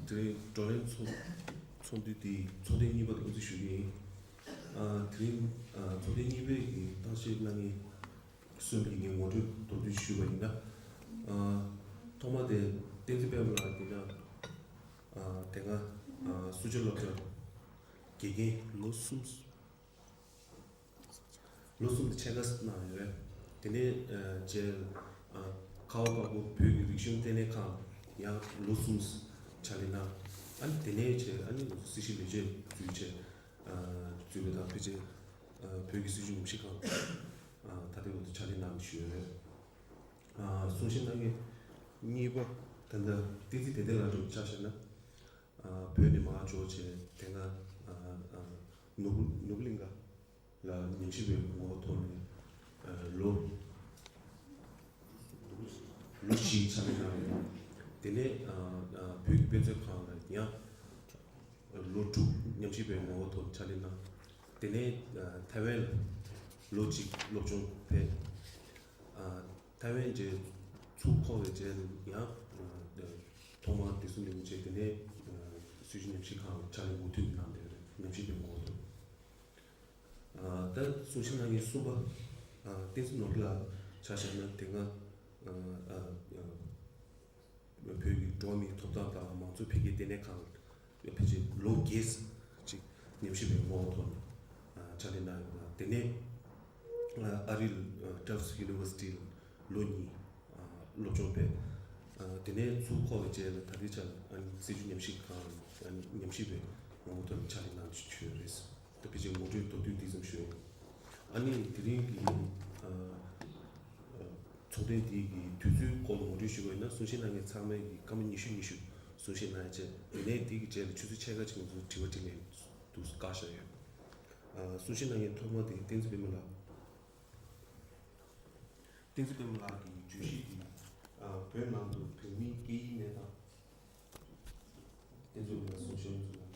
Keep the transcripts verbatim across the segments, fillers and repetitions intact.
དེ་རིང་བགྲོ་གླེང་ཚོགས་ཚོགས་འདུ་དེའི་ཚོགས་ཐེངས་གཉིས་པ་དེ་དབུ་འཛུགས་ཞུ་གི་ཡིན། དེ་རིང་ཚོགས་ཐེངས་གཉིས་པའི་གི་གཏམ་བཤད་གནང་མཁན་གསུམ་གྱིས་ངས་ངོ་སྤྲོད་མདོར་བསྡུས་ཞུས་པ་ཡིན་ན། ཐོག་མ་དེ་བསྟན་འཛིན་དཔལ་མོ་ལགས་ཡིན་ན། དེ་སྔ་སུ་ཇཱ་སློབ་གྲྭ་དགེ་རྒན་ལོ་གསུམ། ལོ་གསུམ་དེ་ཕྱེད་ཀ་གནང་ཡོད་རེད། དེ་ནས་རྗེས་ཁ་བ་དཀར་པོ་བོད་ཀྱི་རིག་གཞུང་ལྟེ་གནས་ཁང་ཡང་ལོ་གསུམ་ཕྱག་ལས་གནང་། ཨ་ནི་དེ་ནས་རྗེས་ཨ་ནི་སྲིད་བྱུས་ལས་བྱེད་འཛུལ་རྗེས་འཛུལ་བའི་དང་ཕལ་ཆེར་བོད་ཀྱི་སྲིད་བྱུས་ཉམས་ཞིབ་ཁང་ད་ལྟའི་བར་དུ་ཕྱག་ལས་གནང་བཞིན་ཡོད་རེད། གསུང་བཤད་གནང་མཁན་གཉིས་པ་ད་ལྟ་བསྟན་འཛིན་བདེ་ལྡན་ལགས་འདྲ་བོ་ཆ་བཞག་ན། བོད་ནས་མར་འབྱོར་བྱས་དེ་སྔ་ནོར་བུ་ནོར་བུ་གླིང་ག་ལ་ཉམས་ཞིབ་པའི་ངོ་བོ་ཐོག་ནས་ལོ་ལོ་བཞི་ཕྱག་ལས་གནང་ཡོད། དེ་ནས་བོད་ཀྱི་དཔེ་མཛོད་ཁང་ལ་ཡང་ལོ་དྲུག་ཉམས་ཞིབ་པའི་ངོ་བོ་ཐོག་ཕྱག་ལས་གནང་། དེ་ནས་ཐའེ་ཝན་ལ་ལོ་གཅིག་སློབ་སྦྱོང་ཕེབས། ཐའེ་ཝན་རྗེས་ཚུར་འཁོར་བའི་རྗེས་ཡང་ཐོག་མར་བདེ་སྲུང་ལས་ཁུངས་བྱས། དེ་ནས་སྲིད་བྱུས་ཉམས་ཞིབ་ཁང་ལ་ཕྱག་ལས་མུ་མཐུད་གནང་བསྡད་ཡོད་རེད། ཉམས་ཞིབ་པའི་ངོ་བོ་ཐོག་ད་གསུང་བཤད་གནང་མཁན་གསུམ་པ་བསྟན་འཛིན་ནོར་བུ་ལགས་ཆ་བཞག་ན་དེ་སྔ་བོད་ཀྱི་འགྲོ་བ་མིའི་ཐོབ་ཐང་དང་མང་གཙོ་འཕེལ་རྒྱས་ལྟེ་གནས་ཁང་ཕལ་ཆེར་ལོ་བརྒྱད་ཅིག་ཉམས་ཞིབ་པའི་ངོ་བོ་ཐོག་ནས་ཕྱག་ལས་གནང་ཡོད་པ་དང་། དེ་ནས་ཨ་རིའི་Tufts University་ལ་ལོ་གཉིས་སློབ་སྦྱོང་ཕེབས། དེ་ནས་ཚུར་འཁོར་བའི་རྗེས་ལ་ད་ལྟའི་ཆར་སྲིད་བྱུས་ཉམས་ཞིབ་ཁང་ཉམས་ཞིབ་པའི་ངོ་བོ་ཐོག་ནས་ཕྱག་ལས་གནང་བཞིན་ཡོད་རེད། ད་ཕལ་ཆེར་ངོ་སྤྲོད་མདོར་བསྡུས་འདི་ཙམ་ཞུ། ཨ་ནི་དེ་རིང་གི་ཚོགས་ཐེངས་འདི་གི་དུས་ཚོད་སྐོར་ལ་ངོ་སྤྲོད་ཞུ་བ་ཡིན་ན། གསུང་བཤད་གནང་མཁན་ཚང་མས་ཀྱི་སྐར་མ་ཉི་ཤུ་ཉི་ཤུ་གསུང་བཤད་གནང་ཡ་བྱས། དེ་ནས་འདི་གི་རྗེས་ལ་ཆུ་ཚོད་ཕྱེད་ཀ་ཅིག་ང་ཚོ་དྲི་བ་དྲིས་ལན་འདུག་བཀའ་ཤག་ཡོད། གསུང་བཤད་གནང་མཁན་ཐོག་མ་དེ་བསྟན་འཛིན་པད་མ་ལགས། བསྟན་འཛིན་པད་མ་ལགས་ཀྱི་བརྗོད་གཞི་འདི་བོད་ནང་དུ་བོད་མིའི་སྐད་ཡིག་གནས་སྟངས། བསྟན་འཛིན་པད་མ་ལགས་གསུང་བཤད་ཚུལ་ལ།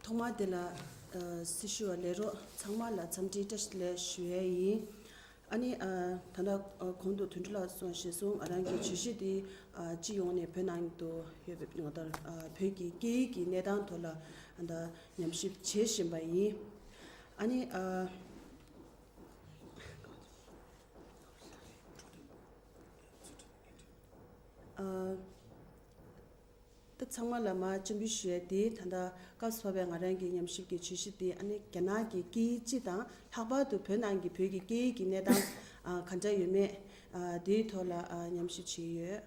ཐོག་མ་དེ་ལ་སྲི་ཞུ་བ་ལས་རོགས་ཚང་མ་ལ་འཚམས་འདྲི་བཀྲ་ཤིས་བདེ་ལེགས་ཞུ་ཡས་ཡིན། ཨ་ནི་ད་ལྟ་གོང་དུ་དོན་གྲུབ་ལགས་གསུངས་བཞིན་སོང་། ང་རང་གི་བརྗོད་གཞི་འདི་སྤྱི་ཡོངས་ནས་བོད་ནང་དུ་ཡོད་པའི་ང་ལྟར་བོད་ཀྱི་སྐད་ཡིག་གི་གནས་སྟངས་ཐོག་ལ་ད་ཉམས་ཞིབ་བྱེད་བཞིན་པ་ཡིན། ཨ་ནི་ཨ་ཨ་ད་ཚང་མ་ལ་མར་སྤྱན་འབུལ་ཞུ་ཡ་དེ། ད་ལྟ་སྐབས་སུ་བབས་པའི་ང་རང་གི་ཉམས་ཞིབ་ཀྱི་བརྗོད་གཞི་དེ་ཨ་ནི་རྒྱ་ནག་གི་སྐད་ཡིག་སྤྱི་དང་ལྷག་པར་དུ་བོད་ནང་གི་བོད་ཀྱི་སྐད་ཡིག་གི་གནས་སྟངས་ཨ་ག་འདྲ་ཡོད་མེད་ཨ་དེའི་ཐོག་ལ་ཨ་ཉམས་ཞིབ་བྱས་ཡོད།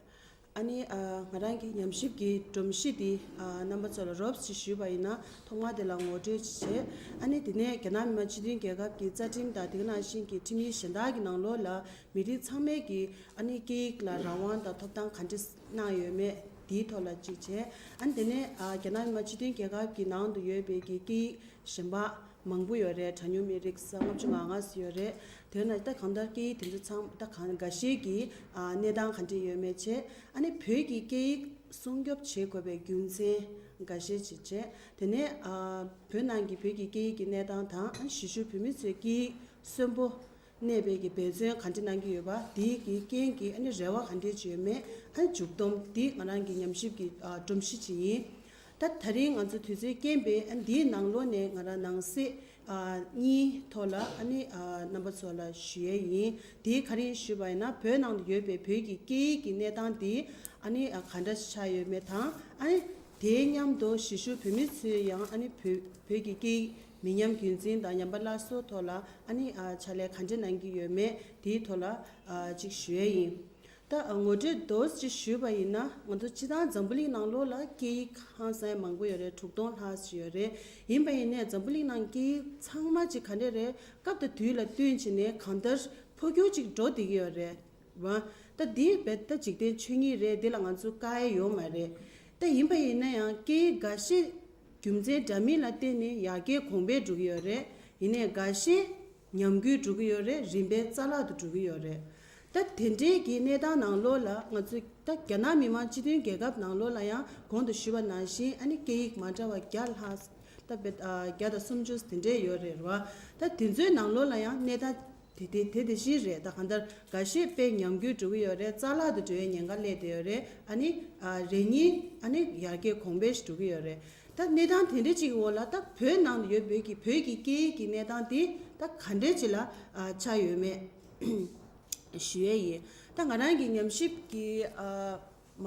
ཨ་ནི་ཨ་ང་རང་གི་ཉམས་ཞིབ་ཀྱི་སྒྲོམ་གཞི་འདི་ཨ་རྣམ་པ་ཚོ་ལ་རོབ་ཙམ་ཞུས་པ་ཡིན་ན། ཐོག་མ་དེ་ལ་ངོ་སྤྲོད་བྱས། ཨ་ནི་དེ་ནས་རྒྱ་ནག་མི་དམངས་སྤྱི་མཐུན་རྒྱལ་ཁབ་ཀྱི་རྩ་ཁྲིམས་དང་དེ་ག་ནང་བཞིན་གྱི་ཁྲིམས་ཡིག་གཞན་དག་གི་ནང་ལོགས་ལ་མི་རིགས་ཚང་མས་ཀྱི་ཨ་ནི་སྐད་ཡིག་ལ་རང་དབང་དང་ཐོབ་ཐང་ག་འདྲ་གནང་ཡོད་མེད་དེའི་ཐོག་ལ་གཅིག་བྱས། ཨ་ནི་དེ་ནས་ཨ་རྒྱ་ནག་མི་དམངས་སྤྱི་མཐུན་རྒྱལ་ཁབ་ཀྱི་ནང་དུ་ཡོད་པའི་གི་སྐད་ཡིག་གཞན་པ་མང་པོ་ཡོད་རེད། གྲངས་ཉུང་མི་རིགས་ས་ལྔ་བཅུ་ང་ལྔ་ཙམ་ཡོད་རེད། དེ་ན་ད་གང་ལྟར་སྐད་ཡིག་དེ་ཚོ་ཚང་ད་གང་འགའ་ཤས་ཀྱི་ཨ་གནས་སྟངས་ག་འདྲ་ཡོད་མེད་བྱས། ཨ་ནི་བོད་ཀྱི་སྐད་ཡིག་སྲུང་སྐྱོབ་བྱེད་དགོས་པའི་རྒྱུ་མཚན་འགའ་ཤས་ཅིག་བྱས། དེ་ནས་ཨ་བོད་ནང་གི་བོད་ཀྱི་སྐད་ཡིག་གི་གནས་སྟངས་དང་། ཨ་གཞིས་བཞུགས་བོད་མི་ཚོའི་སྐད་ཡིག་གསོན་པོ་གནས་པའི་གི་འབད་བརྩོན་ག་འདྲ་གནང་གི་ཡོད་པ། དེའི་གི་རྐྱེན་གྱིས་ཨ་ནི་རེ་བ་ག་འདྲ་ཅིག་ཡོད་མེད། ཨ་ནི་མཇུག་སྡོམ་འདི་ང་རང་གི་ཉམས་ཞིབ་ཀྱི་ཨ་སྒྲོམ་གཞི་ཅིག་ཡིན། ད་ད་རིང་ང་ཚོ་དུས་ཚོད་རྐྱེན་པས་ཨ་འདིའི་ནང་ལོགས་ནས་ང་རང་ནང་གསེས་ཨ་གཉིས་ཐོག་ལ་ཨ་ནི་ཨ་རྣམ་པ་ཚོ་ལ་ཞུ་ཡས་ཡིན། དེ་ག་རེ་ཞུས་པ་ཡིན་ན། བོད་ནང་དུ་ཡོད་པའི་བོད་ཀྱི་སྐད་ཡིག་གི་གནས་སྟངས་དེ་ཨ་ནི་ཨ་ག་འདྲ་ཆགས་ཡོད་མེད་དང་། ཨ་ནི་དེའི་མཉམ་དུ་གཞིས་བཞུགས་བོད་མི་ཚོས་ཡང་ཨ་ནི་བོད་བོད་ཀྱི་སྐད་ཡིག་མི་ཉམས་རྒྱུན་འཛིན་དང་ཉམས་པ་སླར་གསོ་ཐོག་ལ་ཨ་ནི་ཨ་ཕྱག་ལས་ག་འདྲ་གནང་གི་ཡོད་མེད་དེའི་ཐོག་ལ་ཨ་ཅིག་ཞུ་ཡས་ཡིན། ད་ངོ་སྤྲོད་མདོར་ཅིག་ཞུས་པ་ཡིན་ན། ང་ཚོ་སྤྱིར་བཏང་འཛམ་བུ་གླིང་ནང་ལོགས་ལ་སྐད་ཡིག་ཧང་སང་མང་པོ་ཡོད་རེད། དྲུག་སྟོང་ལྷག་ཅིག་ཡོད་རེད། ཡིན་པ་ཡིན་ནའི་འཛམ་བུ་གླིང་ནང་སྐད་ཡིག་ཚང་མ་ཅིག་ག་འདྲ་རེད། སྐབས་དང་དུས་ལ་བསྟུན་བྱས་ནས་གང་ལྟར་འཕོ་འགྱུར་ཅིག་འགྲོ་བསྡད་ཀྱི་ཡོད་རེད་བ། ད་འདི་རྦད་ད་འཇིག་རྟེན་ཆོས་ཉིད་རེད། འདི་ལ་ང་ཚོ་བཀག་ཡས་ཡོད་མ་རེད། ད་ཡིན་པ་ཡིན་ན་ཡང་སྐད་ཡིག་འགའ་ཤས་རྒྱུ་མཚན་འདྲ་མིན་ལ་བརྟེན་ནས་ཡར་རྒྱས་གོང་འཕེལ་འགྲོ་གི་ཡོད་རེད། ཡིན་ནའི་འགའ་ཤས་ཉམས་རྒུད་འགྲོ་གི་ཡོད་རེད། རིམ་པས་རྩ་བརླག་ཏུ་འགྲོ་གི་ཡོད་རེད། ད་དེ་འདྲའི་གི་གནས་སྟངས་ནང་ལོགས་ལ་ང་ཚོས་ ད་རྒྱ་ནག་མི་དམངས་སྤྱི་མཐུན་རྒྱལ་ཁབ་ནང་ལོགས་ལ་ཡང་གོང་དུ་ཞུས་པ་ནང་བཞིན་ཨ་ནི་སྐད་ཡིག་མ་འདྲ་བ་བརྒྱ་ལྷག་ད་བེད་ཨ་བརྒྱ་དང་སུམ་ཅུ་དེ་འདྲས་ཡོད་རེད་བ། ད་དེ་ཚོའི་ནང་ལོགས་ལ་ཡང་གནས་སྟངས་དེ་དེ་དེ་དེ་བཞིན་རེད། ད་གང་ལྟར་འགའ་ཤས་དཔེ་ཉམས་རྒུད་འགྲོ་གི་ཡོད་རེད། རྩ་བརླག་ཏུ་འགྲོ་བའི་ཉེན་ཁ་སླེབས་བསྡད་ཡོད་རེད། ཨ་ནི་ཨ་རེ་གཉིས་ཨ་ནི་ཡར་རྒྱས་གོང་འཕེལ་ཞིག་འགྲོ་གི་ཡོད་རེད། ད་གནས་སྟངས་དེ་འདྲ་ཅིག་གི་འོག་ལ་ད་བོད་ནང་དུ་ཡོད་བོད་ཀྱི་བོད་ཀྱི་སྐད་ཡིག་གི་གནས་སྟངས་དེ་ད་ག་འདྲ་ཅིག་ལ་ཨ་ཆགས་ཡོད་མེད་ཞུ་ཡས་ཡིན། ད་ང་རང་གི་ཉམས་ཞིབ་ཀྱི་ཨ་མ་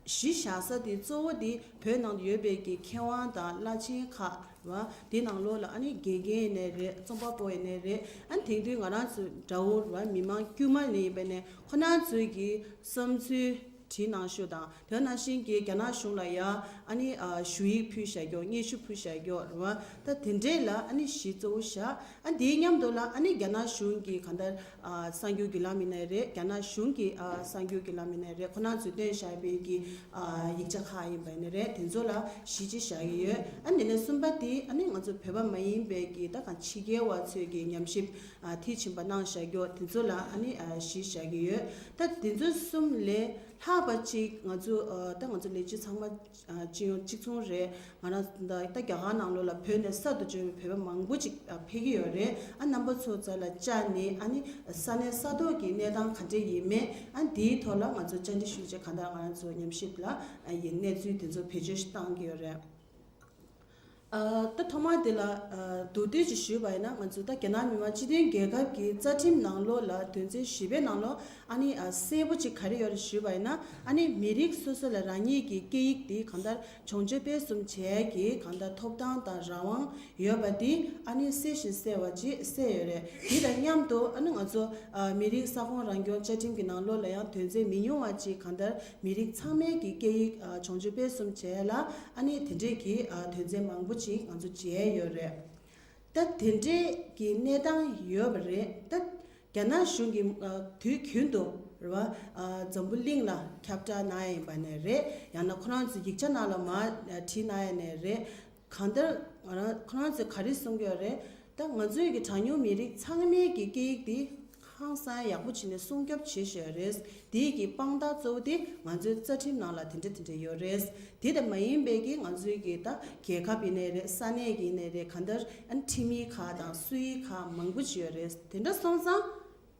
གཞི་བཞག་ས་དེ་གཙོ་བོ་དེ་བོད་ནང་དུ་ཡོད་པའི་གི་མཁས་དབང་དང་བླ་ཆེན་ཁག་རེད་བ། དེ་ནང་ལོགས་ལ་ཨ་ནི་དགེ་རྒན་ཡིན་ནའི་རེད། རྩོམ་པ་པོ་ཡིན་ནའི་རེད། ཨ་ནི་དེང་དུས་ང་རང་ཚོ་དགྲ་བོ་རེད་བ། མི་མང་དཀྱུས་མ་ནས་ཡིན་པ་ནས་ཁོ་རང་ཚོའི་གི་བསམ་ཚུལ་བྲིས་གནང་ཤོག་དང་། དེ་ནང་བཞིན་གྱི་རྒྱ་ནག་གཞུང་ལ་ཡ་ཨ་ནི་ཨ་ཞུ་ཡིག་ཕུལ་བཞག་རྒྱུ། སྙན་ཞུ་ཕུལ་བཞག་རྒྱུ་རེད་བ། ད་དེ་འདྲས་ལ་ཨ་ནི་གཞི་གཙོ་བོ་བཞག་ཨ་དེའི་མཉམ་དུ་ལ་ཨ་ནི་རྒྱ་ནག་གཞུང་གི་གང་ལྟར་ཨ་གསར་འགྱུར་བརྒྱུད་ལམ་ཡིན་ནའི་རེད། རྒྱ་ནག་གཞུང་གི་ཨ་གསར་འགྱུར་བརྒྱུད་ལམ་ཡིན་ནའི་རེད། ཁོ་རང་ཚོས་བཏོན་བཞག་པའི་གི་ཨ་ཡིག་ཆ་ཁག་ཡིན་པ་ཡིན་ནའི་རེད། དེ་ཚོ་ལ་གཞི་ཅིག་བཞག་གི་ཡོད། ཨ་དེ་ནས་གསུམ་པ་དེ་ཨ་ནི་ང་ཚོ་བོད་པ་མ་ཡིན་པའི་གི་ད་གང་ཕྱི་རྒྱལ་བ་ཚོས་གི་ཉམས་ཞིབ་ཨ་མཐིལ་ཕྱིན་པ་གནང་བཞག་རྒྱུ་དེ་ཚོ་ལ་ཨ་ནི་ཨ་གཞི་བཞག་གི་ཡོད། ད་དེ་ཚོ་གསུམ་ལས་ལྷག་པ་ཅིག་ང་ཚོ་ཨ་ད་ང་ཚོ་ལས་བྱེད་ཚང་མ་ཨ་སྤྱི་ཡོངས་གཅིག་མཚུངས་རེད། ང་རང་ད་ད་རྒྱ་གར་ནང་ལོགས་ལ་བོད་ནས་གསར་དུ་འབྱོར་བའི་བོད་པ་མང་པོ་ཅིག་ཨ་ཕེབས་ཀྱི་ཡོད་རེད། ཨ་རྣམ་པ་ཚོ་རྩ་ལ་བཅར་ནས་ཨ་ནི་ས་གནས་ས་ཐོག་གི་གནས་སྟངས་ག་འདྲས་ཡིན་མིན་ཨ་འདིའི་ཐོག་ལ་ང་ཚོ་བཅར་འདྲི་ཞུས་རྗེས་གང་ལྟར་ང་རང་ཚོ་ཉམས་ཞིབ་ལ་ཨ་ཡི་གནས་ཚུལ་དེ་ཚོ་བེད་སྤྱོད་བཏང་གི་ཡོད་རེད། ཨ་ད་ཐོག་མ་དེ་ལ་ཨ་མདོར་བསྡུས་ཅིག་ཞུས་པ་ཡིན་ན། ང་ཚོ་ད་རྒྱ་ནག་མི་དམངས་སྤྱི་མཐུན་རྒྱལ་ཁབ་ཀྱི་རྩ་ཁྲིམས་ནང་ལོགས་ལ་དོན་ཚན་བཞི་པའི་ནང་ལོགས་ཨ་ནི་ཨ་གསལ་པོ་ཅིག་ག་རེ་ཡོད་རེད་ཞུས་པ་ཡིན་ན། ཨ་ནི་མི་རིགས་སོ་སོ་ལ་རང་ཉིད་ཀྱི་སྐད་ཡིག་དེ་གང་ལྟར་བྱུང་ཆོས་སྤེལ་གསུམ་བྱེད་ཡས་ཀྱི་གང་ལྟར་ཐོབ་ཐང་དང་རང་དབང་ཡོད་པ་དེ་ཨ་ནི་གསལ་ཞིང་གསལ་བ་ཅིག་གསལ་ཡོད་རེད། དེ་དང་མཉམ་དུ་ཨ་ནི་ང་ཚོ་ཨ་མི་རིགས་ས་ཁོངས་རང་སྐྱོང་བཅའ་ཁྲིམས་ཀྱི་ནང་ལོགས་ལ་ཡང་དོན་ཚན་མི་ཉུང་བ་ཅིག་གང་ལྟར་མི་རིགས་ཚང་མའི་གི་སྐད་ཡིག་ཨ་བྱུང་ཆོས་སྤེལ་གསུམ་བྱས་ལ་ཨ་ནི་དེ་འདྲས་ཀྱི་ཨ་དོན་ཚན་མང་པོ་ཅིག་ང་ཚོ་མཇལ་ཡོད་རེད། ད་དེ་འདྲས་ཀྱི་གནས་སྟངས་ཡོད་པ་རེད། ད་རྒྱ་ནག་གཞུང་གིས་ཨ་དུས་རྒྱུན་དུ་རེད་བ། ཨ་འཛམ་བུ་གླིང་ལ་ཁྱབ་བསྒྲགས་གནང་ཡ་ཡིན་པ་ནས་རེད། ཡང་ན་ཁོ་རང་ཚོའི་ཡིག་ཆ་ནང་ལ་མར་ཨ་བྲིས་གནང་ཡ་ནས་རེད། གང་ལྟར་ང་རང་ཁོ་རང་ཚོས་ག་རེ་གསུང་གི་ཡོད་རེད། ད་ང་ཚོའི་གི་གྲངས་ཉུང་མི་རིགས་ཚང་མའི་གི་སྐད་ཡིག་དེ་ཧང་སང་ཡག་པོ་བྱས་ནས་སྲུང་སྐྱོབ་བྱེད་བཞིན་ཡོད་རེད། དེའི་གི་དཔང་རྟགས་གཙོ་བོ་དེ་ང་ཚོའི་རྩ་ཁྲིམས་ནང་ལ་དེ་འདྲ་དེ་འདྲ་ཡོད་རེད། དེ་ལྟར་མ་ཡིན་པའི་གི་ང་ཚོའི་གི་ད་རྒྱལ་ཁབ་ཡིན་ནའི་རེད། ས་གནས་ཀྱི་ཡིན་ནའི་རེད། གང་ལྟར་ཨ་ནི་ཁྲིམས་ཡིག་ཁག་དང་སྲོལ་ཡིག་ཁག་མང་པོ་ཅིག་ཡོད་རེད། དེ་འདྲ་སོང་ཙང་།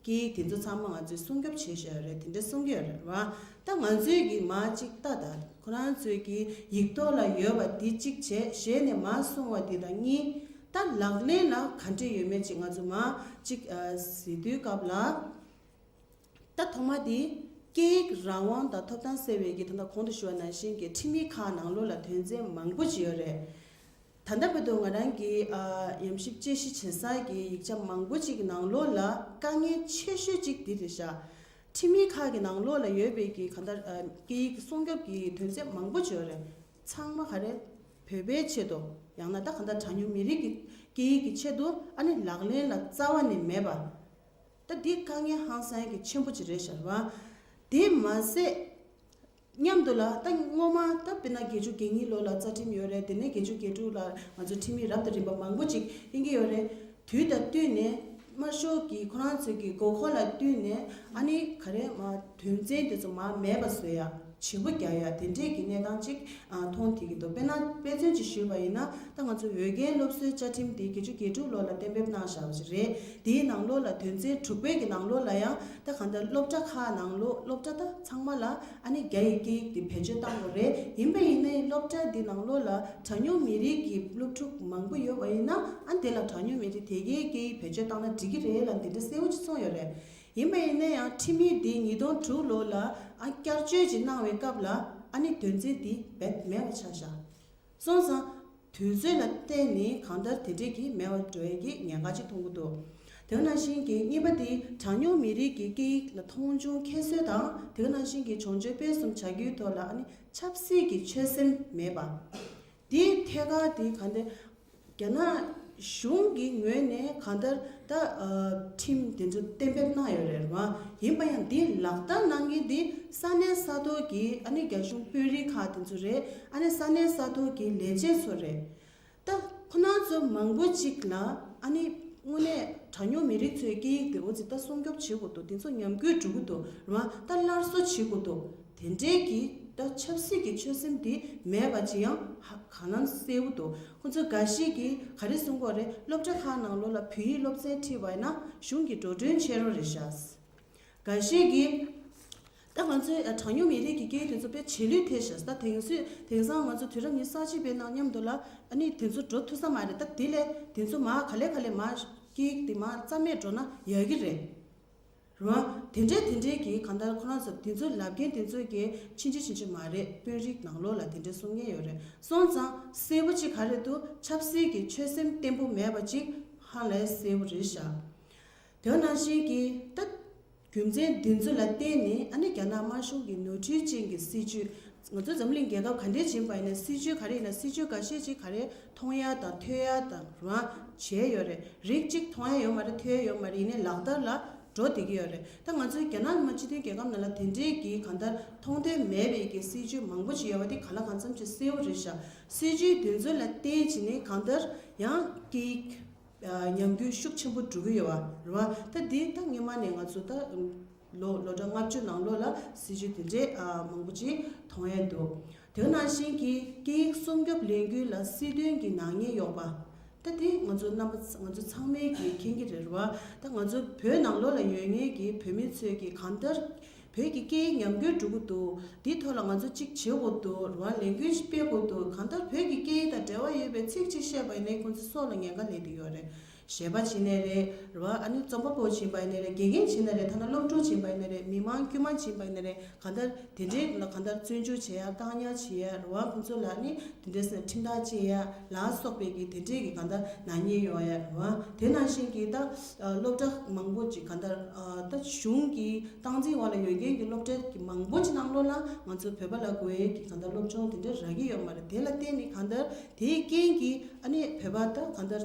སྐད་ཡིག་དེ་ཚོ་ཚང་མ་ང་ཚོས་སྲུང་སྐྱོབ་བྱེད་བཞིན་ཡོད་རེད། དེ་འདྲ་གསུང་གི་ཡོད་རེད་བ། ད་ང་ཚོས་གི་མར་གཅིག་ལྟ་ད། ཁོ་རང་ཚོས་གི་ཡིག་ཐོག་ལ་ཡོད་པ་འདི་གཅིག་བྱས། གཞན་ནས་མར་གསུང་བ་འདི་དང་གཉིས། ད་ལག་ལེན་ལ་ག་འདྲས་ཡོད་མེད་ཅིག་ང་ཚོ་མར་གཅིག་ཨ་གཟིགས་དུས་སྐབས་ལ། ད་ཐོག་མ་དེ་སྐད་ཡིག་རང་དབང་དང་ཐོབ་ཐང་ཟེར་བའི་གི་ད་ལྟ་གོང་དུ་ཞུ་བ་ནང་བཞིན་གྱི་ཁྲིམས་ཡིག་ཁག་ནང་ལོགས་ལ་དོན་ཚན་མང་པོ་ཅིག་ཡོད་རེད། ད་ལྟ་བར་དུ་ང་རང་གིས་ཨ་ཉམས་ཞིབ་དཔྱད་ཞིབ་བྱེད་ས་གི་ཡིག་ཆ་མང་པོ་ཅིག་གི་ནང་ལོགས་ལ་དཀའ་ངལ་ཆེ་ཤོས་ཅིག་འདི་རེད་ཤག་ཁྲིམས་ཡིག་ཁག་གི་ནང་ལོགས་ལ་ཡོད་པའི་གི་གང་ལྟར་ཨ་སྐད་ཡིག་སྲུང་སྐྱོབ་ཀྱི་དོན་ཚན་མང་པོ་ཅིག་ཡོད་རེད། ཚང་མ་ག་རེ་བོད་པའི་ཆེད་དུ། ཡང་ན་ད་གང་ལྟར་གྲངས་ཉུང་མི་རིགས་ཀྱི་སྐད་ཡིག་གི་ཆེད་དུ་ཨ་ནི་ལག་ལེན་ལ་རྩ་བ་ནས་མེད་པ། ད་འདི་དཀའ་ངལ་ཧང་སང་གི་ཆེན་པོ་ཅིག་རེད་ཤག་བ། དེ་མ་ཟད། མཉམ་དུ་ལ་ད་སྔོན་མ་ད་དཔེར་ན་བརྒྱད་ཅུ་གྱ་གཉིས་ལོ་ལ་རྩ་ཁྲིམས་ཡོད་རེད། དེ་ནས་བརྒྱད་ཅུ་གྱ་དྲུག་ལ་ང་ཚོ་ཁྲིམས་ཡིག་རབ་དང་རིམ་པ་མང་པོ་ཅིག་ལེན་གྱི་ཡོད་རེད། དུས་དང་བསྟུན་ནས་དམར་ཤོག་གི་ཁོ་རང་ཚོའི་གི་དགོས་མཁོ་ལ་བསྟུན་ནས་ཨ་ནི་ག་རེ་མ་དོན་ཚན་དེ་ཚོ་མར་མེད་པ་བཟོ་ཡ། བྱེད་པོ་རྒྱག་ཡ་དེ་འདྲས་ཀྱི་གནས་སྟངས་ཅིག་ཨ་མཐོང་ཐུབ་ཀྱི་འདུག་དཔེར་ན་དཔེ་མཚོན་ཅིག་ཞུས་པ་ཡིན་ན། ད་ང་ཚོ་འོས་འགན་སློབ་གསོའི་བཅའ་ཁྲིམས་དེ་བརྒྱད་ཅུ་གྱ་དྲུག་ལོ་ལ་གཏན་འབེབས་གནང་བཞག་པ་ཞིག་རེད། དེའི་ནང་ལོགས་ལ་དོན་ཚན་དྲུག་པའི་གི་ནང་ལོགས་ལ་ཡང་ད་གང་ལྟར་སློབ་གྲྭ་ཁག་ནང་ལོགས་སློབ་གྲྭ་ད་ཚང་མ་ལ་ཨ་ནི་རྒྱ་ཡི་སྐད་ཡིག་དེ་བེད་སྤྱོད་གཏང་དགོས་རེད། ཡིན་པ་ཡིན་ནའི་སློབ་གྲྭ་འདི་ནང་ལོགས་ལ་གྲངས་ཉུང་མི་རིགས་ཀྱི་སློབ་ཕྲུག་མང་པོ་ཡོད་པ་ཡིན་ན་ཨ་དེ་ལ་གྲངས་ཉུང་མི་རིགས་དེ་གའི་སྐད་ཡིག་བེད་སྤྱོད་བཏང་ན་འགྲིག་གི་རེད་ལབ་འདི་འདྲ་གསལ་བོ་ཅིག་གསུངས་ཡོད་རེད། ཡིན་པ་ཡིན་ན་ཡང་ཁྲིམས་ཡིག་འདི་ཉིས་སྟོང་དྲུག་ལོ་ལ་ཨ་བསྐྱར་བཅོས་ཅིག་གནང་བའི་སྐབས་ལ་ཨ་ནི་དོན་ཚན་འདི་རྦད་མེད་པ་ཆགས་བཞག་སོང་ཙང་། དུས་ཚོད་ལ་བརྟེན་ནས་གང་ལྟར་དེ་འདྲས་ཀྱི་མེད་པར་འགྲོ་ཡས་ཀྱི་ཉེན་ཁ་ཅིག་མཐོང་གི་འདུག་དེ་ནང་བཞིན་གྱི་གཉིས་པ་དེ་གྲངས་ཉུང་མི་རིགས་ཀྱི་སྐད་ཡིག་ལ་མཐོང་ཆུང་ཁྱད་གསོད་དང་། དེ་ནང་བཞིན་གྱི་བྱུང་ཆོས་སྤེལ་གསུམ་བྱ་རྒྱུའི་ཐོག་ལ་ཨ་ནི་ཆབ་སྲིད་ཀྱི་ཆོད་སེམས་མེད་པ། དེའི་ཐད་ཀར་དེ་ག་འདྲ། རྒྱ་ནག་གཞུང་གི་ངོས་ནས་གང་ལྟར་ད་ཨ་ཁྲིམས་དེ་ཚོ་གཏན་འབེབས་གནང་ཡོད་རེད་བ། ཡིན་པ་ཡང་འདི་ལག་བསྟར་གནང་མཁན་འདི་ས་གནས་ས་ཐོག་གི་ཨ་ནི་རྒྱ་གཞུང་དཔོན་རིགས་ཁག་དེ་ཚོ་རེད། ཨ་ནི་ས་གནས་ས་ཐོག་གི་ལས་བྱེད་ཚོ་རེད། ད་ཁོ་ན་ཚོ་མང་པོ་ཅིག་ལ་ཨ་ནི་དངོས་གནས་གྲངས་ཉུང་མི་རིགས་ཚོའི་སྐད་ཡིག་དེ་འོ་ཙི་ད་སྲུང་སྐྱོབ་བྱེད་དགོས་འདུག་དེ་ཚོ་ཉམས་རྒུད་འགྲོ་གི་འདུག་རེད་བ། ད་སླར་གསོ་བྱེད་དགོས་འདུག་དེ་འདྲའི་གི་ད་ཆབ་སྲིད་ཀྱི་ཆོད་སེམས་དེ་མེད་པ་ཅིག་ཡང་ཧ་ག་ལམ་གསལ་པོ་འདུག་ཁོང་ཚོ་འགའ་ཞིག་གིས་ག་རེ་གསུང་གི་ཡོད་རེད། སློབ་གྲྭ་ཁག་ནང་ལོགས་ལ་བོད་ཡིག་སློབ་ཚན་ཁྲིད་པ་ཡིན་ན་གཞུང་གི་འགྲོ་གྲོན་ཆད་རོགས་རེད་ཤག་འགའ་ཞིག་གིས་ད་ང་ཚོའི་གྲངས་ཉུང་མི་རིགས་ཀྱི་སྐད་ཡིག་དེ་ཚོ་དཔེ་རྗེས་ལུས་ཐེབས་ཤག་ད་དེང་སུས་དེང་སང་ང་ཚོ་དུས་རབས་ཉི་ཤུ་རྩ་གཅིག་པའི་ནང་མཉམ་དུ་ལ་ཨ་ནི་དེ་ཚོ་འགྲོ་ཐུབ་ས་མ་རེད། ད་དེ་ལས་དེ་ཚོ་མར་ག་ལེ་ག་ལེ་མར་སྐད་ཡིག་དེ་མར་རྩ་མེད་འགྲོ་ན་ཡག་གི་རེད། རེད་བ། དེ་འདྲའི་དེ་འདྲའི་གི་གང་ལྟར་ཁོ་རང་ཚོ་དེ་ཚོའི་ལབ་མཁན་དེ་ཚོའི་གི་ཕྱིན་ཅི་ཕྱིན་ཅི་མ་རེད། དཔོན་རིགས་ནང་ལོགས་ལ་དེ་འདྲའི་གསུང་མཁན་ཡོད་རེད། སོང་ཙང་གསལ་པོ་གཅིག་ག་རེ་འདུག་ཆབ་སྲིད་ཀྱི་ཆོད་སེམས་བརྟན་པོ་མེད་པ་གཅིག་ཧ་ལས་གསལ་པོ་རེད་ཤག་དེ་ནང་བཞིན་གྱི་ད་རྒྱུ་མཚན་འདི་ཚོ་ལ་བརྟེན་ནས་ཨ་ནི་རྒྱ་ནག་དམར་གཞུང་གི་ནོར་འཁྲུལ་ཅན་གྱི་སྲིད་བྱུས། ང་ཚོ་འཛམ་གླིང་རྒྱལ་ཁབ་ག་འདྲས་ཕྱིན་པ་ཡིན་ན་སྲིད་བྱུས་ག་རེ་ཡིན་ན་སྲིད་བྱུས་འགའ་ཤས་ཅིག་ག་རེ་མཐོང་ཡ་དང་ཐོས་ཡ་དང་རང་བྱས་ཡོད་རེད། རིགས་གཅིག་མཐོང་ཡ་ཡོད་མ་རེད། ཐོས་ཡ་ཡོད་མ་རེད། ཡིན་ནའི་ལག་བསྟར་ལ་འགྲོ་བསྡད་ཀྱི་ཡོད་རེད། ད་ང་ཚོའི་རྒྱ་ནག་མི་དམངས་སྤྱི་མཐུན་རྒྱལ་ཁབ་ནང་ལ་དེ་འདྲས་ཀྱི་གང་ལྟར་མཐོང་ཐོས་མེད་པའི་གི་སྲིད་བྱུས་མང་པོ་ཅིག་ཡོད་པ་དེ་གང་ལ་གང་འཚམ་ཅིག་གསལ་པོ་རེད་ཤག་སྲིད་བྱུས་དེ་ཚོ་ལ་བརྟེན་བྱས་ནས་གང་ལྟར་ཡང་སྐད་ཡིག་ཉམས་རྒུད་ཤུགས་ཆེན་པོ་འགྲོ་གི་ཡོད་པ་རེད་བ། ད་འདི་ད་སྔོན་མ་ནས་ང་ཚོ་ད་ལོ་ལོ་གྲངས་ལྔ་བཅུ་ནང་ལོགས་ལ་སྲིད་བྱུས་དེ་འདྲས་མང་པོ་ཅིག་མཐོང་ཡས་འདུག་དེ་ནང་བཞིན་གྱི་སྐད་ཡིག་སྲུང་སྐྱོབ་ལས་འགུལ་ལ་སྲིད་དོན་གྱི་ནག་ཉེས་གཡོགས་པ། ད་དེ་ང་ཚོ་རྣམ་པ་ང་ཚོ་ཚང་མས་ཀྱིས་མཁྱེན་གྱི་རེད་བ། ད་ང་ཚོ་བོད་ནང་ལོགས་ལ་ཡོད་མཁན་གྱི་བོད་མི་ཚོས་ཀྱིས་གང་ལྟར་བོད་ཀྱི་སྐད་ཡིག་ཉམས་རྒུད་འགྲོ་གི་འདུག་འདིའི་ཐོག་ལ་ང་ཚོ་གཅིག་བྱེད་དགོས་འདུག་རེད་བ། ལས་འགུལ་ཞིག་སྤེལ་དགོས་འདུག་གང་ལྟར་བོད་ཀྱི་སྐད་ཡིག་དང་འབྲེལ་བ་ཡོད་པའི་ཚིག་གཅིག་བཤད་པ་ཡིན་ནའི་ཁོང་ཚོ་སྲོག་ལ་ཉེན་ཁ་སླེབས་ཀྱི་ཡོད་རེད། གཞས་པ་བྱེད་ནའི་རེད་རེད་བ། ཨ་ནི་རྩོམ་པ་པོ་བྱེད་པ་ཡིན་ནའི་རེད། དགེ་རྒན་བྱེད་ནའི་རེད། ཐ་ན་སློབ་ཕྲུག་བྱེད་པ་ཡིན་ནའི་རེད། མི་མང་དཀྱུས་མ་བྱེད་པ་ཡིན་ནའི་རེད། གང་ལྟར་དེ་འདྲའི་ལ་གང་ལྟར་བཙོན་འཇུག་བྱེད་ཡ། བཀག་ཉར་བྱེད་ཡ་རེད་བ། ཁོང་ཚོ་ལ་ནི་དེ་འདྲས་ཟེར་ཁྲིམས་ཐག་བཅད་ཡ་ལ་སོགས་པའི་གི་དེ་འདྲས་ཀྱི་གང་ལྟར་ནག་ཉེས་ཡོང་ཡ་རེད་བ། དེ་ནང་བཞིན་གྱི་ད་སློབ་གྲྭ་མང་པོ་ཅིག་གང་ལྟར་ད་གཞུང་གི་སྟངས་འཛིན་འོག་ལ་ཡོད་མཁན་གྱི་སློབ་གྲྭ་གི་མང་པོ་ཅིག་ནང་ལོགས་ལ་ང་ཚོ་བོད་པ་ལ་དགོས་ཡས་ཀྱི་གང་ལྟར་སློབ་སྦྱོང་དེ་འདྲས་རག་གི་ཡོད་མ་རེད། དེ་ལ་བརྟེན་ནས་གང་ལྟར་དེའི་རྐྱེན་གྱིས་ཨ་ནི་བོད་པ་ད་གང་ལྟར་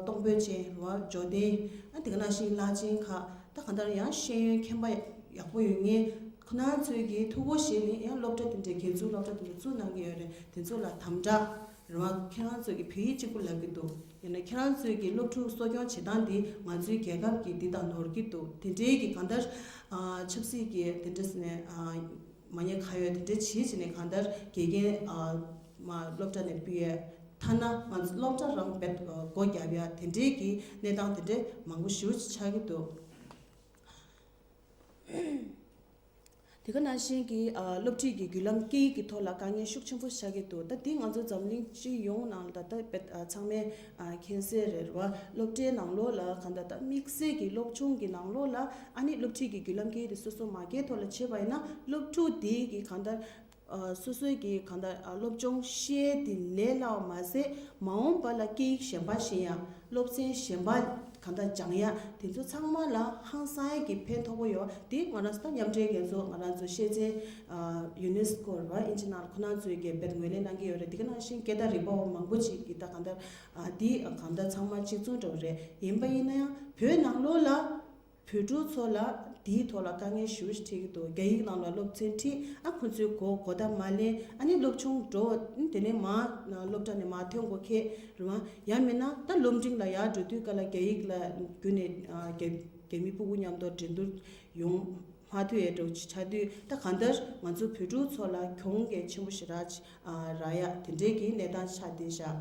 གཏོང་ཕོད་ཅན་རེད་བ། འབྱོར་ལྡན་ཨ་དེ་ག་ནང་བཞིན་བླ་ཆེན་ཁག་ད་གང་ལྟར་ཡང་ཤེས་ཡོན་མཁྱེན་པ་ཡག་པོ་ཡོད་མཁན་ཁོ་ན་ཚོས་ཀྱིས་ཐུགས་ཁུར་བཞེས་ནས་ཡང་སློབ་གྲྭ་དེ་འདྲའི་དགེ་ཚུལ་སློབ་གྲྭ་དེ་འདྲ་བཙུགས་གནང་གི་ཡོད་རེད། དེ་ཚོ་ལ་དམ་དྲག་རེད་བ། ཁྱེད་རང་ཚོས་ཀྱིས་བོད་ཡིག་གཅིག་པུ་ལབ་ཀྱི་འདུག་ཡིན་ན་ཁྱེད་རང་ཚོས་ཀྱིས་སློབ་ཕྲུག་གསོ་སྐྱོང་བྱེད་སྟངས་འདི་ང་ཚོའི་རྒྱལ་ཁབ་ཀྱི་འདི་དང་ནོར་གྱི་འདུག་དེ་འདྲའི་གི་གང་ལྟར་ཆབ་སྲིད་ཀྱི་དེ་འདྲ་ཟེར་ནས་མ་ཉེས་ཁ་གཡོག་དེ་འདྲ་བྱེད་བྱས་ནས་གང་ལྟར་དགེ་རྒན་མ་སློབ་གྲྭ་ནས་ཕུད་ཡས། ཐ་ན་ང་ཚོ་སློབ་གྲྭ་རང་བེད་སྒོ་བརྒྱབ་ཡ་དེ་འདྲའི་གི་གནས་སྟངས་དེ་འདྲའི་མང་པོ་ཞེ་པོ་ཅིག་ཆགས་ཀྱི་འདུག་དེ་ག་ནང་བཞིན་གྱི་ཨ་སློབ་ཁྲིད་ཀྱི་བརྒྱུད་ལམ་སྐད་ཡིག་གི་ཐོག་ལ་དཀའ་ངལ་ཤུགས་ཆེན་པོ་ཆགས་ཀྱི་འདུག་ད་འདི་ང་ཚོ་འཛམ་གླིང་སྤྱི་ཡོངས་ནང་ལ་ད་ལྟ་དཔེ་ཨ་ཚང་མས་ཨ་མཁྱེན་གསལ་རེད་བ། སློབ་གྲྭའི་ནང་ལོགས་ལ་གང་ལྟར་ད་དམིགས་བསལ་གྱི་སློབ་ཆུང་གི་ནང་ལོགས་ལ་ཨ་ནི་སློབ་ཁྲིད་ཀྱི་བརྒྱུད་ལམ་སྐད་ཡིག་དེ་སོ་སོ་མ་སྐྱེས་ཐོག་ལ་བྱས་པ་ཡིན་ན་སློབ་ཕྲུག་དེ་གི་གང་ལྟར་ཨ་སོ་སོའི་གི་གང་ལྟར་ཨ་སློབ་སྦྱོང་ཤེས་དེ་ལས་སླ་བ་མ་ཟད་མ་འོངས་པ་ལ་སྐད་ཡིག་གཞན་པ་ཤེས་ཡ། སློབ་ཚན་གཞན་པ་གང་ལྟར་སྦྱང་ཡ་དེ་ཚོ་ཚང་མ་ལ་ཧང་སང་ཡ་གི་ཕན་ཐོགས་པོ་ཡོད། དེ་ང་རང་ཚོ་ད་མཉམ་འབྲེལ་རྒྱལ་ཚོགས་ང་རང་ཚོ་ཤེས་ཚན་ཨ་ཡུ་ནེ་སི་ཀོ་རེད་བ། ཨིན་ཇི་ནང་ལ་ཁོ་རང་ཚོའི་གི་དཔེ་ངོས་ལེན་གནང་གི་ཡོད་རེད། དེ་ག་ནང་བཞིན་སྐད་བརྡ་རིག་པ་བ་མང་པོ་ཅིག་གི་ད་གང་ལྟར་ཨ་དེ་གང་ལྟར་ཚང་མ་གཅིག་མཚུངས་འདྲ་བོ་རེད། ཡིན་པ་ཡིན་ན་ཡང་བོད་ནང་ལོགས་ལ་བོད་ཕྲུག་ཚོ་ལ་དེའི་ཐོག་ལ་དཀའ་ངལ་ཞེ་པོ་ཞིག་འཕྲད་ཀྱི་འདུག་རྒྱ་ཡིག་ནང་ལ་སློབ་ཚན་ཁྲིད་ཨ་ཁོ་ཚོའི་གོ་གོ་བརྡ་མ་ལེན། ཨ་ནི་སློབ་ཆུང་འགྲོ་དེ་ནས་མ་སློབ་གྲྭ་ནས་མ་ཐོན་གོ་ཁེ་རེད་བ། ཡང་མིན་ན་ད་སློབ་འབྲིང་ལ་ཡར་འགྲོ་དུས་སྐབས་ལ་རྒྱ་ཡིག་ལ་རྒྱུད་ནས་ཨ་རྒྱ་རྒྱ་མི་སྤུ་གུ་མཉམ་དུ་འགྲན་བསྡུར་ཡོང་མ་ཐུབ་ཡས་འགྲོ་ཆགས་དུས་ད་གང་ལྟར་ང་ཚོ་བོད་ཕྲུག་ཚོ་ལ་གྱོང་གལ་ཆེན་པོ་ཞེ་དྲག་ཨ་རག་ཡ་དེ་འདྲའི་གི་གནས་སྟངས་ཆགས་བསྡད་ཤག་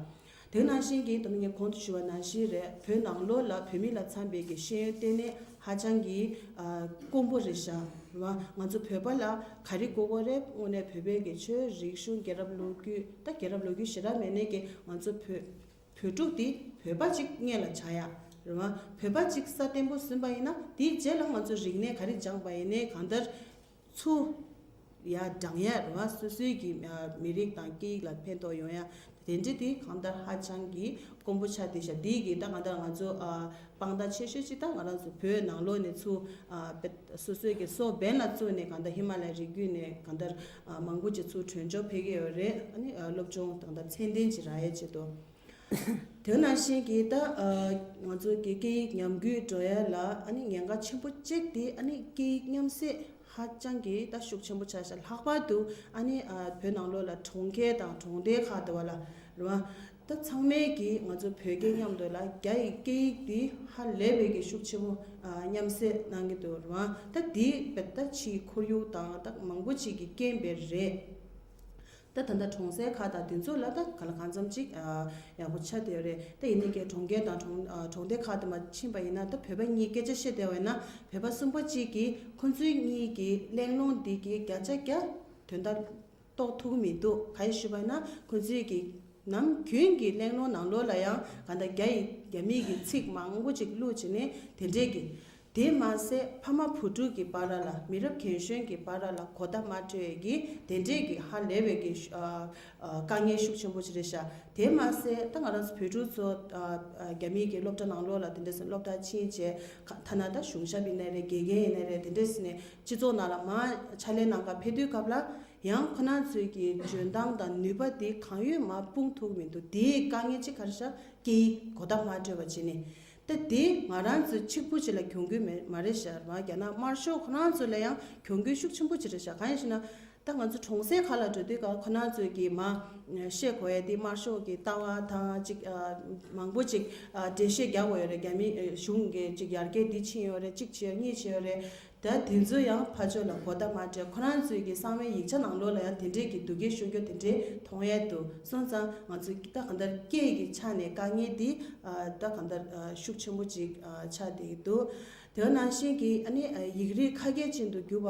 དེ་ནང་བཞིན་གྱི་ད་ནི་ངས་གོང་དུ་ཞུས་པ་ནང་བཞིན་རེད། བོད་ནང་ལོགས་ལ་བོད་མི་ལ་འཚམ་པའི་གི་ཤེས་ཡོན་ལྟེ་གནས་ཧ་ཅང་གི་ཨ་དཀོན་པོ་རེད་ཤག་རེད་བ། ང་ཚོ་བོད་པ་ལ་ག་རེ་དགོས་དགོས་རེད། དངོས་གནས་བོད་པའི་གི་ཆོས་རིག་གཞུང་རྒྱལ་རབས་ལོ་རྒྱུས་ད་རྒྱལ་རབས་ལོ་རྒྱུས་ཞེ་དྲག་མེད་ནའི་གི་ང་ཚོ་བོད་བོད་ཕྲུག་དེ་བོད་པ་གཅིག་སྔོན་ལ་ཆགས་ཡ་རེད་བ། བོད་པ་གཅིག་ས་བརྟན་པོ་ཟིན་པ་ཡིན་ན་དེའི་རྗེས་ལ་ང་ཚོ་རིག་གནས་ག་རེ་སྦྱངས་པ་ཡིན་ནའི་གང་ལྟར་ཚུར་ཡར་འགྲེང་ཡ་རེད་བ། སོ་སོའི་གི་མི་རིགས་དང་སྐད་ཡིག་ལ་ཕན་ཐོགས་ཡོང་ཡ་དེ་འདྲ་དེ་གང་ལྟར་ཧ་ཅང་གི་དཀོན་པོ་ཆགས་བསྡད་ཤག་དེ་གི་ད་གང་ལྟར་ང་ཚོ་ཨ་དཔང་རྟགས་ཆེ་ཤོས་ཅིག་ད་ང་རང་ཚོ་བོད་ནང་ལོགས་ནས་ཚུར་ཨ་སོ་སོའི་གི་སོ་བན་ལ་བཙུགས་ནས་གང་ལྟར་ཧི་མ་ལ་ཡའི་རི་རྒྱུད་ནས་གང་ལྟར་ཨ་མང་པོ་ཅིག་ཚུར་གྲོན་ཆོག་ཕེབས་ཀྱི་ཡོད་རེད། ཨ་ནི་ཨ་སློབ་སྦྱོང་གང་ལྟར་ཚད་ལྡན་ཅིག་རག་ཡ་ཆེད་དུ། དེ་ནང་བཞིན་གྱི་ད་ཨ་ང་ཚོ་གི་སྐད་ཡིག་ཉམས་རྒུད་འགྲོ་ཡ་ལ་ཨ་ནི་ཉེན་ཁ་ཆེན་པོ་གཅིག་དེ་ཨ་ནི་སྐད་ཡིག་མཉམ་བསྲེས་ཧ་ཅང་གི་ད་ཤུགས་ཆེན་པོ་ཆགས་ཤག་ལྷག་པར་དུ་ཨ་ནི་ཨ་བོད་ནང་ལོགས་ལ་གྲོང་ཁྱེར་དང་གྲོང་རྡལ་ཁག་དེ་བ་ལ་རེད་བ། ད་ཚང་མས་ཀྱིས་ང་ཚོ་བོད་སྐད་མཉམ་དུ་ལ་རྒྱ་ཡི་སྐད་ཡིག་འདི་ཧ་ལས་པའི་གི་ཤུགས་ཆེན་པོ་ཨ་མཉམ་བསྲེས་གནང་གི་འདུག་རེད་བ། ད་འདི་བས་ད་ཕྱིའི་ཁོར་ཡུག་དང་ད་མང་པོ་ཅིག་གི་རྐྱེན་པས་རེད། ད་ད་ལྟ་གྲོང་གསེབ་ཁག་དང་དེ་ཚོ་ལ་ད་ག་ལ་གང་འཚམ་ཅིག་ཨ་ཡག་པོ་ཆགས་བསྡད་ཡོད་རེད། ད་ཡིན་ནའི་ཀྱང་གྲོང་ཁྱེར་དང་གྲོང་ཨ་གྲོང་སྡེ་ཁག་དུ་མ་ཕྱིན་པ་ཡིན་ན་ད་བོད་པ་གཉིས་སྐད་ཆ་བཤད་བསྡད་པ་ཡིན་ན་བོད་པ་གསུམ་པ་གཅིག་གིས་ཁོ་ཚོའི་གཉིས་ཀྱི་གླེང་སློང་འདི་གི་བརྒྱ་ཆ་བརྒྱ་དོན་དག་རྟོགས་ཐུབ་ཀྱི་མི་འདུག་གང་ཡིན་ཞུས་པ་ཡིན་ན་ཁོ་ཚོའི་གི་ནམ་རྒྱུན་གྱི་གླེང་སློང་ནང་ལོགས་ལ་ཡང་གང་ལྟར་རྒྱ་ཡི་རྒྱ་མིའི་གི་ཚིག་མང་པོ་ཅིག་བླུགས་བྱས་ནས་དེ་འདྲས་ཀྱི། དེ་མ་ཟད་ཕ་མ་བུ་ཕྲུག་གི་བར་ལ་མི་རབས་རྒན་གཞོན་གྱི་བར་ལ་གོ་བརྡ་མ་འཕྲོད་ཡས་ཀྱི་དེ་འདྲས་ཀྱི་ཧ་ལས་པའི་གི་ཨ་ཨ་དཀའ་ངལ་ཤུགས་ཆེན་པོ་ཅིག་རེད་ཤག་དེ་མ་ཟད་ད་ང་རང་ཚོ་བོད་ཕྲུག་ཚོ་ཨ་ཨ་རྒྱ་མིའི་གི་སློབ་གྲྭ་ནང་ལོགས་ལ་དེ་འདྲས་སེ་སློབ་གྲྭ་ཕྱིན་བྱས་ཁ་ཐ་ན་ད་གཞུང་ཞབས་ཡིན་ནའི་རེད། དགེ་རྒན་ཡིན་ནའི་རེད། དེ་འདྲས་སེ་ནས་སྤྱི་ཚོགས་ནང་ལ་མར་ཕྱག་ལས་གནང་ག་ཕེབས་དུས་སྐབས་ལ་ཡང་ཁོ་རང་ཚོའི་གི་འཇོན་ཐང་དང་ནུས་པ་དེ་གང་ཡོད་མར་སྤུངས་ཐུབ་ཀྱི་མི་འདུག་དེའི་དཀའ་ངལ་ཅིག་ག་རེ་ཤག་སྐད་ཡིག་གོ་བརྡ་མ་འཕྲོད་པ་བྱས་ནས། ད་དེ་ང་རང་ཚོ་གཅིག་པུ་ཅིག་ལ་གྱོང་གུད་མེད་མ་རེད་ཤག་རེད་བ། རྒྱ་ནག་དམར་ཤོག་ཁོ་རང་ཚོ་ལ་ཡང་གྱོང་གུད་ཤུགས་ཆེན་པོ་ཅིག་རེད་ཤག་གང་ཡིན་ཞེ་ན། ད་ང་ཚོ་གྲོང་གསེབ་ཁག་ལ་འགྲོ་དུས་ཀ་ཁོ་རང་ཚོས་ཀྱིས་མ་བཤད་དགོས་ཡ་དེ་དམར་ཤོག་གི་ལྟ་བ་དང་ཅིག་ཨ་མང་པོ་ཅིག་ཨ་འགྲེལ་བཤད་རྒྱག་དགོས་ཡོད་རེད། རྒྱ་མི་ཨ་གཞུང་གིས་ཅིག་ཡར་རྒྱས་འདི་ཕྱིན་ཡོད་རེད། གཅིག་བྱས་གཉིས་བྱས་ཡོད་རེད། ད་དེ་ཚོ་ཡང་ཕར་ཕྱོགས་ལ་གོ་བརྡ་མ་སྤྲད། ཁོ་རང་ཚོའི་གི་གསང་བའི་ཡིག་ཆ་ནང་ལོགས་ལ་ཡང་དེ་འདྲས་ཀྱི་སྡུག་སྐད་ཤོད་རྒྱུ་དེ་འདྲས་མཐོང་ཡས་འདུག་སོང་ཙང་ང་ཚོས་ད་གང་ལྟར་སྐད་ཀྱི་ཆ་ནས་དཀའ་ངལ་འདི་ཨ་ད་གང་ལྟར་ཨ་ཤུགས་ཆེན་པོ་ཅིག་ཨ་ཆགས་བསྡད་ཀྱི་འདུག་དེ་ནང་བཞིན་གྱི་ཨ་ནི་ཨ་ཡིག་རིགས་ཁ་སྐད་ཅན་དུ་བསྒྱུར་བ་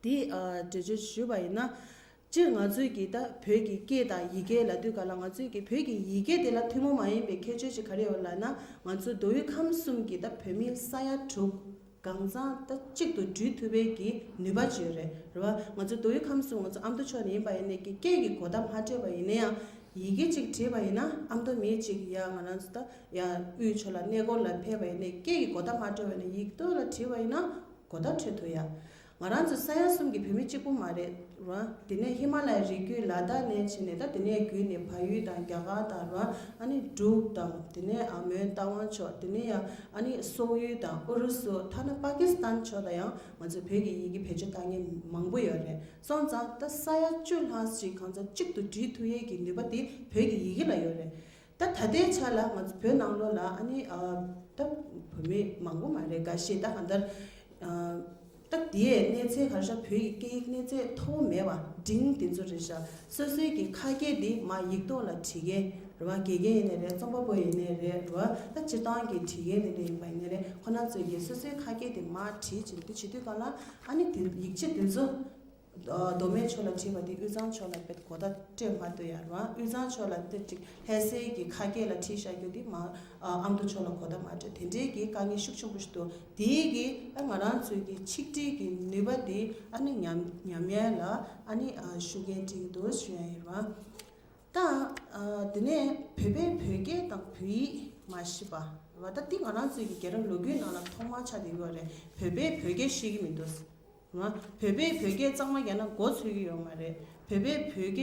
འདི་ཨ་འགྲེལ་བརྗོད་ཞུས་པ་ཡིན་ན། སྤྱིར་ང་ཚོས་ཀྱི་ད་བོད་ཀྱི་སྐད་དང་ཡི་གེ་ལབ་དུས་ག་ལ་ང་ཚོས་ཀྱི་བོད་ཀྱི་ཡི་གེ་དེ་ལ་ཐུན་མོང་མ་ཡིན་པའི་ཁྱད་ཆོས་ཅིག་ག་རེ་ཡོད་ལབ་ན། ང་ཚོ་མདོ་དབུས་ཁམས་གསུམ་གྱི་ད་བོད་མི་ས་ཡ་དྲུག་གང་ཚང་ད་གཅིག་ཏུ་སྒྲིལ་ཐུབ་པའི་གི་ནུས་པ་ཅིག་ཡོད་རེད། རེད་བ། ང་ཚོ་མདོ་དབུས་ཁམས་གསུམ་ང་ཚོ་ཨ་མདོ་ཕྱོགས་ནས་ཡིན་པ་ཡིན་ནའི་གི་སྐད་ཀྱི་གོ་བརྡ་མ་སྤྲད་པ་ཡིན་ན་ཡང་ཡི་གེ་ཅིག་བྲིས་པ་ཡིན་ན་ཨ་མདོ་མི་གཅིག་ཡ་ང་རང་ཚོ་ད་ཡ་དབུས་ཕྱོགས་ལ་གནས་སྐོར་ལ་ཕེབས་པ་ཡིན་ནའི་སྐད་ཀྱི་གོ་བརྡ་མ་སྤྲད་པ་ཡིན་ན་ཡིག་ཐོག་ལ་བྲིས་པ་ཡིན་ན་གོ་བརྡ་འཕྲོད་ཐུབ་ཡ། ང་རང་ཚོ་ས་ཡ་གསུམ་གྱི་བོད་མི་གཅིག་པུ་མ་རེད་ར། དེ་ནས་ཧི་མ་ལ་ཡའི་རི་རྒྱུད་ལ་དྭགས་ནས་ཕྱིན་ནས་ད་དེ་ནས་བརྒྱུད་ནས་བལ་ཡུལ་དང་རྒྱ་གར་དང་ར། ཨ་ནི་འབྲུག་དང་དེ་ནས་ཨ་མོན་རྟ་དབང་ཕྱོགས། དེ་ནས་ཡང་ཨ་ནི་སོག་ཡུལ་དང་ཨུ་རུ་སུ་ཐ་ན་པ་ཀི་སི་ཐན་ཕྱོགས་ལ་ཡང་ང་ཚོ་བོད་ཀྱི་ཡི་གེ་བེད་སྤྱོད་བཏང་མཁན་མང་པོ་ཡོད་རེད། སོང་ཙང་ད་ས་ཡ་བཅུ་ལྷག་ཅིག་གང་ཚ་གཅིག་ཏུ་སྒྲིལ་ཐུབ་ཡས་ཀྱི་ནུས་པ་དེ་བོད་ཀྱི་ཡི་གེ་ལ་ཡོད་རེད། ད་ད་ལྟའི་ཆ་ལ་ང་ཚོ་བོད་ནང་ལོགས་ལ་ཨ་ནི་ཨ་ད་བོད་མི་མང་པོ་མ་རེད། འགའ་ཤས་ད་གང་ལྟར་ཨ་ད་དེའི་གནས་ཚད་ག་རེ་ཤག་བོད་ཀྱི་སྐད་ཡིག་གནས་ཚད་མཐོ་པོ་མེད་པ་འབྲིང་དེ་ཚོ་རེད་ཤག་སོ་སོའི་གི་ཁ་སྐད་དེ་མ་ཡིག་ཐོག་ལ་བྲིས་མཁན་རེད་བ། དགེ་རྒན་ཡིན་ནའི་རེད། རྩོམ་པ་པོ་ཡིན་ནའི་རེད། རེད་བ། ད་སྤྱིར་བཏང་གི་བྲིས་མཁན་དེ་འདྲ་ཡིན་པ་ཡིན་ནའི་རེད། ཁོ་རང་ཚོའི་གི་སོ་སོའི་ཁ་སྐད་དེ་མ་བྲིས་བྱས་དེ་བྱེད་དུས་ག་ལ་ཨ་ནི་དེ་ཡིག་ཆ་དེ་ཚོ། མདོ་སྨད་ཕྱོགས་ལ་བྲིས་པ་དེ་དབུས་གཙང་ཕྱོགས་ལ་དཔེ་གོ་བརྡ་སྤྲད་མ་ཐུབ་ཡ་རེད་བ། དབུས་གཙང་ཕྱོགས་ལ་དེ་ཅིག་ལྷ་སའི་གི་ཁ་སྐད་ལ་བྲིས་བཞག་རྒྱུ་དེ་མ་ཨ་མདོ་ཕྱོགས་ལ་གོ་བརྡ་མ་སྤྲད། དེ་འདྲའི་གི་དཀའ་ངལ་ཤུགས་ཆེན་པོ་ཞིག་འདུག་དེའི་གི་ཨ་ང་རང་ཚོའི་གི་ཆིག་སྒྲིལ་གི་ནུས་པ་དེ་ཨ་ནི་ཉམས་ཉམས་ཡ་ལ་ཨ་ནི་ཨ་ཤུགས་རྐྱེན་སྤྲད་ཀྱི་འདུག་ཞུ་ཡ་ཡིན་རེད་བ། ད་ཨ་དེ་ནས་བོད་པས་བོད་སྐད་དང་བོད་ཡིག་མ་ཤེས་པ་རེད་བ། ད་འདི་ང་རང་ཚོའི་གི་རྒྱལ་རབས་ལོ་རྒྱུས་ནང་ལ་ཐོག་མར་ཆགས་བསྡད་ཡོད་རེད། བོད་པས་བོད་སྐད་ཤེས་ཀྱི་མི་འདུག་ཟེར། བོད་པས་བོད་སྐད་གཙང་མ་རྒྱག་ན་མགོ་ཚོས་ཀྱི་ཡོད་མ་རེད། བོད་པས་བོད་སྐད་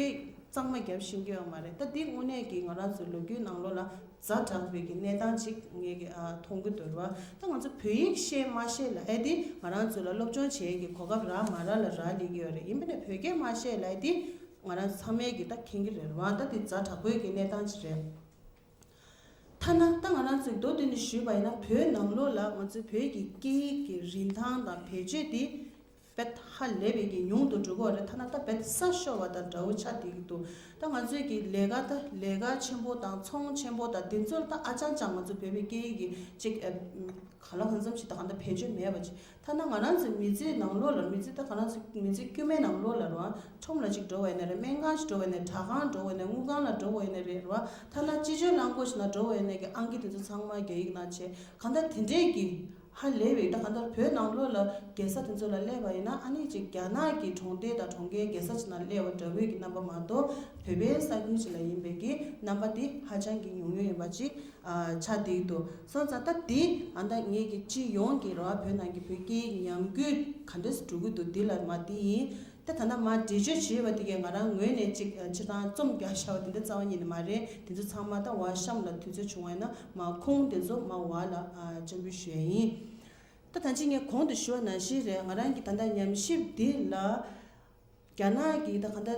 གཙང་མ་རྒྱབ་ཤེས་ཀྱི་ཡོད་མ་རེད། ད་འདི་དངོས་གནས་ཀྱི་ང་རང་ཚོའི་ལོ་རྒྱུས་ནང་ལོགས་ལ་ཛ་དྲག་པའི་གི་གནས་སྟངས་ཅིག་ངས་ཀྱི་ཨ་མཐོང་གི་འདུག་རེད་བ། ད་ང་ཚོ་བོད་ཡིག་ཤེས་མ་ཤེས་ལབ་ཡ་དེ་ང་རང་ཚོ་ལ་སློབ་སྦྱོང་བྱེད་ཡས་ཀྱི་གོ་སྐབས་རག་མ་རག་ལ་རག་སླེབས་ཀྱི་ཡོད་རེད། ཡིན་པ་ནས་བོད་སྐད་མ་ཤེས་ལབ་ཡ་དེ་ང་རང་ཚོ་ཚང་མས་ཀྱི་ད་མཁྱེན་གྱི་རེད་བ། ད་དེ་ཛ་དྲག་པོའི་གི་གནས་སྟངས་ཅིག་རེད། ཐ་ན་ད་ང་རང་ཚོས་མདོར་བསྡུས་ནས་ཞུས་པ་ཡིན་ན་བོད་ནང་ལོགས་ལ་ང་ཚོའི་བོད་ཀྱི་སྐད་ཡིག་གི་རིན་ཐང་དང་བེད་སྤྱོད་དེ་རྦད་ཧ་ལས་པའི་གི་ཉུང་དུ་འགྲོ་གི་ཡོད་རེད། ཐ་ན་ད་རྦད་ས་ཤོར་བ་དང་འདྲ་བོ་ཆགས་བསྡད་ཀྱི་འདུག་ད་ང་ཚོས་ཀྱི་ལས་ཀ་ད་ལས་ཀ་ཆེན་པོ་དང་ཚོང་ཆེན་པོ་དང་དེ་ཚོར་ད་ཨ་ཅང་ཅང་ང་ཚོ་བོད་པའི་སྐད་ཡིག་གི་ཅིག་ཨ་གང་ལ་གང་འཚམ་ཞིག་ད་གང་ལྟར་བེད་སྤྱོད་མེད་པ་ཅིག་ཐ་ན་ང་རང་ཚོའི་མི་ཚེའི་ནང་ལོགས་ལ་མི་ཚེ་ད་ང་རང་ཚོའི་མི་ཚེ་དཀྱུས་མའི་ནང་ལོགས་ལ་རེད་བ། ཁྲོམ་ལ་ཅིག་འགྲོ་བ་ཡིན་ན་རེད། སྨན་ཁང་ཞིག་འགྲོ་བ་ཡིན་ན་རེད། དྲ་ཁང་འགྲོ་བ་ཡིན་ན་རེད། དངུལ་ཁང་ལ་འགྲོ་བ་ཡིན་ན་རེད་རེད་བ། ཐ་ན་སྤྱི་སྤྱོད་རླངས་འཁོར་ཞིག་ན་འགྲོ་བ་ཡིན་ན་གི་ཨང་ཀི་དེ་ཚོ་ཚང་མ་རྒྱ་ཡིག་ནང་བྱས། གང་ལྟར་དེ་འདྲས་ཀྱི་ཧ་ལས་པའི་ད་གང་ལྟར་བོད་ནང་ལོགས་ལ་རྒྱལ་ས་དེ་ཚོ་ལ་སླེབས་པ་ཡིན་ན་ཨ་ནི་ཅིག་རྒྱ་ནག་གི་གྲོང་རྡལ་དང་གྲོང་ཁྱེར་རྒྱལ་ས་ཅིག་ནང་སླེབས་པ་འདྲ་བོའི་གི་རྣམ་པ་མ་གཏོགས་བོད་པའི་ས་ཁུལ་ཅིག་ལ་ཡིན་པའི་གི་རྣམ་པ་དེ་ཧ་ཅང་གི་ཉུང་ཉུང་ཡིན་པ་ཅིག་ཨ་ཆགས་བསྡད་འདུག་སོང་ཙང་ད་འདི་ཨ་ད་ངེད་ཀྱི་སྤྱི་ཡོངས་ཀྱི་རེད་བ། བོད་ནང་གི་བོད་སྐད་ཉམས་རྒུད་ག་འདྲས་སེ་འགྲོ་གི་འདུག་འདི་ལ་མ་འདི་ཡིན། ད་ད་ལྟ་མ་འགྲེལ་བརྗོད་བྱས་པ་དེ་གས་ང་རང་ངོས་ནས་ཅིག་ཨ་སྤྱིར་བཏང་རྩོམ་རྒྱག་བཞག་པ་དེ་འདྲ་རྩ་བ་ཉིད་ནས་མ་རེད། དེ་ཚོ་ཚང་མ་ད་བར་གཤམ་ལ་དུས་ཚོད་བྱུང་བ་ཡིན་ན་མ་ཁུངས་དེ་ཚོ་མ་བར་ལ་ཨ་སྤྱན་འབུལ་ཞུ་ཡ་ཡིན། ད་ད་ཅི་ངས་གོང་དུ་ཞུ་བ་ནང་བཞིན་རེད། ང་རང་གི་ད་ལྟ་ཉམས་ཞིབ་འདི་ལ། རྒྱ་ནག་གི་ད་ག་ད་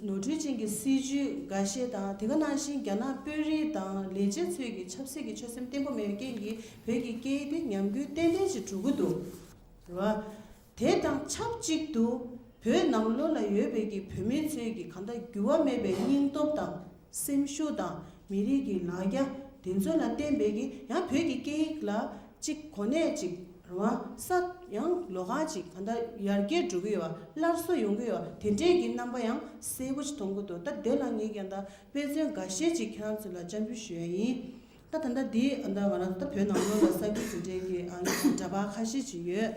ནོར་འཁྲུལ་ཅན་གྱི་སྲིད་ཇུས་འགའ་ཤས་དང་། དེ་ག་ནང་བཞིན་རྒྱ་ནག་དཔོན་རིགས་དང་ལས་བྱེད་ཚོས་ཀྱི་ཆབ་སྲིད་ཀྱི་ཆོད་སེམས་བརྟན་པོ་མེད་པའི་རྐྱེན་གྱིས་བོད་ཀྱི་སྐད་ཡིག་དེ་ཉམས་རྒུད་ཏན་ཏན་ཅིག་འགྲོ་གི་འདུག་རེད་བ། དེ་དང་ཆབས་ཅིག་ཏུ་བོད་ནང་ལོགས་ལ་ཡོད་པའི་གི་བོད་མི་ཚོས་ཀྱི་གང་ལྟར་འགྱུར་བ་མེད་པའི་སྙིང་སྟོབས་དང་སེམས་ཤུགས་དང་མི་རིགས་ཀྱི་ལ་རྒྱ་དེ་ཚོ་ལ་བརྟེན་པའི་གི་ཡང་བོད་ཀྱི་སྐད་ཡིག་ལ་གཅིག་གོ་གནས་གཅིག་རང་ས་ཡང་ལོ་གང་གཅིག་གང་ལྟར་ཡར་རྒྱས་འགྲོ་གི་ཡོད་པ། སླར་གསོ་ཡོང་གི་ཡོད་པ། དེ་འདྲས་ཀྱི་རྣམ་པ་ཡང་གསལ་པོ་ཅིག་མཐོང་གི་འདུག་ད་དེ་ལ་ངས་ཀྱང་ད་དཔེ་མཚོན་འགའ་ཤས་ཅིག་ཁྱེད་རང་ཚོ་ལ་སྤྱན་འབུལ་ཞུ་ཡ་ཡིན། ད་ད་ལྟ་འདི་ཨ་ད་ང་རང་ད་བོད་ནང་ལོགས་ལ་ས་ཁུལ་དེ་འདྲའི་གི་ཨ་འདྲ་པར་ཁ་ཤས་ཅིག་ཡོད།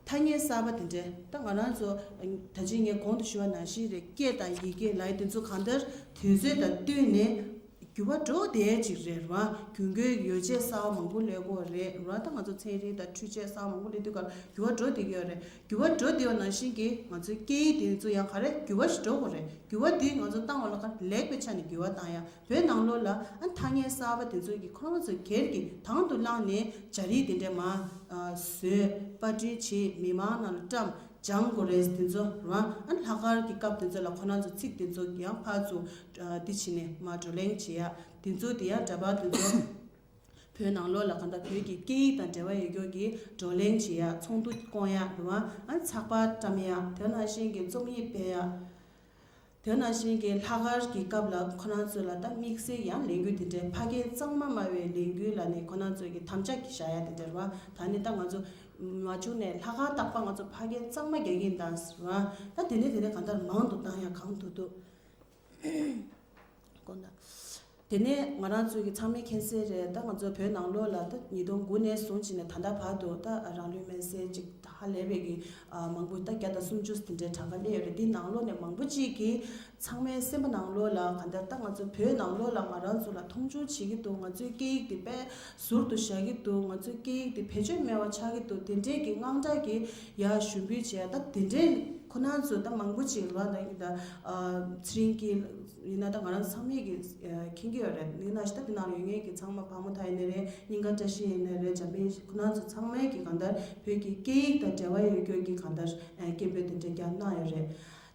ཐ་སྙད་གསར་པ་དེ་འདྲ་ད་ང་རང་ཚོ་ད་ཅི་ངས་གོང་དུ་ཞུ་བ་ནང་བཞིན་རེད། སྐད་དང་ཡི་གེ་ལབ་ཡ་དེ་ཚོ་གང་ལྟར་དུས་ཚོད་དང་བསྟུན་ནས་འགྱུར་བ་འགྲོ་བསྡད་ཅིག་རེད་ར། རྒྱུན་མཁོའི་ཡོ་བྱད་གསར་པ་མང་པོ་སླེབས་ཀྱི་ཡོད་རེད་ར། ད་ང་ཚོ་ཚན་རིག་དང་འཕྲུལ་ཆས་གསར་པ་མང་པོ་སླེབས་དུས་སྐབས་འགྱུར་བ་འགྲོ་བསྡད་ཀྱི་ཡོད་རེད། འགྱུར་བ་འགྲོ་བསྡད་པ་ནང་བཞིན་གྱི་ང་ཚོའི་སྐད་ཡིག་དེ་ཚོ་ཡང་ག་རེ་འགྱུར་བ་ཞིག་འགྲོ་དགོས་རེད། འགྱུར་བ་དེ་ང་ཚོ་བཏང་བ་ལ་ག་ལེགས་པའི་ཆ་ནས་འགྱུར་བ་བཏང་ཡ། བོད་ནང་ལོགས་ལ་ཨ་ཐ་སྙད་གསར་པ་དེ་ཚོ་གི་ཁོ་རང་ཚོ་སྒེར་གྱི་དང་དུ་བླངས་ནས་སྦྱར་ཡིག་དེ་འདྲ་མར་བཟོས། པར་སྐྲུན་བྱས། མི་མང་ནང་ལ་བཀྲམ། སྦྱང་དགོས་རེད། དེ་ཚོ་རང་ཨ་ལྷག་དཀར་གྱི་སྐབས་དེ་ཚོ་ལ་ཁོ་རང་ཚོ་ཚིག་དེ་ཚོ་ཡང་ཕར་ཚུར་འདི་བྱས་ནས་མར་བགྲོ་གླེང་བྱེད་ཡ། དེ་ཚོ་དེ་ཡང་འདྲ་པར་དེ་ཚོ་བོད་ནང་ལོགས་ལ་གང་ལྟར་བོད་ཀྱི་སྐད་ཡིག་དང་འབྲེལ་བ་ཡོད་རྒྱུ་གི་བགྲོ་གླེང་བྱེད་ཡ། ཚོགས་འདུ་བསྐོང་ཡ་རེད་བ། ཨ་ཚགས་པར་བཀྲམ་ཡ། དེ་ནང་བཞིན་གྱི་རྩོམ་ཡིག་སྤེལ་ཡ། དེ་ནང་བཞིན་གྱི་ལྷག་དཀར་གྱི་སྐབས་ལ་ཁོ་རང་ཚོ་ལ་ད་དམིགས་བསལ་ཡང་ལས་འགུལ་དེ་འདྲའི་ཕ་སྐད་གཙང་མ་སྨྲ་བའི་ལས་འགུལ་ལ་ནི་ཁོ་རང་ཚོ་གི་དམ་བཅའ་བཞག་ཡ་དེ་འདྲ་རེད་བ། ད་ནི་ད་ང་ཚོ་མ་བྱུང་ནས་ལྷག་དཀར་རྟག་པར་ང་ཚོ་ཕ་སྐད་གཙང་མ་རྒྱག་གིན་གདའ་ཟེར་བ། ད་དེ་ནས་དེ་ནས་གང་ལྟར་མང་དུ་བཏང་ཡ་གང་ཐུབ་ཐུབ་དགོངས་དག་དེ་ནས་ང་རང་ཚོའི་གི་ཚང་མས་མཁྱེན་གསལ་རེད། ད་ང་ཚོ་བོད་ནང་ལོགས་ལ་ད་ཉིས་སྟོང་དགུ་ནས་བཟུང་བྱས་ནས་ད་ལྟ་བར་དུ་ད་རང་ལུས་མེར་སྲེག་ཅིག་ཧ་ལས་པའི་གི་ཨ་མང་པོ་ད་བརྒྱ་དང་སུམ་ཅུ་དེ་འདྲའི་གྲངས་ཀ་སླེབས་ཡོད་རེད། འདི་ནང་ལོགས་ནས་མང་པོ་ཅིག་གིས་ཚང་མའི་སེམས་པ་ནང་ལོགས་ལ་ག་འདྲ་ད་ང་ཚོ་བོད་ནང་ལོགས་ལ་ང་རང་ཚོ་ལ་མཐོང་ཆུང་བྱེད་ཀྱི་འདུག་ང་ཚོའི་སྐད་ཡིག་དེ་དཔེ་ཟུར་དུ་བཞག་གི་འདུག་ང་ཚོའི་སྐད་ཡིག་དེ་བེད་སྤྱོད་མེད་པ་ཆགས་ཀྱི་འདུག་དེ་འདྲའི་གི་དངངས་སྐྲག་གི་ཡ་ཞུ་འབུལ་བྱས། ད་དེ་འདྲའི་ཁོ་ན་ཚོ་ད་མང་པོ་ཅིག་རེད་བ། ད་ཡིན་ད་ཚེ་རིང་སྐྱིད་ཡིན་ན་ད་ང་རང་ཚང་མས་ཀྱི་མཁྱེན་གྱི་ཡོད་རེད། ཡིན་ན་ཞིག་ད་དེ་ནང་ཡོད་ངེས་ཀྱི་ཚང་མ་ཕག་མོ་ཐ་ཡིན་ནའི་རེད། སྙིང་དཀར་བཀྲ་ཤིས་ཡིན་ནའི་རེད། འཇམ་དཔལ་ཁོ་ན་ཚོ་ཚང་མས་ཀྱི་གང་ལྟར་བོད་ཀྱི་སྐད་ཡིག་དང་འབྲེལ་བ་ཡོད་རྒྱུ་གི་གང་ལྟར་སྐད་འབོད་དེ་འདྲ་རྒྱག་གནང་ཡོད་རེད།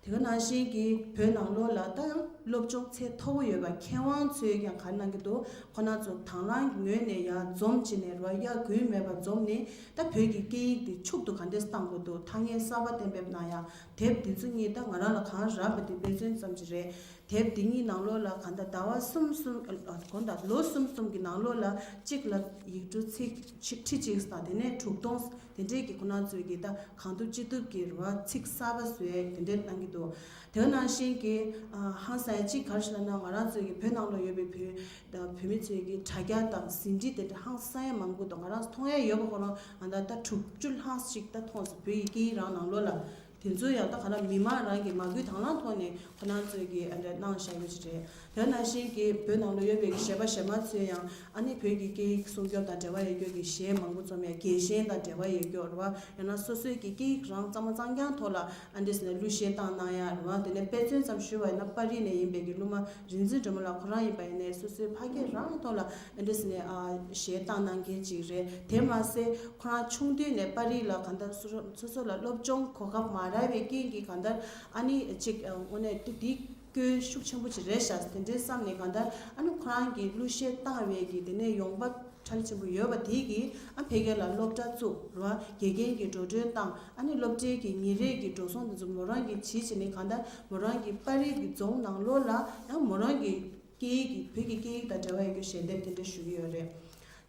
དེ་ག་ནང་བཞིན་གྱི་བོད་ནང་ལོགས་ལ་ད་ཡང་སློབ་སྦྱོང་ཚད་མཐོ་པོ་ཡོད་པ་མཁས་དབང་ཚོས་ཀྱང་ག་རེ་གནང་གི་འདུག་ཁོ་ན་ཚོ་དང་བླངས་ངོས་ནས་ཡར་འཛོམས་བྱས་ནས་རོ་གཡག་རྒྱུན་མེད་པར་འཛོམས་ནས་ད་བོད་ཀྱི་སྐད་ཡིག་འདི་ཕྱུག་ཏུ་ག་འདྲས་བཏང་དགོས་འདུག་ཐ་སྙད་གསར་པ་གཏན་འབེབས་གནང་ཡ། དེབ་འདི་ཚོ་གཉིས་ད་ང་རང་ལ་གང་རག་པ་དེ་དཔེ་མཚོན་ཙམ་ཅིག་རེད། དེབ་འདི་གཉིས་ནང་ལོགས་ལ་གང་ལྟར་ཟླ་བ་གསུམ་གསུམ་ཨ་གང་ལྟར་ལོ་གསུམ་གསུམ་གྱི་ནང་ལོགས་ལ་གཅིག་ལ་ཡིག་འབྲུ་ཚིག་ཁྲི་གཅིག་དང་དེ་ནས་དྲུག་སྟོང་དེ་འདྲས་ཀྱི་ཁོ་ན་ཚོས་ཀྱི་ད་གང་ཐུབ་ཅི་ཐུབ་ཀྱི་རེད་བ། ཚིག་གསར་པ་བཟོས་དེ་འདྲས་གནང་གི་འདུག་དེ་ནང་བཞིན་གྱི་ཨ་ཧང་སང་ཡ་གཅིག་ག་རེ་ཞིག་ལབ་ན། ང་རང་ཚོའི་གི་བོད་ནང་ལ་ཡོད་པའི་བོད་ད་བོད་མི་ཚོའི་གི་དྲ་རྒྱ་དང་ཟིན་བྲིས་དེ་འདྲ་ཧང་སང་ཡ་མང་པོ་འདུག་ང་རང་ཚོ་མཐོང་ཡ་ཡོད་པ་ཁོ་རང་ང་ད་ལྟ་དྲུག་ཅུ་ལྷག་ཞིག་ད་མཐོང་སོང་། བོད་ཀྱི་སྐད་ཡིག་རང་ནང་ལོགས་ལ། དེ་ཚོ་ཡང་ད་ག་ན་མི་མང་རང་གི་མ་བསྐུལ་དང་བླངས་ཐོག་ནས་ཁོ་རང་ཚོས་ཀྱི་ཨ་འདྲ་གནང་བཞག་ཡོད་ཅིག་རེད། དེ་ནང་བཞིན་གྱི་བོད་ནང་ལ་ཡོད་པའི་གི་གཞས་པ་གཞས་མ་ཚོས་ཡང་ཨ་ནི་བོད་ཀྱི་སྐད་ཡིག་སྲུང་སྐྱོབ་དང་འབྲེལ་བ་ཡོད་རྒྱུ་གི་གཞས་མང་པོ་རྩོམ་ཡ། རྒྱལ་ཞེན་དང་འབྲེལ་བ་ཡོད་རྒྱུ་རེད་བ། ཡང་ན་སོ་སོའི་གི་སྐད་ཡིག་རང་གཙང་མ་གཙང་རྐྱང་ཐོག་ལ་ཨ་འདྲས་ནས་གླུ་གཞས་བཏང་གནང་ཡ་རེད་བ། དེ་ནས་དཔེ་མཚོན་ཙམ་ཞུ་བ་ཡིན་ན་པར་རིས་ནས་ཡིན་པའི་གི་གླུ་མ་རིག་འཛིན་སྒྲོལ་མ་ལགས་ཁོ་རང་ཡིན་པ་ཡིན་ནའི་སོ་སོའི་ཕ་སྐད་རང་ཐོག་ལ་ཨ་འདྲས་ནས་ཨ་གཞས་བཏང་གནང་མཁན་ཅིག་རེད། དེ་མ་ཟད་ཁོ་རང་ཆུང་དུས་ནས་པར་རིས་ལ་གང་ལྟར་སོ་སོ་སོ་སོ་ལ་སློབ་སྦྱོང་གོ་སྐབས་མ་རག་པའི་རྐྱེན་གྱིས་གང་ལྟར་ཨ་ནི་ཅིག་དངོས་གནས་དེ་འདི་སྐྱོན་ཤུགས་ཆེན་པོ་ཅིག་རེད་ཤག་དེ་འདྲའི་བསམ་ནས་གང་ལྟར་ཨ་ནི་ཁོ་རང་གིས་གླུ་གཞས་བཏང་བའི་གི་དེ་ནས་ཡོང་འབབ་ཁྲལ་ཆེན་པོ་ཡོད་པ་དེ་གིས་ཨ་ཕ་གི་ལ་སློབ་གྲྭ་བཙུགས་རེད་བ། དགེ་རྒན་གྱི་འགྲོ་གྲོན་བཏང་། ཨ་ནི་སློབ་གྲྭའི་གི་ཉིན་རེའི་གི་འགྲོ་སོང་དེ་ཚོ་མོ་རང་གིས་བྱེད་བྱེད་ནས་གང་ལྟར་མོ་རང་གི་པར་རིས་གི་རྫོང་ནང་ལོགས་ལ་ཡང་མོ་རང་གི་སྐད་ཡིག་གི་བོད་ཀྱི་སྐད་ཡིག་དང་འབྲེལ་བ་ཡོད་རྒྱུ་ཞལ་འདེབས་དེ་འདྲ་ཞུ་གི་ཡོད་རེད།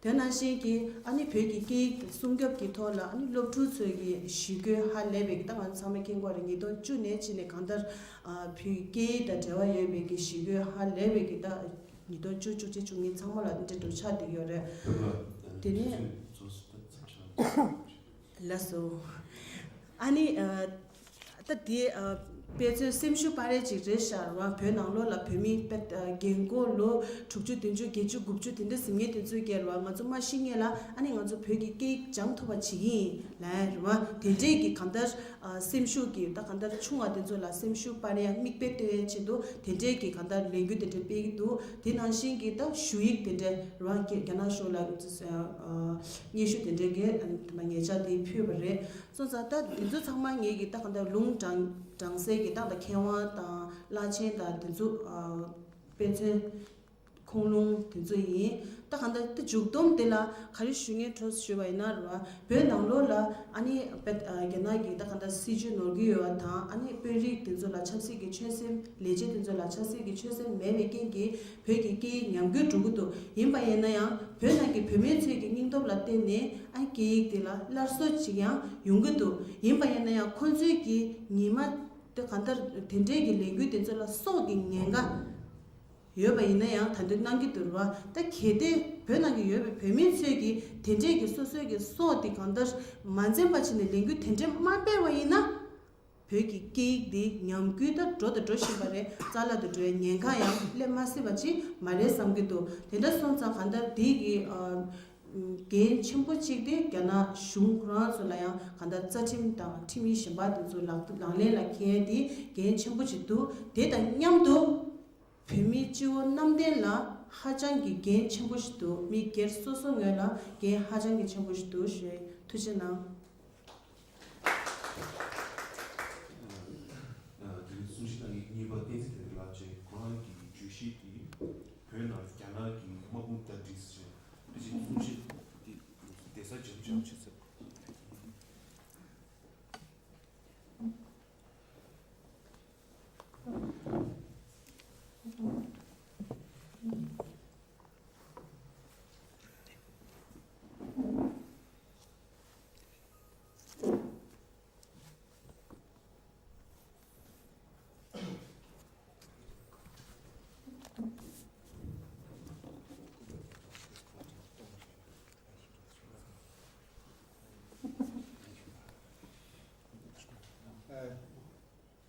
དེ་ནང་བཞིན་གྱི་ཨ་ནི་བོད་ཀྱི་སྐད་ཡིག་སྲུང་སྐྱོབ་ཀྱི་ཐོག་ལ་ཨ་ནི་སློབ་ཕྲུག་ཚོའི་གི་ཞི་རྒོལ་ཧ་ལས་པའི་གི་ད་ང་ཚང་མས་མཁྱེན་གྱི་ཡོད་རེད། ཉིས་སྟོང་བཅུ་ནས་ཕྱིན་ནས་གང་ལྟར་ཨ་བོད་ཀྱི་སྐད་ཡིག་དང་འབྲེལ་བ་ཡོད་པའི་གི་ཞི་རྒོལ་ཧ་ལས་པའི་གི་ད་ཉིས་སྟོང་བཅུ་བཅུ་གཅིག་བཅུ་གཉིས་ཚང་མ་ལ་འདི་འདྲ་གྲུབ་ཆགས་བསྡད་ཡོད་རེད། དེ་ནས་ལགས་སོ། ཨ་ནི་ཨ་ད་དེ་ཨ་དཔེ་མཚོན་སེམས་ཤུགས་སྤར་ཡས་ཅིག་རེད་ཤག་རེད་བ། བོད་ནང་ལོགས་ལ་བོད་མི་དཔེ་ཨ་རྒན་འཁོགས་ལོ་དྲུག་ཅུ་བདུན་ཅུ་བརྒྱད་ཅུ་དགུ་བཅུ་དེ་འདྲ་ཟིན་མཁན་དེ་ཚོས་ཀྱི་རེད་བ། ང་ཚོ་མ་ཤི་སྔོན་ལ་ཨ་ནི་ང་ཚོ་བོད་ཀྱི་སྐད་ཡིག་སྦྱང་ཐུབ་པ་བྱེད་ཀྱི་ཡིན་ལབ་ཡ་རེད་བ། དེ་འདྲས་ཀྱི་གང་ལྟར་ཨ་སེམས་ཤུགས་ཀྱི་ད་གང་ལྟར་ཆུང་བ་དེ་ཚོ་ལ་སེམས་ཤུགས་སྤར་ཡ་མིག་དཔེ་སྟོན་ཡའི་ཆེད་དུ་དེ་འདྲས་ཀྱི་གང་ལྟར་ལས་འགུལ་དེ་འདྲ་སྤེལ་གྱི་འདུག་དེ་ནང་བཞིན་གྱི་ད་ཞུ་ཡིག་དེ་འདྲ་རང་རྒྱ་ནག་གཞུང་ལ་སྙན་ཞུ་དེ་འདྲའི་གི་ཉེ་ཆར་དེ་ཕུལ་བ་རེད། སོང་ཙང་ད་འདི་ཚོ་ཚང་མ་ངེད་ཀྱི་ད་གང་ལྟར་ལུང་དྲངས་ གྲངས་སེལ་གྱི་ཏག་ཏག་མཁས་དབང་དང་བླ་ཆེན་དང་དེ་ཚོ་དཔེ་མཚོན། ཁུངས་ལུང་དེ་ཚོ་ཡིན། ད་གང་ལྟར་ད་མཇུག་སྡོམ་དེ་ལ་ག་རེ་ཞུ་ངེས་འཕྲོ་ཞུས་པ་ཡིན་ན་རེད་བ། བོད་ནང་ལོགས་ལ་ཨ་ནི་བེད་རྒྱ་ནག་གི་ད་གང་ལྟར་སྲིད་ཇུས་ནོར་གྱི་ཡོད་པ་དང་ཨ་ནི་དཔོན་རིགས་དེ་ཚོ་ལ་ཆབ་སྲིད་ཀྱི་ཆོད་སེམས་ལས་བྱེད་དེ་ཚོ་ལ་ཆབ་སྲིད་ཀྱི་ཆོད་སེམས་མེད་པའི་རྐྱེན་གྱིས་བོད་ཀྱི་སྐད་ཡིག་ཉམས་རྒུད་འགྲོ་གི་འདུག་ཡིན་པ་ཡིན་ན་ཡང་བོད་ནང་གི་བོད་མི་ཚོས་ཀྱི་སྙིང་སྟོབས་ལ་བརྟེན་ནས་ཨ་སྐད་ཡིག་དེ་ལ་སླར་གསོ་ཅིག་ཡང་ཡོང་གི་འདུག་ཡིན་པ་ཡིན་ན་ཡང་ཁོང་ཚོས་ཀྱི་ཉི་མ་དེ་གང་ལྟར་དེ་འདྲའི་གི་ལས་འགུལ་དེ་ཚོ་ལ་སྲོག་གི་ཉེན་ཁ་ཡོད་པ་ཡིན་ན་ཡང་ད་དུང་གནང་གི་འདུག་རེད་བ། ད་གལ་ཏེ་བོད་ནང་གི་ཡོད་པའི་བོད་མི་ཚོས་ཀྱིས་དེ་འདྲས་ཀྱི་སོ་སོའི་གི་སྲོག་དེ་གང་ལྟར་མ་འཛེམ་པ་བྱས་ནས་ལས་འགུལ་དེ་འདྲས་མ་སྤེལ་བ་ཡིན་ན། བོད་ཀྱི་སྐད་ཡིག་འདི་ཉམས་རྒུད་ད་འགྲོ་དང་འགྲོ་བཞིན་པ་རེད། རྩ་བརླག་ཏུ་འགྲོ་བའི་ཉེན་ཁ་ཡང་སླེབས་མ་སྲིད་པ་ཅིག་མ་རེད་བསམ་གྱི་འདུག་དེ་འདྲ་སོང་ཙང་གང་ལྟར་འདི་གི་ཨ། འགན་ཆེན་པོ་གཅིག་དེ་རྒྱ་ནག་གཞུང་རང་ཚོ་ལ་ཡང་གང་ལྟར་རྩ་ཁྲིམས་དང་ཁྲིམས་ཡིག་གཞན་པ་དེ་ཚོ་ལག་ལག་ལེན་ལ་འཁེལ་ཡས་དེ་འགན་ཆེན་པོ་ཅིག་འདུག་དེ་དང་མཉམ་དུ། བོད་མིའི་སྤྱི་བོ་གནམ་བསྟན་ལ་ཧ་ཅང་གི་འགན་ཆེན་པོ་ཞིག་འདུག་མི་སྒེར་སོ་སོ་ངོས་ལ་འགན་ཧ་ཅང་གི་ཆེན་པོ་ཞིག་འདུག་ཞེས་ཐུགས་རྗེ་གནང་། དེ་རིང་གསུང་བཤད་གནང་མཁན་གཉིས་པ་བསྟན་འཛིན་བདེ་ལེགས་ལགས་ཀྱིས་ཁོ་རང་གི་བརྗོད་གཞི་དེ་བོད་ནང་རྒྱ་ནག་གི་དམག་དཔུང་གྲ་སྒྲིག་ཟེར་བྱས་གསུང་བཤད་དེ་བསྡད་ས་ཇེ་ཆེ་ཆེ་ཚར།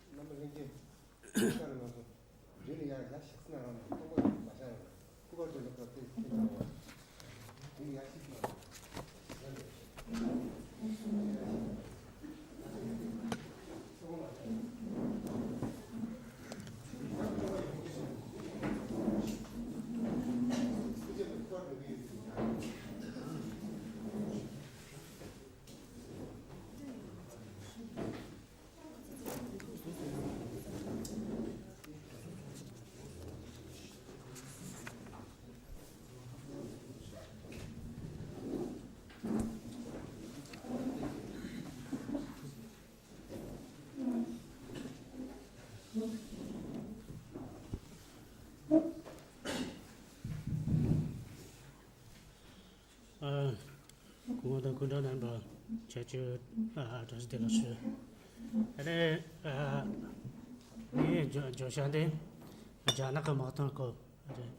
རྣམ་པ་ལྷན་རྒྱས། ཁ་རེ་མ་སོང་། རི་ལ་ཡར་ཡར་ཞིག་སྣ་རང་ནས་སྟོང་པ་མ་བྱ་རུང་། སྐུ་པར་དུ་ལོག་པ་དེ་ཁྱེད་ཀྱང་བ། རི་ལ་ཡར་ཞིག་སྣ་རང་། ཨ། སྐུ་ངོ་དང་སྐུ་མགྲོན་རྣམ་པ་ཁྱེད་ཚོ་ཨ་བཀྲ་ཤིས་བདེ་ལེགས་ཞུ། ཨ་ནི་ཨ་ངའི་བརྗོད་བརྗོད་བྱ་འདི་རྒྱ་ནག་གི་དམག་དོན་སྐོར་རེད།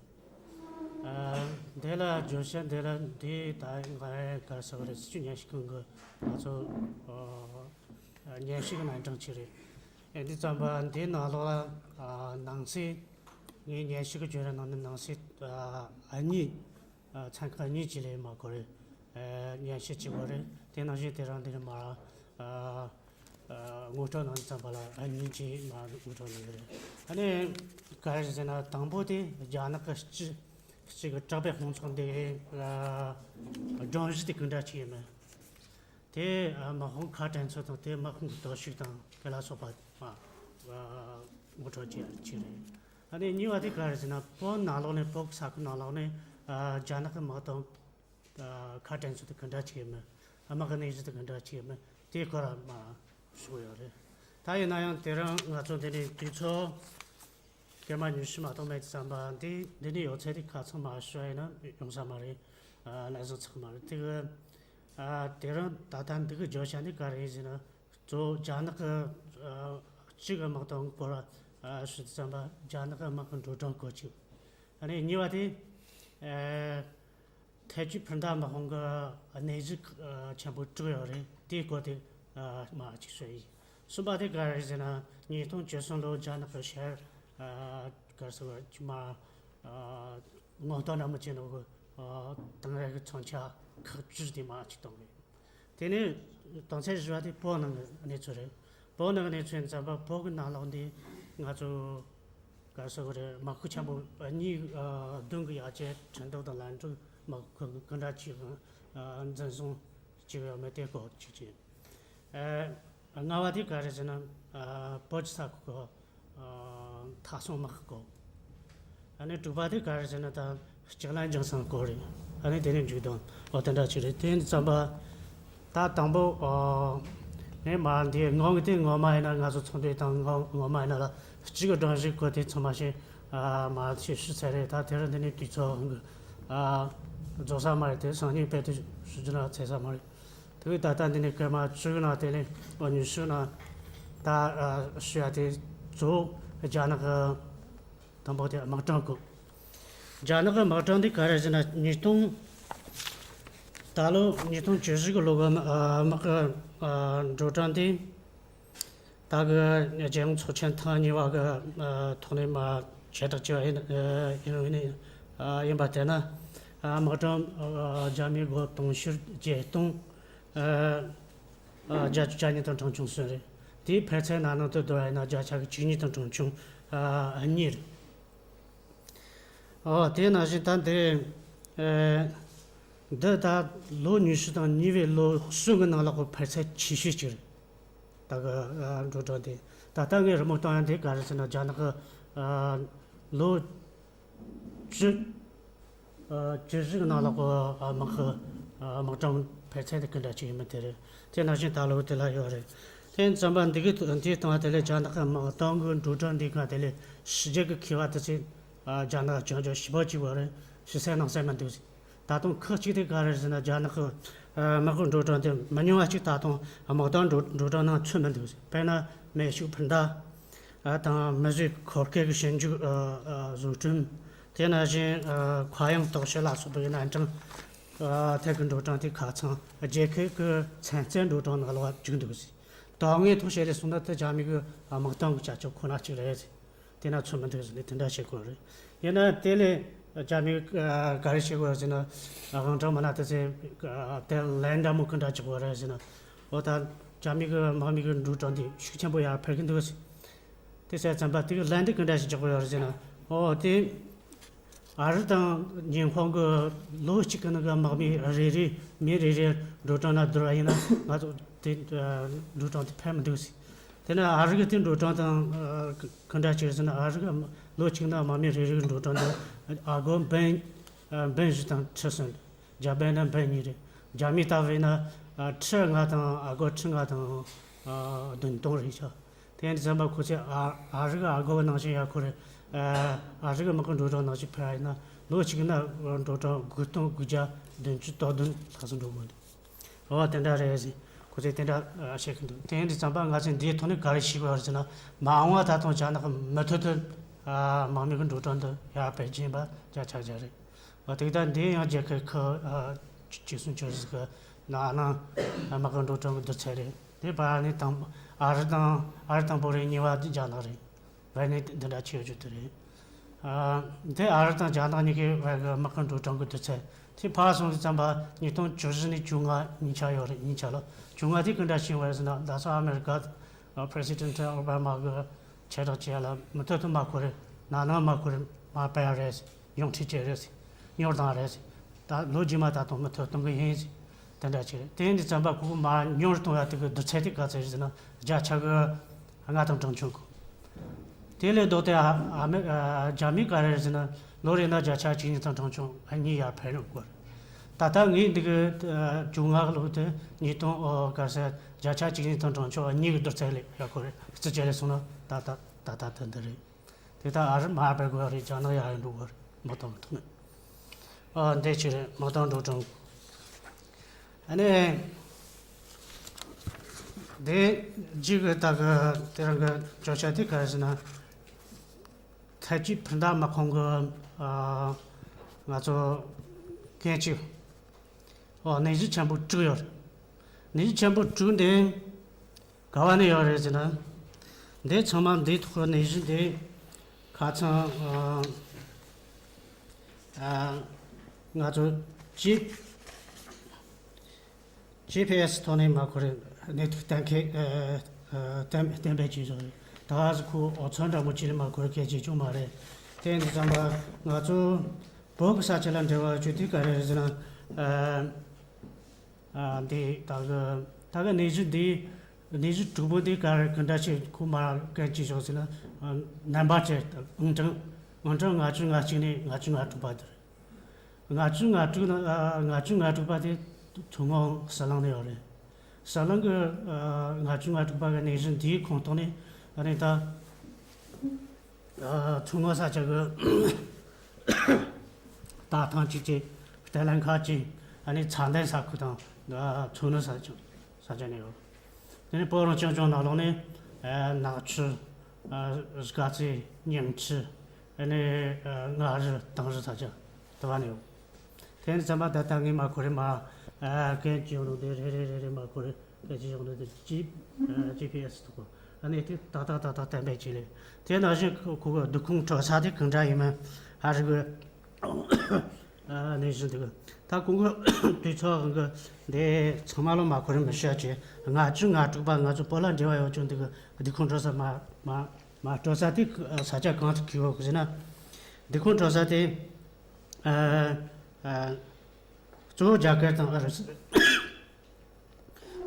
ཨ་འདི་ལ་བརྗོད་བྱ་འདི་ལ་འདི་ད་ང་ག་རེ་ཟེར་བ་རེད། སྲིད་སྐྱོང་ཉན་ཞིབ་ཁང་གི་ང་ཚོ་ཨ་ཉན་ཞིབ་ཀྱི་རྣམ་གྲངས་ཅིག་རེད། ཨ་འདི་ཙམ་པ་འདིའི་ནང་ལོགས་ལ་ཨ་ནང་གསེས་ངའི་ཉན་ཞིབ་ཀྱི་བརྗོད་ར་ནང་ནས་ནང་གསེས་ཨ་གཉིས། ཚན་ཁག་གཉིས་ཀྱི་ལས་མ་སྐོར་རེད། ཉན་ཞིབ་བྱེད་དགོས་རེད། དེ་ནང་བཞིན་དེ་རིང་འདིར་མ་ངོ་སྤྲོད་གནང་ཙམ་པ་ལ་གཉིས་ཀྱིས་མ་ངོ་སྤྲོད་གནང་གི་རེད། ཨ་ནི་ག་རེ་ཟེར་ན་དང་པོ་དེ་རྒྱ་ནག་གི་སྤྱི་སྤྱི་གི་དྲག་པོའི་དཔུང་ཚོགས་འདི་སྒྲོམ་གཞི་དེ་གང་འདྲ་ཅིག་ཡིན་མིན། དེ་དམག་དཔུང་ཁ་དྲན་ཚུལ་དང་དེ་དམག་དཔུང་གི་སྟོབས་ཤུགས་དང་དེ་ལ་སོགས་པ་མ་ངོ་སྤྲོད་བྱེད་ཡ་ཅིག་རེད། ཨ་ནི་གཉིས་པ་དེ་ག་རེ་ཟེར་ན་བོད་ནང་ལོགས་ནས་བོད་ས་ཁུལ་ནང་ལོགས་ནས་རྒྱ་ནག་གི་དམག་དོན་ཁ་དྲན་ཚུལ་དེ་ག་འདྲ་ཅིག་ཡིན་མིན། དམག་གི་གནས་ཚུལ་དེ་ག་འདྲ་ཅིག་ཡིན་མིན་དེའི་སྐོར་ལ་མ་ཞུ་གི་ཡོད་རེད། ད་ཡིན་ན་ཡང་དེ་རིང་ང་ཚོ་འདི་ནས་དུས་ཚོད་སྐར་མ་ཉི་ཤུ་མ་གཏོགས་མེད་ཙམ་པ་འདི་འདི་ནས་ཡོད་ཚད་དེ་ཁ་ཚང་མ་ཞུ་ཡ་ཡིན་ན་ཡོང་ས་མ་རེད། ལས་བཟོ་ཚགས་མ་རེད། དེ་གི་དེ་རིང་ད་ལྟ་འདི་གི་བརྗོད་བྱ་འདི་ག་རེ་ཡིན་ཟེར་ན། གཙོ་བོ་རྒྱ་ནག་གི་ཨ་གཅིག་གི་དམག་དོན་སྐོར་ཨ་ཞུ་དུས་ཙམ་པ་རྒྱ་ནག་གི་དམག་གི་འགྲོ་གྲོན་སྐོར་གཅིག་ཨ་ནི་གཉིས་པ་དེ་ཨ་ཐའེ་ཅུན་སྤུན་ཟླ་དམག་དཔུང་གི་གནས་གཟིགས་ཨ་ཆེན་པོ་དྲུག་ཡོད་རེད། དེའི་སྐོར་དེ་ཨ་མ་གཅིག་ཞུ་ཡིན། གསུམ་པ་དེ་ག་རེ་ཟེར་ན་ཉིས་སྟོང་བཅུ་གསུམ་ལོ་རྒྱ་ནག་གི་ཤར་ཨ་ག་རེ་ཟེར་བ་ཅིག་མ་ཨ་མངོན་རྟོགས་རིན་པོ་ཆེ་ནོ་གི་ཨ་དེང་རབས་ཀྱི་མཚོན་ཆ་ཁག་བཅུ་དེ་མ་གཅིག་གཏོང་གི། དེ་ནས་དོན་ཚན་བཞི་པ་དེ་བོད་ནང་གི་གནས་ཚུལ་རེད། བོད་ནང་གི་གནས་ཚུལ་ཡིན་ཙམ་པ་བོད་ཀྱི་ནང་ལོགས་འདི་ང་ཚོ་ག་རེ་ཟེར་དགོས་རེད། དམག་ཁུལ་ཆེན་པོ་གཉིས་ཨ་བདུན་གྱི་ཡར་རྒྱས་ཁྲིན་ཏུའུ་དང་ལན་ཀྲུའུ་དམག་ཁུལ་གྱི་ག་འདྲ་ཅིག་ཨ་འཛིན་བཟུང་བྱས་ཡོད་མེད་དེ་སྐོར་ཅིག་བྱས། ཨ་ ལྔ་པ་དེ་ག་རེ་ཟེར་ན། ཨ། བོད་ཀྱི་ས་ཁུལ་གོ། ཨ། མཐའ་སྲུང་དམག་ཁུལ་གོ། ཨ་ནི་དྲུག་པ་དེ་ག་རེ་ཟེར་ན། ད་ལྕགས་ལམ་འགྱིང་ཚང་སྐོར་རེད། ཨ་ནི་དེ་ནས་མཇུག་བསྡོམས། འོ་དེ་འདྲ་ཅིག་རེད། དེ་ཡིན་དུས་ཙམ་པ། ད་དང་པོ། ཨ། ངས་མ་འདི་ངོ་མ་དེ་ངོ་མ་ཡིན་ན། ང་ཚོ་ཚོགས་འདུའི་དང་ངོ་ངོ་མ་ཡིན་ན་ལ་གཅིག་གི་སྒྲོམ་གཞི་བཀོད་དེ་ཚང་མ་ཞིག་ཨ། མ་ཞིག་ཞུས་ཚར་རེད། ད་དེ་རིང་འདི་ནས་དུས་ཚོད་ཨ་རྫོགས་ས་མ་རེད། དེ་སང་ཉིན་དཔེ་དེ་ཞུ་རྒྱུ་ན་ཚར་ས་མ་རེད། དེ་བས་ད་ལྟ་འདི་ནས་སྐར་མ་བཅུ་ནང་དེ་ལས། ཨོ། ཉི་ཤུ་ནང་ད་ཨ་ཞུ་ཡ་དེ་གཙོ་བོ་རྒྱ་ནག་གི་དང་པོ་དེ་དམག་གྲོན་གོ། རྒྱ་ནག་གི་དམག་གྲོན་འདི་ག་རེ་ཟེར་ན། ཉིས་སྟོང་ད་ལོ་ཉིས་སྟོང་བཅུ་བཞི་གི་ལོ་གི་ཨ་དམག་གི་ཨ་འགྲོ་གྲོན་འདི། ད་གི་རྒྱལ་ཡོངས་ཚོགས་ཆེན་ཐེངས་གཉིས་པ་གི་ཨ་ཐོག་ནས་མར་ཁྱབ་བསྒྲགས་བྱས་པ་ཡིན། ཨ་ཡིན་ཡིན་ཨ་ཡིན་པ་དེ་ན། ཨ་དམག་གྲོན་ཨ་རྒྱ་མིའི་སྒོར་དུང་ཕྱུར་བརྒྱད་སྟོང་ཨ་ཨ་བརྒྱད་ཅུ་གྱ་གཉིས་དང་གྲངས་ཆུང་གསུམ་རེད། དེའི་འཕར་ཚད་ནང་ནང་དུ་བསྡུར་བ་ཡིན་ན་བརྒྱ་ཆ་གི་བཅུ་གཉིས་དང་གྲངས་ཆུང་ཨ་གཉིས་རེད། ཨོ། དེ་ནང་བཞིན་ད་འདི། ཨེ། འདི་ད་ལོ་ཉི་ཤུ་དང་གཉིས་པའི་ལོ་གསུམ་གྱི་ནང་ལོགས་ཀྱི་འཕར་ཚད་ཆེ་ཤོས་ཅིག་རེད། ད་གི་ཨ་འགྲོ་གྲོན་དེ། ད་ལྟ་ངས་རི་མོ་བཏང་ཡ་འདི་ག་རེ་ཟེར་ན། རྒྱ་ནག་གི་ཨ་ལོ་བཅུ་ཨ་བཅུ་བཞི་གི་ནང་ལོགས་ཀྱི་ཨ་དམག་གི་ཨ་དམག་གྲོན་འཕར་ཚད་དེ་ག་འདྲ་ཅིག་ཡིན་མིན་དེ་རེད། དེ་ནང་བཞིན་ད་ལོ་དེ་ལ་ཡོད་རེད། དེ་ཙམ་པ་འདི་གི་འདི་བཏང་བ་དེ་ལས་རྒྱ་ནག་གི་དམག་དོན་གྱི་འགྲོ་གྲོན་འདི་ག་དེ་ལས་ཕྱི་རྒྱལ་གྱི་མཁས་པ་དེ་ཚོས་ཨ་རྒྱ་ནག་ལྗང་ལྗང་ཞིབ་པོ་གཅིག་པ་རེད། ཕྱི་གསལ་ནང་གསལ་མི་འདུག་ཟེར། ད་དུང་ཁག་གཅིག་དེ་ག་རེ་རེད་ཟེར་ན། རྒྱ་ནག་གི་ཨ་དམག་གི་འགྲོ་གྲོན་དེ་མི་ཉུང་བ་གཅིག་ད་དུང་དམག་དོན་འགྲོ་འགྲོ་གྲོན་ནང་ཚུད་མི་འདུག་ཟེར། དཔེར་ན་མེ་ཤུགས་འཕུར་མདའ་ཨ་དང་མི་བཟོས་འཁོར་སྐད་ཀྱི་ཞིབ་འཇུག་ཨ་ཨ་བཟོ་སྐྲུན། དེ་ནང་བཞིན་ཨ་མཁའ་དབྱིངས་དོག་ཤོས་ལ་སོགས་པའི་རྣམ་གྲངས་ཨ་ཐད་ཀྱི་འགྲོ་གྲོན་དེ་ཁ་ཚང་རྒྱལ་ཁབ་ཀྱི་ཚན་རྩལ་འགྲོ་གྲོན་ནང་ལོགས་བཅུག་འདུག་ཟེར། དོན་དངོས་ཐོག་བཤད་ལས་སོང་ན་དེ་རྒྱ་མི་གི་དམག་དོན་གྱི་བྱ་སྤྱོད་ཁོ་ན་གཅིག་རེད་ཟེར། དེ་ན་ཚུད་མི་འདུག་ཟེར་ནས་དེ་འདྲ་བྱེད་དགོས་རེད། ཡིན་ན་དེ་ལས་རྒྱ་མི་ག་རེ་བྱེད་དགོས་ཟེར་ན། དབང་གྲགས་མ་ན་དེ་ཚེ་དེ་ལན་འདྲ་མོ་ག་འདྲ་བྱེད་དགོས་རེད་ཟེར་ན། འོ་ད་རྒྱ་མི་གི་དམག་མི་གི་འགྲོ་གྲོན་དེ་ཤུགས་ཆེན་པོ་ཡར་འཕར་གི་འདུག་ཟེར། དེ་བྱས་ཙམ་པ་དེ་གི་ལན་དེ་ག་འདྲ་ཞིག་རྒྱག་དགོས་ཡོད་རེད་ཟེར་ན། འོ་དེ་ཨ་རི་དང་ཉི་ཧོང་གི་ལོ་གཅིག་གི་ནང་གི་དམག་མི་རེ་རེ་མི་རེ་རེ་འགྲོ་གྲོན་ལ་བསྡུར་བ་ཡིན་ན། ང་ཚོ་དེ་འགྲོ་གྲོན་དེ་འཕར་མི་འདུག་ཟེར། དེ་ནས་ཨ་རི་གི་དེ་འགྲོ་གྲོན་དང་ག་འདྲ་བྱས་ཟེར་ན། ཨ་རི་གི་ལོ་གཅིག་ནང་དམག་མི་རེ་རེ་གི་འགྲོ་གྲོན་དེ་ཨ་སྒོར་འབུམ་འབུམ་བཞི་དང་ཁྲི་གསུམ། རྒྱ་འབུམ་ན་འབུམ་གཉིས་རེད། རྒྱ་མི་ལྟ་བས་ན་ཨ་ཁྲི་ལྔ་དང་ཨ་སྒོར་ཁྲི་ལྔ་དང་ཨ་བདུན་སྟོང་རེད་ཤག། དེ་ཡིན་དུས་ཙམ་པ་ཁོ་ཚོས་ཨ་ཨ་རི་གི་ཨ་སྒོར་གི་ནང་བཞིན་ཡར་འཁོར་རེད། ཨ་ཨ་རི་གི་དམག་གི་འགྲོ་གྲོན་ནང་བཞིན་འཕར་ཡིན་ན། ལོ་གཅིག་ན་འགྲོ་གྲོན་དགུ་སྟོང་དགུ་བརྒྱ་བདུན་ཅུ་དོན་བདུན་ལྷག་ཙམ་འགྲོ་དགོས་འདུག། འོ་དེ་འདྲ་རེད་ཟེར། ཁོ་ཚོས་དེ་འདྲ་བཤད་གི་འདུག། དེ་ཡིན་དུས་ཙམ་པ་ང་ཚོས་འདིའི་ཐོག་ནས་ག་རེ་ཤེས་དགོས་རེད་ཟེར་ན། མ་འོངས་པ་ད་དུང་རྒྱ་ནག་གི་མུ་མཐུད་དུ་ཨ་དམག་མི་གི་འགྲོ་གྲོན་འདི་ཡར་འཕར་གྱིན་པ་བརྒྱ་ཆ་བརྒྱ་རེད། འོ་དེ་ག་ད་འདི་ཡང་རྒྱལ་ཁབ་ཁག་ཨ་ཆིག་སུམ་ཅུ་ཟིག་གི་ནང་ན་དམག་གི་འགྲོ་གྲོན་གི་བསྡུར་ཚད་རེད། དེ་བར་ནས་དང་ཨ་རི་དང་ཨ་རི་དང་པོ་རེད། གཉིས་པ་དེ་རྒྱ་ནག་རེད། བར་ནས་འདི་འདྲ་ཆེ་རྒྱུ་དེ་རེད། ཨ་འདི་ཨ་རི་དང་རྒྱ་ནག་གཉིས་ཀའི་བར་གི་དམག་གི་འགྲོ་གྲོན་གི་བསྡུར་ཚད་དེ་ཕར་སོང་དུས་ཙམ་པ་ཉིས་སྟོང་བཅུ་བཞི་ནས་བཅོ་ལྔ་གཉིས་ཆ་ཡོད་རེད། གཉིས་ཆ་ལ་བཅོ་ལྔ་དེ་ག་འདྲ་ཕྱིན་པ་རེད་ཟེར་ན། ད་སོ་ཨ་མེ་རི་ཀ་ཨ་པི་རེ་སི་ཌེན་ཊི་ཨོ་བྷ་མ་གི་ཁྱབ་བསྒྲགས་བྱས་ལ་མུ་མཐུད་དུ་དམག་ཁུལ་རེད། ནང་ནང་དམག་ཁུལ་རེད། མར་སྤར་ཡ་རེད་ཟེར། ཡོངས་ཁྲི་བཅས་རེད་ཟེར། ཉོར་དང་རེད་ཟེར། ད་ལོ་རྗེས་མ་ད་དུང་མུ་མཐུད་གཏོང་གི་ཡིན་ཟེར། དེ་འདྲ་བྱས་རེད། དེ་ཡིན་དུས་ཙམ་པ་ཁོ་མར་ཉོར་གཏོང་ཡ་དེ་གི་བསྡུར་ཚད་དེ་ག་ཚད་རེད་ཟེར་ན། བརྒྱ་ཆ་གི་ལྔ་དང་གྲངས་ཆུང་གི། དེ་ལས་ལྡོག་སྟེ་ཨ་ཨ་མི་ཨ་རྒྱ་མི་ག་རེ་རེད་ཟེར་ན། ལོ་རེ་ན་བརྒྱ་ཆ་གཅིག་གཉིས་དང་གྲངས་ཆུང་གཉིས་ཡར་འཕར་ཡོང་གི་རེད། ད་ལྟ་ངས་འདི་གི་ཨ་བཅོ་ལྔ་གི་ལོ་དེ་ཉིས་སྟོང་ཨོ་ག་ཟེར་བརྒྱ་ཆ་གཅིག་གཉིས་དང་གྲངས་ཆུང་གཉིས་ཀྱི་བསྡུར་ཚད་ལས་ཡག་གི་རེད། རྩིས་བྱས་ལས་སོང་ན་ད་ལྟ་ད་ལྟ་དེ་འདི་རེད། དེ་ལྟར་ཨ་རི་མར་འཕར་དགོས་རེད། རྒྱ་ནག་ཡར་འགྲོ་དགོས་རེད། དམག་དོན་གྱི་ཐོག་ནས། ཨ་འདི་ཅི་རེད། དམག་དོན་འགྲོ་གྲོན། ཨ་ནི་དེ་རྗེས་ཀྱི་ད་གི་དེ་རིང་གི་བརྗོད་བྱ་དེ་ག་རེ་ཟེར་ན། ཐའེ་ཅི་འཕུར་མདའ་དམག་ཁོངས་ཀྱི་ཨ་ང་ཚོ་གན་གཅིག་ཨོ་ནད་གཞི་ཆེན་པོ་དྲུག་ཡོད་རེད། ནད་གཞི་ཆེན་པོ་དྲུག་འདི། ག་བ་ནས་ཡོད་རེད་ཟེར་ན། འདི་ཚང་མ་འདིའི་ཐོག་ནས་གཞི་འདི་ཁ་ཚང་ཨ་ཨ་ང་ཚོ་ཅི་ཇི་ཕི་ཨེ་སི་ཐོག་ནས་མ་ཁོ་རེ་གནས་ཐིག་གཏན་འཁེལ་ཨ་ཨ་གཏན་གཏན་འབེབས་བྱས་ཡོད་རེད། ད་ག་ཟེ་ཁོ་ཨོ་ཚོན་འདྲ་མོ་ཅི་ལས་མ་ཁོ་རེ་སྐད་ཆ་བྱུང་མ་རེད། དེ་འདི་ཙམ་པ་ང་ཚོ་བོད་ཀྱི་ས་ཆ་ལ་འབྲེལ་བ་བྱུང་དུས་ག་རེ་རེད་ཟེར་ན། ཨ་ཨ་འདི་ད་གི་ད་གི་ནད་གཞི་འདི། གནས་གཞི་དྲུག་པོ་དེ་ག་རེ་ག་འདྲ་ཞིག་ཁོ་མ་གན་ཅི་བྱུང་ཟེར་ན། ཨ། རྣམ་པ་བཅུ། ཨང་གྲངས་ཨང་གྲངས་ལྔ་བཅུ་ང་གཅིག་ནས་ལྔ་བཅུ་ང་དྲུག་པ་དེ་རེད། ལྔ་བཅུ་ང་དྲུག་ན། ཨ། ལྔ་བཅུ་ང་དྲུག་པ་དེ་མཚོ་སྔོན་ཟི་ལིང་ནས་ཡོད་རེད། ཟི་ལིང་གི། ཨ། ལྔ་བཅུ་ང་དྲུག་པ་གི་གནས་གཞི་འདིའི་ཁོངས་གཏོགས་ནས། ཨ་ནི་ད། ཨ། མཚོ་སྔོན་ས་ཆ་གི་རྟ་ཐང་གཅིག་བྱས། གཏེར་ལེན་ཁ་གཅིག། ཨ་ནི་ཚ་འདན་ས་ཁུལ་དང་། ཨ། མཚོ་སྣུར་ས་ཆ། ས་ཆ་ནས་ཡོད། དེ་ནས་སྤོ་རོང་ཅང་ཅང་ནང་ལོགས་ནས། ཨ། ནག་ཆུ། ཨ། དཀར་མཛེས། ཉིང་ཁྲི། ཨ་ནི། ཨ། མངའ་རིས། དིང་རི་ས་ཆ་དེ་བ་ནས་ཡོད། དེ་ནས་ཚང་མ་ད་ལྟ་ངས་མར་ཁོ་རེ་མར། ཨ། གན་ཅི་ཡོང་ནོ་དེ་རེ་རེ་རེ་རེ་མར་ཁོ་རེ། གན་ཅི་ཡོང་ནོ་དེ་ཇི། ཨ། ཇི་ཕི་ཨེས་ཐོག་གོ། ཨ་ནི་དེ་ཏག་ཏག་ཏག་ཏག་བསྟན་པའི་ཅི་ལས། དེ་ནང་བཞིན་ཁོ་ཁོ་གི་སྡོད་ཁུངས་འཕྲོད་ས་དེ་གང་འདྲ་ཡིན་མིན་ཧ་རི་གི། ཨ། གནས་གཞི་འདི་གི་ད་ཁོང་གི་དུས་ཚོད་གང་གི་འདི་ཚང་མ་ལོ་མར་ཁོ་རེ་མི་ཤོད་ཅེ། ལྔ་བཅུ་ང་དྲུག་པ་ང་ཚོ་བོད་ལ་འབྲེལ་བ་ཡོད་ཅུང་འདི་གི་སྡོད་ཁུངས་འཕྲོད་ས་མ་མ་མ་འཕྲོད་ས་དེ། ཨ། ས་ཆ་གང་དུ་གི་ཡོད་གི་ཟེར་ན། སྡོད་ཁུངས་འཕྲོད་ས་དེ། ཨ། ཨ། གཙོ་བོ་རྒྱ་གར་དང་ཨུ་རུ་སུ།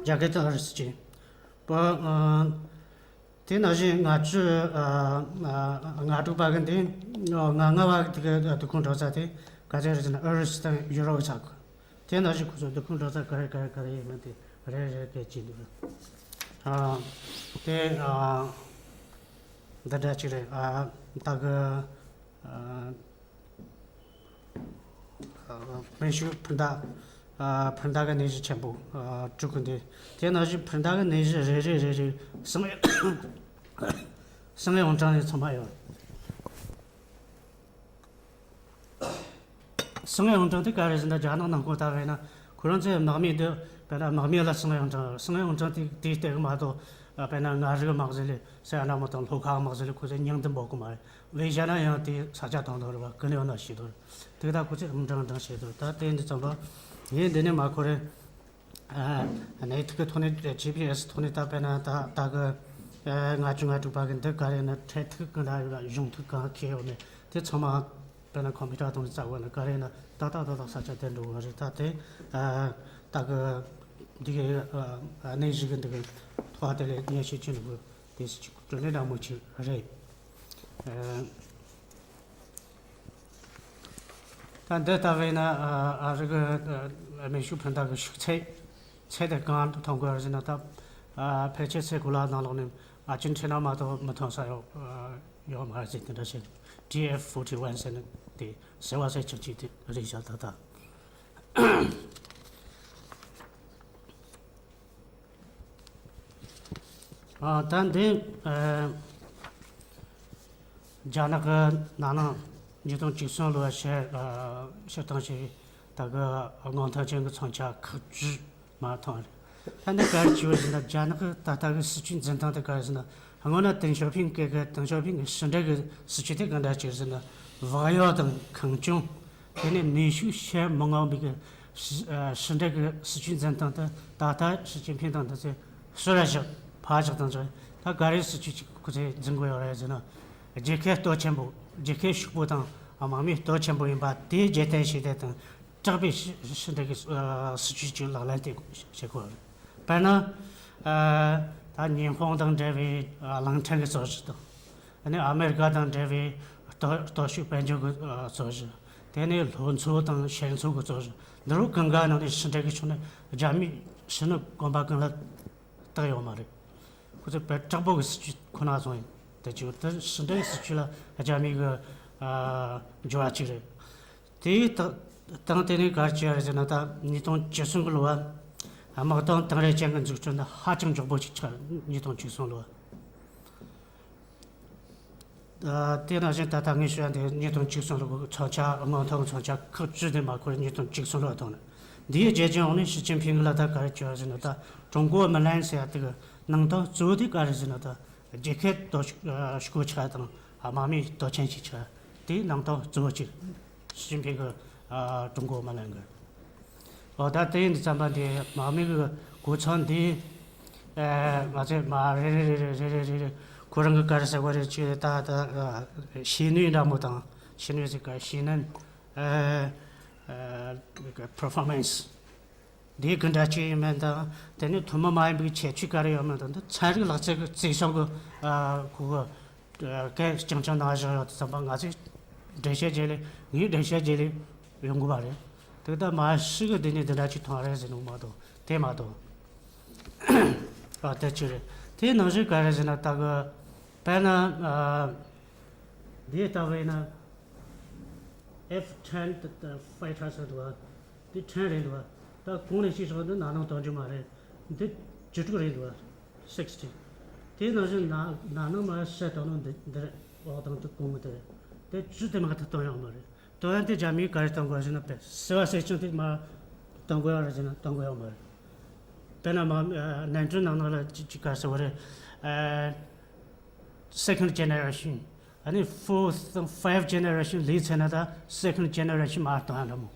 རྒྱ་གར་དང་ཨུ་རུ་སུ་བཅས། པ། ཨ། དེ་ནང་བཞིན་ལྔ་བཅུ། ཨ། ཨ། ང་དྲུག་པ་གི་འདི། ཨ། ང་ལྔ་བ་གི་དེ་གི་སྡོད་ཁུངས་འཕྲོད་ས་དེ་ག་ཚོད་རེད་ཟེར་ན། ཨུ་རུ་སུ་དང་ཡུ་རོབ་ས་ཁུལ། དེ་ནང་བཞིན་ཁོ་ཚོ་སྡོད་ཁུངས་འཕྲོད་ས་ག་རེ་ག་རེ་ག་རེ་ཡིན་མིན་དེ་རེ་རེ་གི་བྱས་འདུག། ཨ། དེ། ཨ། འདི་འདྲ་ཅིག་རེད། ཨ། ད་གི། ཨ། སྨན་ཤུགས་འཕུར་མདའ། ཨ། འཕུར་མདའ་གི་གནས་གཞི་ཆེན་པོ། ཨ། དྲུག་གི་འདི། དེ་ནང་བཞིན་འཕུར་མདའ་གི་གནས་གཞི་རེ་རེ་རེ་རེ་ཟིང་ཟིང་ཡང་གྲངས་ནས་ཚང་མ་ཡོད། ཟིང་ཡང་གྲངས་དེ་ག་རེ་ཟེར་ན། རྒྱ་ནག་ནང་ཁོ་ད་བས་ན་ཁོ་རང་ཚོའི་དམག་མི་འདི་དཔེར་ན་དམག་མི་ལ་ཟིང་ཡང་གྲངས། ཟིང་ཡང་གྲངས་དེ་དེའི་སྟེང་མ་གཏོགས། དཔེར་ན་མངའ་རིས་དམག་ཟེར་ལས་སེ་ཨ་ན་མོ་དང་ལྷོ་ཁ་དམག་ཟེར་ལས་ཁོ་ཚོས་མྱིང་དེ་འབོད་གི་མ་རེད། བས་བྱས་ན་ཡང་དེ་ས་ཆ་དང་དུ་རེད་བ། ཀི་ནི་ཡོད་ན་ཤེས་དོ། དེ་ད་ཁོ་ཚོས་ཨམ་ཀྲང་ཀྲང་བྱེད་དོ། ད་དེ་འདི་ཙམ་པ། ངས་འདི་ནས་མར་ཁོ་རེ། ཨ། གནས་ཐིག་གི་ཐོག་ནས། ཇི་ཕི་ཨེ་སི་ཐོག་ནས་ད་དཔེར་ན་ད་ད་གི། ཨ། ལྔ་བཅུ་ང་དྲུག་པ་གི་འདི་ག་རེ་ན། འཕྲེད་ཐིག་གི་འདྲ་ཡོད་ལ། གཞུང་ཐིག་གང་ཁེལ་ཡོད་ནས་དེ་ཚང་མ་དཔེར་ན་ཁམ་པུ་ཊར་ཐོག་ནས་བཙལ་བ་ན་ག་རེ་ན་ཏག་ཏག་ཏག་ཏག་ས་ཆ་དེར་འགྲོ་གི་རེད། ད་དེ། ཨ། ད་གི་འདི་གི། ཨ། གནས་གཞི་གི་འདི་གི་ཐོག་དེ་ལས་ཉེ་ཤེས་ཅན་གི་དེ་སྲིད་ཅིག་གྲུབ་ནས་འདྲ་མོ་ཅིག་རེད། ཨ། ད་འདི་ལྟ་བས་ན། ཨ། ཨ་རི་གི། ཨ། སྨན་ཤུགས་འཕུར་མདའ་གི་ཤུགས་ཚད། ཚད་དེ་གང་ཐོན་དགོས་ཟེར་ན། ད། ཨ། ཕལ་ཆེར་ཚད་གོ་ལ་ནང་ལོགས་ནས་ཨར་ཇེན་ཊི་ན་མ་གཏོགས་མི་ཐོན་ས་ཡོད། ཨ། ཡོད་མ་རེད་ཟེར། དེ་འདྲ་བྱས། ཊི་ཨེཕ་ཕོར་ཊི་ཝན་ཟེར་ནས་དེ་ཟེར་བ་ཟེར་ཆག་ཅིག་དེ་རེད་བཞག་ད་ལྟ། ཨ། ད་འདི། ཨ། རྒྱ་ནག་གི་ནང་ན་ཉིས་སྟོང་བཅུ་གསུམ་ལོའི་ཕྱི། ཨ། ཕྱི་སྟངས་ཤིག་ད་གི་དངོས་ཐོག་ཅན་གྱི་མཚོན་ཆ་ཁག་ཅིག་མར་ཐོན་རེད། ད་འདི་ག་རེ་བྱས་ཡོད་ཟེར་ན། རྒྱ་ནག་གི་ད་ལྟ་གི་སྲིད་བྱུས་འཛིན་སྟངས་དེ་ག་རེ་ཟེར་ན། སྔོན་ན་ཏེང་ཞའོ་ཕིང་སྐབས་གི། ཏེང་ཞའོ་ཕིང་གི་ཕྱི་འབྲེལ་གྱི་སྲིད་བྱུས་དེ་ག་འདྲ་ཅིག་ཟེར་ན། བག་ཡོད་དང་ཁེངས་སྐྱུང་། དེ་ནས་ནུས་ཤུགས་ཤར་མི་མངའ་བའི་གི་ཕྱི། ཨ། ཕྱི་འབྲེལ་གྱི་སྲིད་བྱུས་འཛིན་སྟངས་དེ་ད་ལྟ་ཞི་ཅིན་ཕིང་དང་དེ་ཚོས་ཟུར་ལ་བཞག་ཕར་བཞག་དང་བཅས། ད་ག་རེ་སྲིད་བྱུས་ཅིག་ཁོ་ཚོས་འཛིན་དགོས་ཡོད་རེད་ཟེར་ན། རྒྱལ་ཁབ་སྟོབས་ཆེན་པོ། རྒྱལ་ཁབ་ཕྱུག་པོ་དང་དམག་མི་སྟོབས་ཆེན་པོ་ཡིན་པ་དེ་རྒྱལ་བསྟན་བྱེད་དེ་དང་། དྲག་པོའི་ཕྱི། ཕྱི་འབྲེལ་གྱི། ཨ། སྲིད་བྱུས་ཅིག་ལག་ལེན་དེ་བྱེད་དགོས་རེད། དཔེར་ན། ཨ། ད་ཉི་ཧོང་དང་འབྲེལ་བའི། ཨ། གླིང་ཕྲན་གྱི་རྩོད་གཞི་དང་། ཨ་ནི་ཨ་མེ་རི་ཀ་དང་འབྲེལ་བའི་སྟོབས། སྟོབས་ཤུགས་དཔལ་འབྱོར་གྱི། ཨ། རྩོད་གཞི། དེ་ནས་ལྷོ་མཚོ་དང་ཤར་མཚོ་གི་རྩོད་གཞི། འདི་རུ་གང་ག་ནང་ནས་ཕྱི་འབྲེལ་གྱི་ཕྱོགས་ནས་རྒྱ་མི་ཕྱི་ནང་གོམ་པ་གང་ལ་བཏགས་ཡོད་མ་རེད། ཁོ་ཚོས་དཔེ་དྲག་པོ་གི་སྲིད་བྱུས་ཁོ་ན་བཟུང་ཡོད། དེ་ཅིག་དེ་ཕྱི་འབྲེལ་གྱི་སྲིད་བྱུས་ལ་རྒྱ་མི་གི། ཨ། འགྱུར་བ་ཅིག་རེད། དེའི་སྟེང་། སྟེང་དེ་ནས་ག་རེ་བྱས་ཡོད་རེད་ཟེར་ན། ད་ཉིས་སྟོང་བཅུ་གསུམ་གི་ལོ་བ། དམག་དོན་དེང་རབས་ཅན་གྱི་འཛུགས་སྐྲུན་ནི་ཧ་ཅང་མགྱོགས་པོ་ཞིག་ཆགས། ཉིས་སྟོང་བཅུ་གསུམ་ལོ་བ། ཨ། དེ་ནང་བཞིན་ད་ལྟ་ངས་ཞུ་ཡ་འདི་ཉིས་སྟོང་བཅུ་གསུམ་ལོ་གི་མཚོན་ཆ། དངོས་ཐོག་མཚོན་ཆ་ཁག་ཅིག་དེ་མར་ཁོ་རང་ཉིས་སྟོང་བཅུ་གསུམ་ལོ་བ་ཐོན་ནས། འདིའི་རྒྱལ་སྤྱིའི་འོག་ནས་ཞི་ཅིན་ཕིང་ལ་ད་ག་རེ་བྱས་ཡོད་ཟེར་ན། ད་ཀྲུང་གོ་མི་ལན་ཟེར་ཡ་དེ་གི་ནང་དོན་གཙོ་བོ་དེ་ག་རེ་ཟེར་ན། ད་རྒྱལ་ཁབ་སྟོབས་ཤུགས་ཆེ་དང་དམག་མི་སྟོབས་ཆེན་ཞིག་ཆགས། དེའི་ནང་དོན་གཙོ་བོ་གཅིག་ཞི་ཅིན་ཕིང་གི། ཨ། ཀྲུང་གོ་མི་ལན་གི། འོ། ད་དེ་ཡིན་དུས་ཙམ་པ་འདི་དམག་མི་གི་གོ་མཚོན་འདི། ཨ། མ་ཚད་མ་རེ་རེ་རེ་རེ་ཁོ་རང་གི་ག་རེ་ཟེར་བ་རེད། ཅེས་ད་ད། ཨ། ཤེས་ནུས་འདྲ་མོ་དང་། ཤེས་ནུས་ཟེར་ག་ཤེས་ནན། ཨ། ཨ། performance། འདི་གི་འདྲ་ཅིག་ཡིན་མིན་དང་། དེ་ནས་ཐུན་མོང་མ་ཡིན་པའི་ཁྱད་ཆོས་ག་རེ་ཡོད་མིན་དང་། འདི་ཚན་རིག་ལག་རྩལ་གྱི་རྩིས་གཞུང་གི་ཨ་ཁོ་གི་གན་རྐྱང་རྐྱང་ནང་བཞག་ཡོད་དུས་ཙམ་པ། ང་ཚོས་འགྲེལ་བཤད་བརྒྱབ་ལས། ངས་འགྲེལ་བཤད་བརྒྱབ་ལས་ཡོང་གི་མ་རེད། དེ་ལྟར་མ་ཞིག་གི་འདི་ནས་འདི་འདྲ་ཅིག་མཐོང་རེད་ཟེར་ནོ་མ་གཏོགས། དེ་མ་གཏོགས། ཨ་དེ་ཅི་རེད། དེའི་ནང་བཞིན་ག་རེ་ཟེར་ན། ད་གི་དཔེར་ན་ཨ་འདི་ལྟ་བུ་ཡིན་ན། F ten fighter ཟེར་འདུག་བ། འདི་ཕྲན་རེད་འདུག་བ། ད་གོང་ནས་ཞིག་སོང་འདི་ན་ནིང་གཏོང་རྒྱུ་མ་རེད། འདི་བཅུ་དྲུག་རེད་འདུག་བ། Sixteen། དེའི་ནང་བཞིན་ན་ན་ནིང་མ་བཤད་བཏང་ནོ་འདི་འདི་རེད། འོག་དང་དེ་གོང་གི་དེ་རེད། དེ་བཅུ་དེ་མ་གཏོགས་གཏོང་ཡོད་མ་རེད། གཏོང་ཡ་དེ་རྒྱ་མིས་ག་རེ་གཏོང་དགོས་ཟེར་ན། དཔེ་བྱིས་པ་སེམས་ཅན་དེ་མ་གཏོང་དགོས་ཡ་རེད་ཟེར་ན་གཏོང་དགོས་ཡོད་མ་རེད། དཔེར་ན་མ་ཨ་ནན་ཀྲིན་ནང་ནང་ལ་ཅི་ཅི་ག་ཟེར་བ་རེད། ཨ་second generation། ཨ་ནི་fourth དང་fifth generation ལས་ཚར་ན་ད་second generation མ་གཏོང་ཡ་འདྲ་མོ།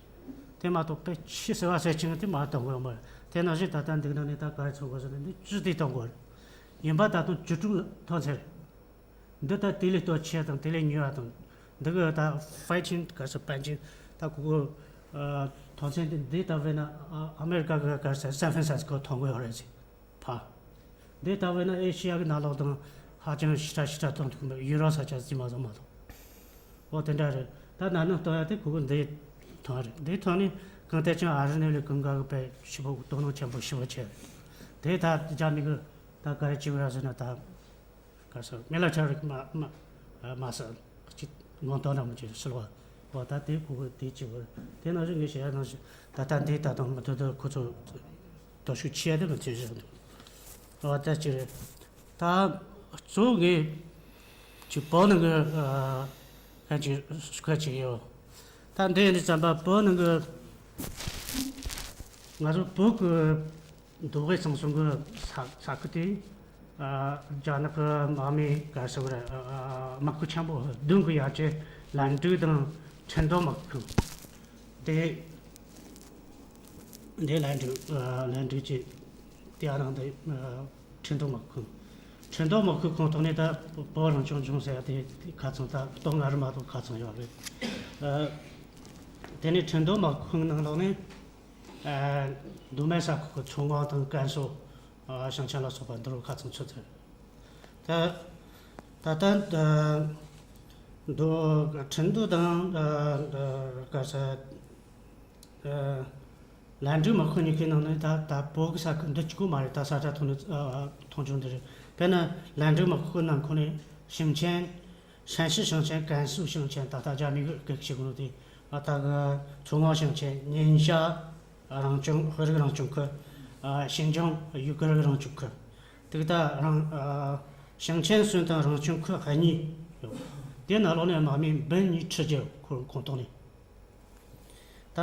དེ་མ་གཏོགས་དཔེ་བྱིས་པ་སེམས་ཅན་དེ་མ་གཏོང་དགོས་ཡོད་མ་རེད། དེ་ནང་བཞིན་ད་ལྟ་འདི་ནང་ནས་ད་ག་རེ་ཚོར་དགོས་ཟེར་ན། འདི་བཅུ་དེ་གཏོང་དགོས་རེད། ཡིན་པ་ད་དུང་བཅུ་དྲུག་ཐོན་ཚར་རེད། འདི་ལྟར་དེ་ལས་སྟོབས་ཆེ་དང་དེ་ལས་ཉུང་བ་དང་། འདི་གི་ད་fighting ག་ཟེར། fighting ད་གོ་གོ་ཨ་མཐོང་ཚད་འདི་འདི་ལྟ་བས་ན་ཨ་ཨ་མེ་རི་ཀ་གི་ག་ཟེར་San Francisco མཐོང་གི་ཡོད་རེད་ཟེར། ཕ་འདི་ལྟ་བས་ན་ཨེ་ཤི་ཡ་གི་ནང་ལོགས་དང་ཧ་ཅང་ཞེ་དྲག་ཞེ་དྲག་གཏོང་ཐུབ་མེད། ཡུ་རོབ་ས་ཆ་ཟིན་མ་སོང་མ་གཏོགས། འོ་དེ་འདྲ་རེད། ད་ན་ནིང་གཏོང་ཡ་དེ་གོ་གོ་འདི་ཐོན་རེད། འདི་ཐོན་ནས་གང་ལྟར་ཀྱང་ཨ་རི་ནས་ལས་གང་ག་གི་དཔེ་ཞེ་པོ་དོ་སྣང་ཆེན་པོ་ཞེ་པོ་བྱས་རེད། དེ་ད་རྒྱ་མི་གི་ད་ག་རེ་བྱེད་དགོས་ཡ་ཟེར་ན། ད་ག་ཟེར། མི་ལ་ཆ་རིག་མ་མ་མ་ཟེར། གཅིག་ངོ་གདོང་འདྲ་མོ་ཅིག་ཟེར་བ། འོ་ད་དེ་གོ་གོ་དེ་གཅིག་བར། དེ་ནང་བཞིན་ངས་བཤད་ཡ་ནང་བཞིན་ད་ལྟ་འདི་ད་དུང་མུ་མཐུད་དུ་ཁོ་ཚོ་སྟོབས་ཤུགས་ཆེ་ཡ་དེ་མུ་མཐུད་བཞག་འདུག་འོ་ད་གཅིག་རེད། ད་གཙོ་བོ་ངས་ཅིག་བོད་ནང་གི་ཨ་གང་ཅིག་སྐད་ཅིག་ཡོད། ད་འདི་ཡིན་དུས་ཙམ་པ་བོད་ནང་གི་ང་ཚོ་བོད་ཀྱི་མདོ་དབུས་གཙང་གསུམ་གྱི་ས་ས་ཁུལ་དེ། ཨ་རྒྱ་ནག་གི་དམག་མི་ག་ཟེར་བར། ཨ་དམག་ཁུལ་ཆེན་པོ་བདུན་གྱི་ཡར་རྒྱས་ལན་ཀྲུའུ་དང་ཁྲིན་ཏུའུ་དམག་ཁུལ་དེ། དེ་ལན་ཀྲུའུ་ཨ་ལན་ཀྲུའུ་ཅེ་དེ་ཨ་རང་དེ་ཨ་ཁྲིན་ཏུའུ་དམག་ཁུལ། ཁྲིན་ཏུའུ་དམག་ཁུལ་ཁོངས་གཏོགས་ནས་ད་བོད་རང་སྐྱོང་ལྗོངས་ཟེར་ཡ་དེ་ཁ་ཚང་ད་སྟོད་མངའ་རིས་མ་གཏོགས་ཁ་ཚང་ཡོད་རེད། ཨ་དེ་ནས་ཁྲིན་ཏུའུ་དམག་ཁུལ་ནང་ལོགས་ནས། ཨ་མདོ་སྨད་ས་ཁུལ་གྱི་མཚོ་སྔོན་དང་ཀན་སུའུ། ཨ་ཞིང་ཆེན་ལ་སོགས་པ་འདི་རུ་ཁ་ཚང་ཚུད་ཚར། ད་ད་ལྟ་ཨ་མདོ་ཁྲིན་ཏུའུ་དང་ཨ་ཨ་ག་ས་ཨ་ལན་ཀྲུའུ་དམག་ཁུལ་གཉིས་ཀའི་ནང་ནས་ད་ད་བོད་ཀྱི་ས་ཁུལ་འདི་གཅིག་པོ་མ་རེད། ད་ས་ཁྲ་ཐོན་ནས་ཨ་མཐོང་ཆུང་འདི་རེད། དཔེར་ན་ལན་ཀྲུའུ་དམག་ཁུལ་ནང་ཁོངས་ནས་ཞིང་ཆེན། 山西省省、甘肃省省། ད་ལྟ་རྒྱ་མི་གི་སྐད་ཆ་གོ་ནོ་དེ། ཨ་ད་གི་མཚོ་སྔོན་省省、宁夏རང་སྐྱོང་ཁུལ། རིགས་རང་སྐྱོང་ཁུལ། ཨ་ཞིན་ཅང་ཡུ་གུར་རིགས་རང་སྐྱོང་ཁུལ། དེ་གི་ད་རང་ཨ་ཞིང་ཆེན་གསུམ་དང་རང་སྐྱོང་ཁུལ་གཉིས་ཡོད། དེ་ནང་ལོགས་ནས་དམག་མི་འབུམ་གཉིས་ཁྲི་བརྒྱད་ཁོ་ཁོངས་གཏོགས་ནས། ད་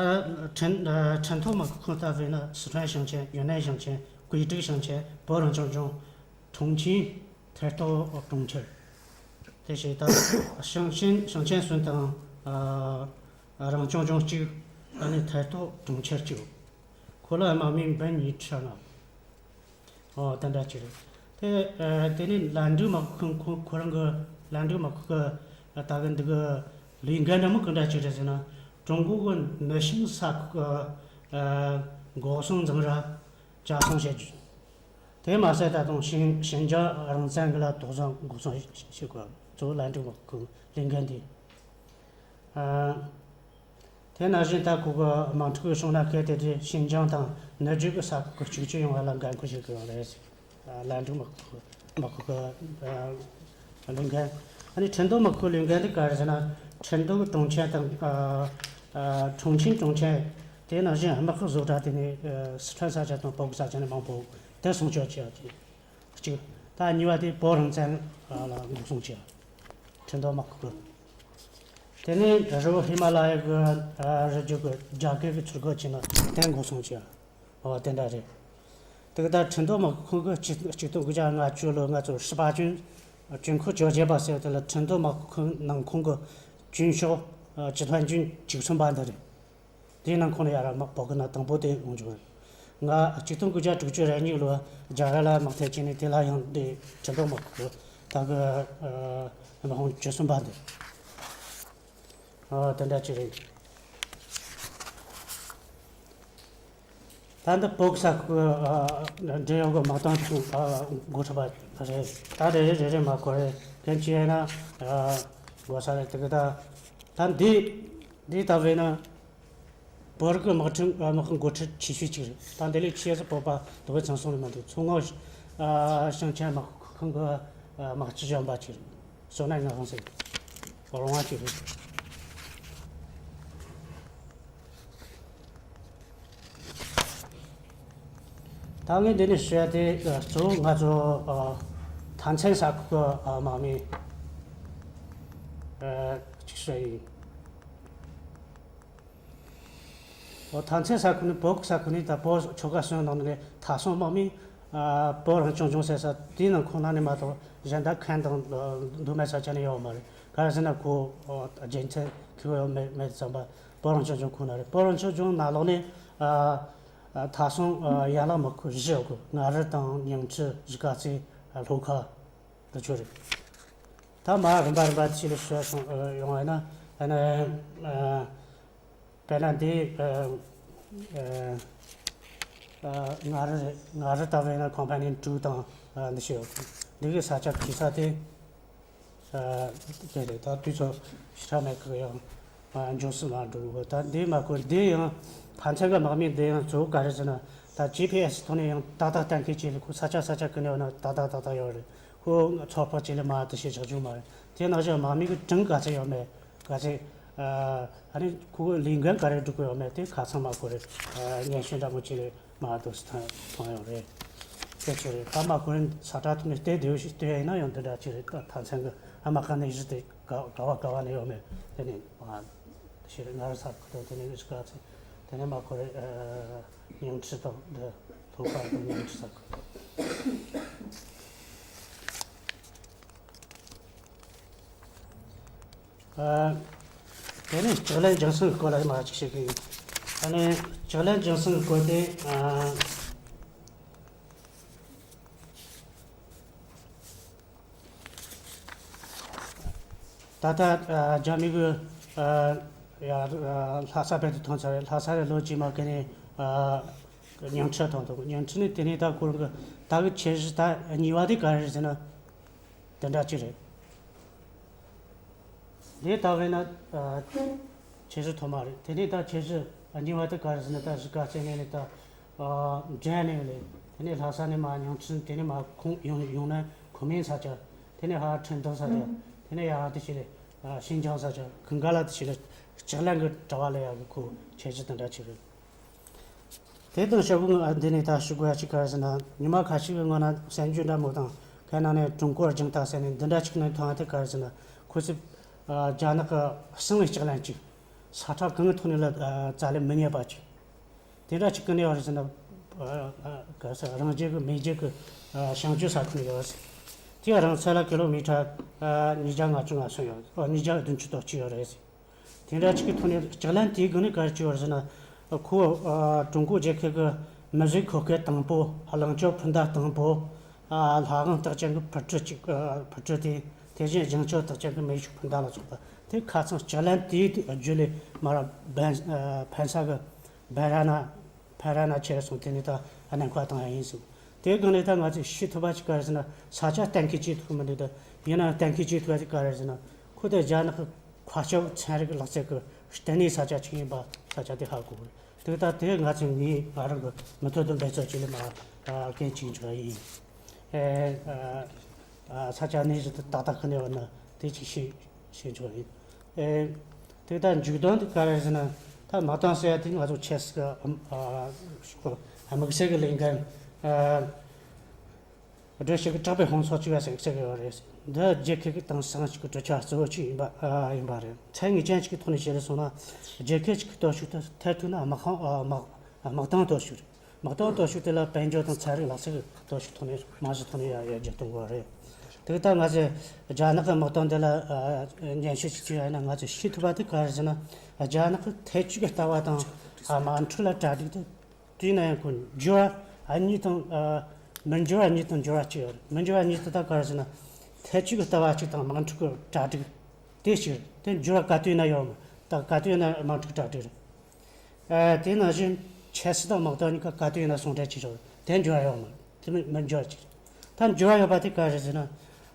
ཁྲིན་ཨ་ཁྲིན་ཏུའུ་དམག་ཁུལ་ལྟ་བས་ན་四川省省、云南省省、贵州省省、博尔省省、重庆མཐིལ་རྟོགས་གྲོང་ཁྱེར། དེ་བཞིན་ད་ཞིང་ཆེན་ཞིང་ཆེན་གསུམ་དང་ཨ་རང་སྐྱོང་ལྗོངས་གཅིག་ཨ་ནི་མཐིལ་རྟོགས་གྲོང་ཁྱེར་གཅིག་ཁོ་ལ་དམག་མི་འབུམ་གཉིས་ཁྲི་ལྔ། ཨོ་དེ་འདྲ་ཅིག་རེད། དེ་ཨ་དེ་ནས་ལན་ཀྲུའུ་དམག་ཁུལ་ཁོ་ཁོ་རང་གི་ལན་ཀྲུའུ་དམག་ཁུལ་གི་ད་གི་འདི་གི་ལས་འགན་འདྲ་མོ་ག་འདྲ་ཅིག་རེད་ཟེར་ན། ཀྲུང་གོ་གི་ནུབ་བྱང་ས་ཁུལ་གི་ཨ་འགོག་སྲུང་འཛིང་ར་ཇ་སྲུང་བྱེད་རྒྱུ། དེ་མ་ཟད་ད་དུང་ཞིན་ཞིན་ཅང་རང་བཙན་གི་ལ་དོགས་ཟོན་འགོག་སྲུང་བྱེད་དགོས། གཙོ་བོ་ལན་ཀྲུའུ་དམག་ཁུལ་ལས་འགན་དེ། ཨ་དེ་ནང་བཞིན་ད་ཁོ་གི་དམག་འཁྲུག་གི་བྱུང་ན་གལ་ཏེ་དེ་ཞིན་ཅང་དང་ནུབ་རྒྱུད་ཀྱི་ས་ཁུལ་གྱི་གཅིག་གྱུར་ཡོང་བ་ལ་འགན་འཁུར་བྱེད་དགོས་པ་རེད། ཨ་ལན་ཀྲུའུ་དམག་ཁུལ་དམག་ཁུལ་གྱི་ཨ་ལས་འགན། ཨ་ནི་ཁྲིན་ཏུའུ་དམག་ཁུལ་ལས་འགན་དེ་ག་རེ་ཟེར་ན། ཁྲིན་ཏུའུ་གི་གྲོང་ཁྱེར་དང་ཨ་ཨ་ཁྲུང་ཆིང་གྲོང་ཁྱེར། དེ་ནང་བཞིན་དམག་ཁུལ་བཟོ་གྲྭ་དེ་ནི་ཨ་སི་ཁྲོན་ས་ཆ་དང་བོད་ཀྱི་ས་ཆ་ནས་མང་པོ་དེ་སྲུང་སྐྱོབ་བྱེད་ཡག་དེ། གཅིག་ད་གཉིས་པ་དེ་བོད་རང་བཙན་ལ་འགོག་སྲུང་བྱེད། ཁྲིན་ཏུའུ་དམག་ཁུལ། དེ་ནས་རི་བོ་ཧི་མ་ལ་ཡ་གི་རི་རྒྱུད་ཀྱི་རྒྱ་སྐད་ཀྱི་ཚུར་རྒོལ་བྱས་ན་དེ་འགོག་སྲུང་བྱེད། འོ་དེ་འདྲ་རེད། དེ་ག་ད་ཁྲིན་ཏུའུ་དམག་ཁུལ་གྱི་གཅིག་གཅིག་སྟོང་དགུ་བརྒྱ་ལྔ་བཅུ་ལོའི་ང་ཚོ་ཧྲི་པ་ཅུན་ཅུན་ཁུ་བཅོ་བརྒྱད་པ་ཟེར་དེ་ལ་ཁྲིན་ཏུའུ་དམག་ཁུལ་ནང་ཁོངས་ཀྱི་ཅུན་ཤོག་ཅི་ཐན་ཅུན་བཅུ་གསུམ་པ་འདི་རེད། དེའི་ནང་ཁོངས་ནས་ཡར་དམག་འབོད་མཁན་དང་པོ་དེ་ཡོང་རྒྱུ་རེད། ང་གཅིག་སྟོང་དགུ་བརྒྱ་དྲུག་ཅུ་རེ་གཉིས་ལོར་རྒྱ་གར་ལ་དམག་ཐེབས་བྱས་ནས་དེ་ལ་ཡང་དེ་ཁྲིན་ཏུའུ་དམག་ཁུལ་ད་གི་དམག་དཔུང་བཅུ་གསུམ་པ་འདི། ཨ་དེ་འདྲ་ཅིག་རེད། ད་འདི་བོད་ས་ཁུལ་འབྲེལ་ཡོད་གི་དམག་དོན་ཚོ་འགོ་ཁྲིད་པ་རེད། ད་རེ་རེ་རེ་རེ་མ་གོ་རེད། གན་ཅི་ཡིན་ན་དགོས་ས་རེད། དེ་གི་ད་ད་འདི་འདི་ལྟ་བས་ན་བོད་རིགས་དམག་ཁྲིམས་དམག་འགོ་ཁྲིད་ཆེ་ཤོས་གཅིག་རེད། ད་འདི་ལས་ཆེ་ས་བོད་པ་དུ་བས་ཚང་སོང་ལ་མ་འདུག་མཚོ་སྔོན་ཞིང་ཆེན་དམག་ཁང་གི་དམག་སྤྱི་གཞོན་པ་གཅིག་རེད། བསོད་ནམས་ངག་དབང་ཟེར་རོང་བ་གཅིག་རེད། ད་ངས་འདི་ནས་ཞུ་ཡ་དེ་གཙོ་བོ་ང་ཚོ་ཐང་ཆེན་ས་ཁུལ་གི་དམག་མི་གཅིག་ཞུ་ཡིན། ཐང་ཆེན་ས་ཁུལ་ནི་བོད་ས་ཁུལ་ནི་ད་བོད་ཆོལ་ཁ་གསུམ་ནང་ནས་མཐའ་སྲུང་དམག་མི་བོད་རང་སྐྱོང་ལྗོངས་ཟེར་ས་དེའི་ནང་ཁོངས་ནང་ནས་མ་གཏོགས་གཞན་དག་མཁན་དང་མདོ་སྨད་ས་ཆ་ནས་ཡོད་མ་རེད། ག་རེ་ཟེར་ན་ཁོ་རྒྱལ་མཚན་ཁེ་ཡོད་མེད་མེད་ཙམ་པ་བོད་རང་སྐྱོང་ལྗོངས་ཁོངས་ན་རེད། བོད་རང་སྐྱོང་ལྗོངས་ནང་ལོགས་ནས་མཐའ་སྲུང་ཡན་ལག་དམག་ཁུལ་བཞི་ཡོད་གི། མངའ་རིས་དང་ཉིང་ཁྲི་གཞིས་ཀ་རྩེ་ལྷོ་ཁ་འདི་ཚོ་རེད། ད་མ་རིམ་པ་རིམ་པ་ཆེ་ལ་ཞུ་སོང་ཡོང་བ་ཡིན་ན་ཨ་ནི་དཔེར་ན་འདི་མངའ་རིས་མངའ་རིས་ལྟ་བས་ན་ཁོམ་པ་ནི་དྲུག་དང་འདི་ཞིག་ཡོད། འདི་གི་ས་ཆ་གི་ས་དེ་དེ་རེད། ད་དུས་ཚོད་ཞེ་དྲག་མེད་གི་ཡང་འབྱུང་སྲིད་མ་འགྲོ་གི། ད་འདི་མ་གོ་འདི་ཡང་ཕན་ཚུན་གི་དམག་མི་འདི་ཡང་གཙོ་བོ་ག་རེ་ཟེར་ན་ད་ཇི་ཕི་ཨེ་སི་ཐོག་ནས་ཡང་ཏག་ཏག་གཏན་འཁེལ་བྱས་ལ་ཁོ་ས་ཆ་ས་ཆ་གི་ནས་ཡོད་ན་ཏག་ཏག་ཏག་ཏག་ཡོད་རེད། ཁོ་ཚོགས་པ་གཅིག་ལས་མ་དེ་ཞེ་ཆག་བྱུང་མ་རེད། དེ་ནང་བཞིན་དམག་མི་གི་གྲངས་ག་ཚད་ཡོད་མེད་ག་ཚད་ཨ་ནི་ཁོ་གི་ལས་འགན་ག་རེ་སྒྲུབ་གི་ཡོད་མེད་དེ་ཁ་ཚང་མ་གོ་རེད། སྙན་ཞུ་འདྲ་མོ་གཅིག་ལས་མ་དེ་མཐོང་ཡོད་རེད། སྐད་ཆ་རེད། ད་མ་གོ་རེད། ས་ཁྲ་ཐོག་ནས་བལྟས་བསྡད་ཡོད་ཞིག་ལྟོས་ཡ་ཡིན་ན་ཡང་འདི་འདྲ་ཅིག་རེད། ད་མཐའ་མཚན་གི་ཨ་མ་ག་ནས་གཞི་དེ་ག་ག་བ་ག་བ་ནས་ཡོད་མེད་དེ་ནས་མ་ཞིག་རེད། ང་རང་ས་ཁུལ་དང་དེ་ནས་གཞིས་ཀ་རྩེ་དེ་ནས་མ་གོ་རེད། ཉིང་ཁྲི་དང་འདི་ལྷོ་ཁ་དང་ཉིང་ཁྲི་ས་ཁུལ། ཨ། དེ་ནས་ལྕགས་ལན་ལྗང་སྲང་གི་སྐོར་ལ་མར་ཅིག་བཤད་གི་ཡིན། ཨ་ནི་ལྕགས་ལན་ལྗང་སྲང་གི་སྐོར་དེ་ཨ། ད་ལྟ་ཨ། རྒྱ་མི་གི་ཨ། ཡ་ཨ། ལྷ་ས་བོད་དུ་ཐོན་ཚར་རེད། ལྷ་ས་རེད་ལོ་རྗེས་མ་གི་ནས་ཨ། ཉིང་ཁྲི་ཐོན་འདུག་ཉིང་ཁྲི་ནས་དེ་ནས་ད་ཁོ་རང་གི་ད་གི་ཁྱད་གཞི་ད་གཉིས་པ་དེ་ག་རེ་རེད་ཟེར་ན། དེ་འདྲ་ཅིག་རེད། དེ་ལྟ་བས་ན་ཨ། ཁྱད་གཞི་ཐོག་མ་རེད། དེ་ནས་ད་ཁྱད་གཞི་གཉིས་པ་དེ་ག་རེ་ཟེར་ན། ད་གཞིས་ཀ་རྩེ་ནས་ནས་ད་ཨ། འབྲས་ནས་ལས་དེ་ནས་ལྷ་ས་ནས་མར་ཉིང་ཁྲི། དེ་ནས་མར་ཁོངས་ཡོང་ཡོང་ན་ཁོ་མིན་ས་ཆ། དེ་ནས་ཧ་ཁྲིན་ཏང་ས་ཆ། དེ་ནས་ཡ་ཧ་དེ་ཞིག་ལས་ཨ། ཤིན་ཅང་ས་ཆ་གང་ག་ལ་དེ་ཞིག་ལས་ལྕགས་ལན་གི་དྲ་བ་ལ་ཡ་གི་ཁོ་ཁྱད་གཞི་དེ་འདྲ་ཅིག་རེད། དེ་དང་ཞོགས་པ་ང་འདི་ནས་ད་ཞུ་དགོས་ཡ་ཅིག་ག་རེ་ཟེར་ན། ཉི་མ་ཁ་ཤས་ཀྱི་སྔོན་ན་གསར་འགྱུར་འདྲ་མོ་དང་ཁ་ནང་ནས་ཀྲུང་གོ་རྒྱང་ཐག་ཟེར་ནས་འདི་འདྲ་ཅིག་ནས་མཐོང་ཡ་དེ་ག་རེ་ཟེར་ན། ཁོ་ཚོས་ཨ། རྒྱ་ནག་གི་གསང་བའི་ལྕགས་ལན་ཅིག་ས་ཁྲ་གང་གི་ཐོག་ནས་ལ་ཨ། རྩ་ལས་མི་རྙེད་པ་ཅིག་དེ་འདྲ་ཅིག་གི་ནས་ཡོད་རེད་ཟེར་ན། ཨ། ཨ། ག་ས་རང་རྒྱལ་གི་མེས་རྒྱལ་གི་ཨ། བྱང་ཆུབ་ས་ཁུལ་ནས་ཡོད་རེད་ཟེར། དེ་རང་ཚད་ལ་ཀི་ལོ་མི་ཊར་ཨ། ཉིས་བརྒྱ་ལྔ་བཅུ་ང་གསུམ་ཡོད་རེད། ཨ། ཉིས་བརྒྱ་བདུན་ཅུ་དོན་གཅིག་ཡོད་རེད་ཟེར། དེ་འདྲ་ཅིག་གི་ཐོག་ནས་ལྕགས་ལན་དེའི་སྒང་ནས་ག་རེ་བྱས་ཡོད་རེད་ཟེར་ན། ཁོ་ཨ། ཀྲུང་གོ་རྒྱལ་ཁབ་ཀྱི་མི་བཟོས་མཁོ་སྐལ་དང་པོ། གླིང་ཆུ་འཕུར་མདའ་དང་པོ། ཨ། ལྷ་དབང་རྟགས་ཅན་གྱི་འཕུར་གྲུ་གཅིག་ཨ། འཕུར་གྲུ་དེ། དེ་བཞིན་རྒྱང་ཆུ་རྟགས་ཅན་གྱི་མེ་ཤུགས་འཕུར་མདའ་ལ་སོགས་པ་དེ་ཁ་ཚང་ལྕགས་ལན་དེའི་རྒྱུ་ལས་མར་འབན་ཨ། འཕེན་ས་གི་འབན་ར་ན་འཕེན་ར་ན་ཁྱེར་སོང་། དེ་ནས་ད་གནད་འགག་བཏང་ཡ་ཡིན་ཟེར། དེའི་སྒང་ནས་ད་ང་ཚོས་ཤེས་ཐུབ་པ་ཅིག་ག་རེ་ཟེར་ན། ས་ཆ་གཏན་འཁེལ་བྱེད་ཐུབ་མི་འདུག་ད་ཡིན་ན་གཏན་འཁེལ་བྱེད་ཐུབ་པ་ཅིག་ག་རེ་ཟེར་ན། ཁོ་དེ་རྒྱ་ནག་གི་མཁའ་ཁྱབ་ཚན་རིག་ལག་རྩལ་གྱི་ལྟེ་གནས་ས་ཆ་ཅིག་ཡིན་པ་ས་ཆ་དེ་ཧ་གོ་གི་རེད། དེ་ལྟར་དེ་ང་ཚོས་ངས་ང་རང་གི་མུ་མཐུད་དུ་འབད་རྩོལ་བྱེད་ལས་མ་འགན་བཞེས་འཇོག་ཡིན། ཨེ། ཨ། ས་ཆ་གནས་གཞི་དེ་ཏག་ཏག་གི་ནས་བ་ན་དེ་ཅིག་ཤེས་ཤེས་འཇོག་ཡིན། ཨེ། དེ་ལྟར་མཇུག་དོན་དེ་ག་རེ་ཟེར་ན། ད་མ་བཏང་ཟེར་ཡ་དེ་ང་ཚོ་ཆེ་སི་གི་ཨ། དམིགས་བསལ་གྱི་ལས་འགན་ཨ། སྒྲོལ་ཞིག་གི་གྲགས་པའི་ཧོང་སོགས་བཅུག་ཡ་ཟེར་ཟེར་བ་རེད། འདི་རྒྱལ་ཁབ་ཀྱི་དེང་སང་ཞིག་གི་གྲུབ་ཆ་གཙོ་བོ་གཅིག་ཡིན་པ་ཨ། ཡིན་པ་རེད། ཚད་ངེས་ཅན་ཞིག་གི་ཐོག་ནས་བཤད་རེ་སོང་ན། རྒྱལ་ཁབ་ཅིག་གི་སྟོབས་ཤུགས་དེ་མཐར་ཐུག་ན་དམག་ཁང་ཨ། དམག་དམག་དོན་སྟོབས་ཤུགས་རེད། དམག་དོན་སྟོབས་ཤུགས་དེ་ལ་དཔལ་འབྱོར་དང་ཚན་རིག་ལག་རྩལ་གྱི་སྟོབས་ཤུགས་ཐོག་ནས་རྨང་གཞི་ཐོག་ནས་ཡར་ཡར་རྒྱས་གཏོང་དགོས་རེད། དེ་ལྟར་ང་ཚོས་རྒྱ་ནག་གི་དམག་དོན་འདི་ལ་ཨ། ཉན་ཤེས་ཅིག་བྱས་ཡིན་ན། ང་ཚོས་ཤེས་ཐུབ་པ་དེ་ག་རེ་ཟེར་ན། རྒྱ་ནག་གི་ཐེ་ཇུས་ཀྱི་ལྟ་བ་དང་ཨ། དམག་འཁྲུག་ལ་གྲ་སྒྲིག་དེ། དུས་ན་ཡང་ཁོ་འགྱུར་བ་གཉིས་དང་ཨ། མི་འགྱུར་བ་གཉིས་དང་འགྱུར་བ་གཅིག་ཡོད་རེད། མི་འགྱུར་བ་གཉིས་དེ་ད་ག་རེ་ཟེར་ན། ཐེ་ཇུས་ཀྱི་ལྟ་བ་གཅིག་དང་དམག་འཁྲུག་གི་གྲ་སྒྲིག་དེ་གཅིག་རེད། དེ་འགྱུར་བ་ག་དུས་ན་ཡོད་མོད། ད་ག་དུས་ན་དམག་འཁྲུག་གྲ་སྒྲིག་རེད། ཨ། དེ་ནང་བཞིན་ ཆབ་སྲིད་དང་དམག་དོན་གཉིས་ཀ་ག་དུས་ཡིན་ན་ཟུང་འབྲེལ་བྱེད་ཆོག་དེ་འགྱུར་བ་ཡོད་མ་རེད། དེ་མིན་མི་འགྱུར་བ་ཅིག་རེད། ད་འགྱུར་བ་ཡོད་པ་དེ་ག་རེ་ཟེར་ན།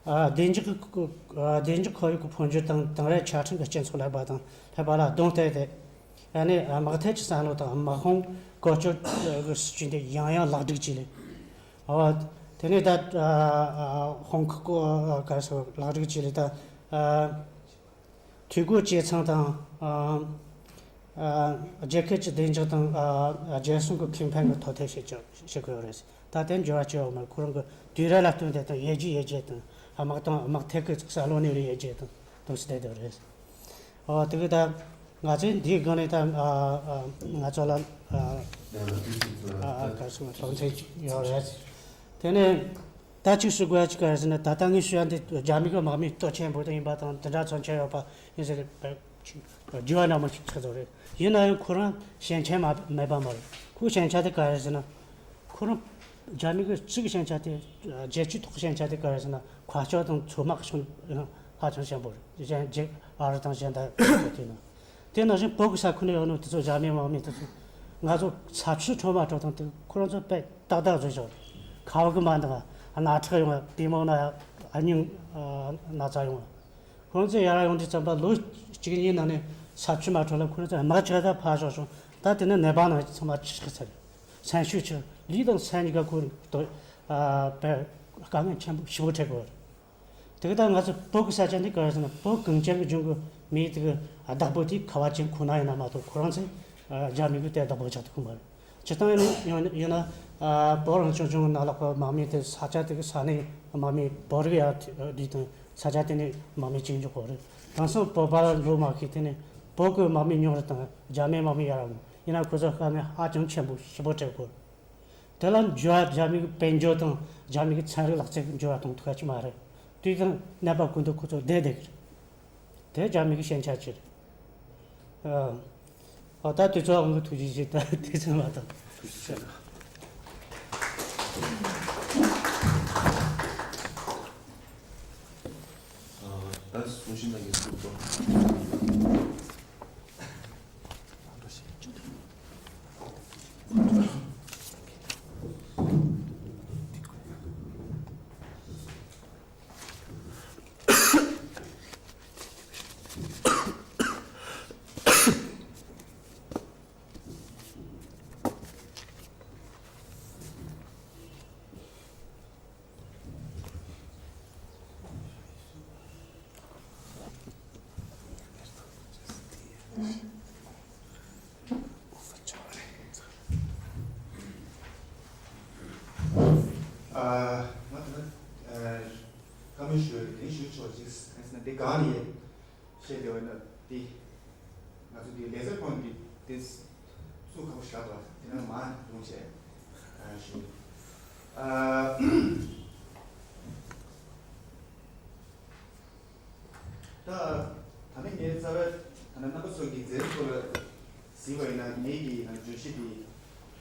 ཨ། བདེ་འཇགས་ཀྱི་ཁོར་ཡུག་གི་འཕོ་འགྱུར་དང་དེང་རབས་ཆ་འཕྲིན་གྱི་སྤྱི་ཚོགས་ལེགས་པ་དང་ལྷག་པ་ལ་གདོང་གཏད་དེ། ཨ་ནི་དམག་ཐད་ཀྱི་བསམ་བློ་དང་དམག་དཔུང་བཀོལ་སྤྱོད་ཀྱི་སྲིད་ཇུས་འདི་ཡང་ཡང་ལེགས་སྒྲིག་བྱས་ལས། ཨོ། དེ་ནས་ད། ཨ། ཨ། དཔུང་ཁག་གོ། ཨ། ག་རེ་ཟེར། ལེགས་སྒྲིག་བྱས་ལས་ད། ཨ། འཐུས་སྒོ་བྱེད་ཚང་དང་། ཨ། ཨ། རྒྱལ་ཁབ་ཀྱི་བདེ་འཇགས་དང་། ཨ། རྒྱལ་སྲུང་གི་ཁེ་ཕན་གྱི་ཐོག་ཐད་བྱེད་ཀྱི་བྱེད་དགོས་རེད། ད་དེ་འགྱུར་བ་བྱེད་འོག་མར་ཁོ་རང་གི་དུས་རབས་ལ་བསྟུན་ཏེ་དང་ཡར་རྒྱས་ཡར་རྒྱས་དང་། ཨ། དམག་དང་དམག་ཐད་ཀྱི་བསམ་བློ་ནས་ཡར་རྒྱས་དང་དུས་སུ་བསྡད་དེ་རེད། ཨོ། དེ་གི་ད་ང་ཚོས་འདིའི་སྒང་ནས་ད། ཨ། ཨ། ང་ཚོ་ལ། ཨ། ཨ། ག་རེ་ཟེར། དོན་ཚན་ཅིག་ཡོད་རེད། དེ་ནས་ད་ཅིག་ཞུ་དགོས་ཡ་ཅིག་ག་རེ་ཟེར་ན། ད་ལྟ་ངས་ཞུ་ཡ་འདི་རྒྱ་མི་གི་དམག་མི་སྟོབས་ཆེན་པོ་དེ་ཡིན་པ་དང་དེ་འདྲ་མཚོན་ཆེན་ཡོད་པ་ཡིན་ཟེར་བརྗོད་པ་འདྲ་མོ་ཞིག་ཆགས་ཚར་རེད། ཡིན་ན་ཡང་ཁོ་རང་ཞན་ཆ་མ་མེད་པ་མ་རེད། ཁོའི་ཞན་ཆ་དེ་ག་རེ་ཟེར་ན། ཁོ་རང་རྒྱ་མི་གི་སྤྱི་གི་ཞན་ཆ་དེ། རྒྱལ་སྤྱིའི་ཐོག་ཞན་ཆ་དེ་ག་རེ་ཟེར་ན། མཁའ་སྤྱོད་དང་མཚོ་དམག་གི་ཕྱོགས་ཧ་ཅང་ཞན་པོ་རེད། གཞན་རྒྱ། ཨ་རི་དང་གཞན་དག་དེ་ན། དེ་ནང་བཞིན་བོད་ཀྱི་ས་ཁུལ་ནས་ཡོང་ནོ་དེ་ཚོ་རྒྱ་མི་དམག་མི་དེ་ཚོ་ང་ཚོ་ས་ཆུ་འཕྲོ་མ་འཕྲོ་དང་དེ་ཁོ་རང་ཚོ་དཔེ་ཏག་ཏག་བཟོས་ཤག་ཁ་བ་གི་མ་འདང་། སྣ་ཁྲག་ཡོང་བ། པུས་མོ་ན་ཡ། ཨ་སྙིང་། ཨ། ན་ཚ་ཡོང་བ། ཁོ་རང་ཚོ་ཡར་ཡོང་དུས་ཙམ་པ་ལོ་གཅིག་གཉིས་ནང་ནས་ས་ཆུ་མ་འཕྲོ་ལ་ཁོ་རང་ཚོ་དམག་ཆ་ད་ཕར་ཞོག་བྱུང་། ད་དེ་ནས་ནད་པ་ནང་ཚང་མ་ཆགས་ཚར། སེམས་ཤུགས་ཆག་ལུས་དང་སེམས་གཉིས་ཀ་ཁོ་རང་དོ། ཨ། དཔེ་དཀའ་ངལ་ཆེན་པོ་ཞེ་པོ་འཕྲད་དགོས་རེད། དེ་ག་ད་ང་ཚོ་བོད་ཀྱི་ས་ཆ་འདི་ག་རེ་ཟེར་ན། བོད་གངས་ཅན་གྱི་ལྗོངས་ཀྱི་མིའི་དེ་གི་བདག་པོ་དེ་ཁ་བ་ཅན་ཁོ་ན་ཡིན་ན་མ་གཏོགས་ཁོ་རང་ཚོས། ཨ། རྒྱ་མི་གི་དེ་བདག་པོ་ཆགས་ཐུབ་ཀྱི་མ་རེད། སྤྱིར་བཏང་ཡིན་ན། ཡིན་ན། ཨ། བོད་རང་སྐྱོང་ལྗོངས་ནང་ལོགས་པ་དམག་མི་དེ་ས་ཆ་དེ་གི་ས་གནས་དམག་མི་བོད་རིགས་ཡར་བསྡུས་དང་ས་ཆ་དེ་ནས་དམག་མི་བཅུག་འཇོག་དགོས་རེད། དེང་སང་བོད་པ་འགྲོ་མ་ཤེས། དེ་ནས་བོད་ཀྱི་དམག་མི་ཉུང་རུ་དང་རྒྱ་མིའི་དམག་མི་ཡར་འོང་། ཡིན་ན་ཁོ་ཚོ་དཀའ་ངལ་ཧ་ཅང་ཆེན་པོ་ཞེ་པོ་འཕྲད་དགོས། དེ་ལ་འགྱུར་བ། རྒྱ་མི་གི་དཔལ་འབྱོར་དང་རྒྱ་མི་གི་ཚན་རིག་ལག་རྩལ་གྱི་འགྱུར་བ་གཏོང་ཐུབ་ཀྱི་མ་རེད། དུས་དང་གནས་པ་ཀུན་ཏུ་ཁོ་ཚོ་བསྡད་བསྡད་ཀྱི་རེད། དེ་རྒྱ་མི་གི་ཞན་ཆ་ཅིག་རེད། ཨ། ཨ། ད་དུས་ཚོད་འོང་གི། ཐུགས་རྗེ་ཆེ། ད་དུས་ཚོད་མ་གཏོགས། ཐུགས་རྗེ་ཆེ། ཨ། ད་གསུང་བཤད་གནང་མཁན་ཚོ། ཨ། ང་ད་ནི། ཨ། བཀའ་མོལ་ཞུ་ཡ་རེད། དེ་ཞུ་ཆོག་ཅིག་ཟེར་ན། འདི་གང་ནས་བཤད་བསྡད་པ་ཡིན་ན། འདི་ང་ཚོ་འདི་ལེ་ཚན་ཁོངས་འདི་འདི་སུ་ཁག་པོ་ཞེ་དྲག་འདུག་དེ་ནས་མར་ལུང་བྱས། ཨ། ཞུ། ཨ། ད། ད་ནི་ངའི་རྩ་བའི། ད་ནི་རྣམ་པ་ཚོ་གི་མཛད་རིམ་སྐོར་ལ་གཟིགས་པ་ཡིན་ན། ངའི་གི་ནང་བརྗོད་གཞི་འདི།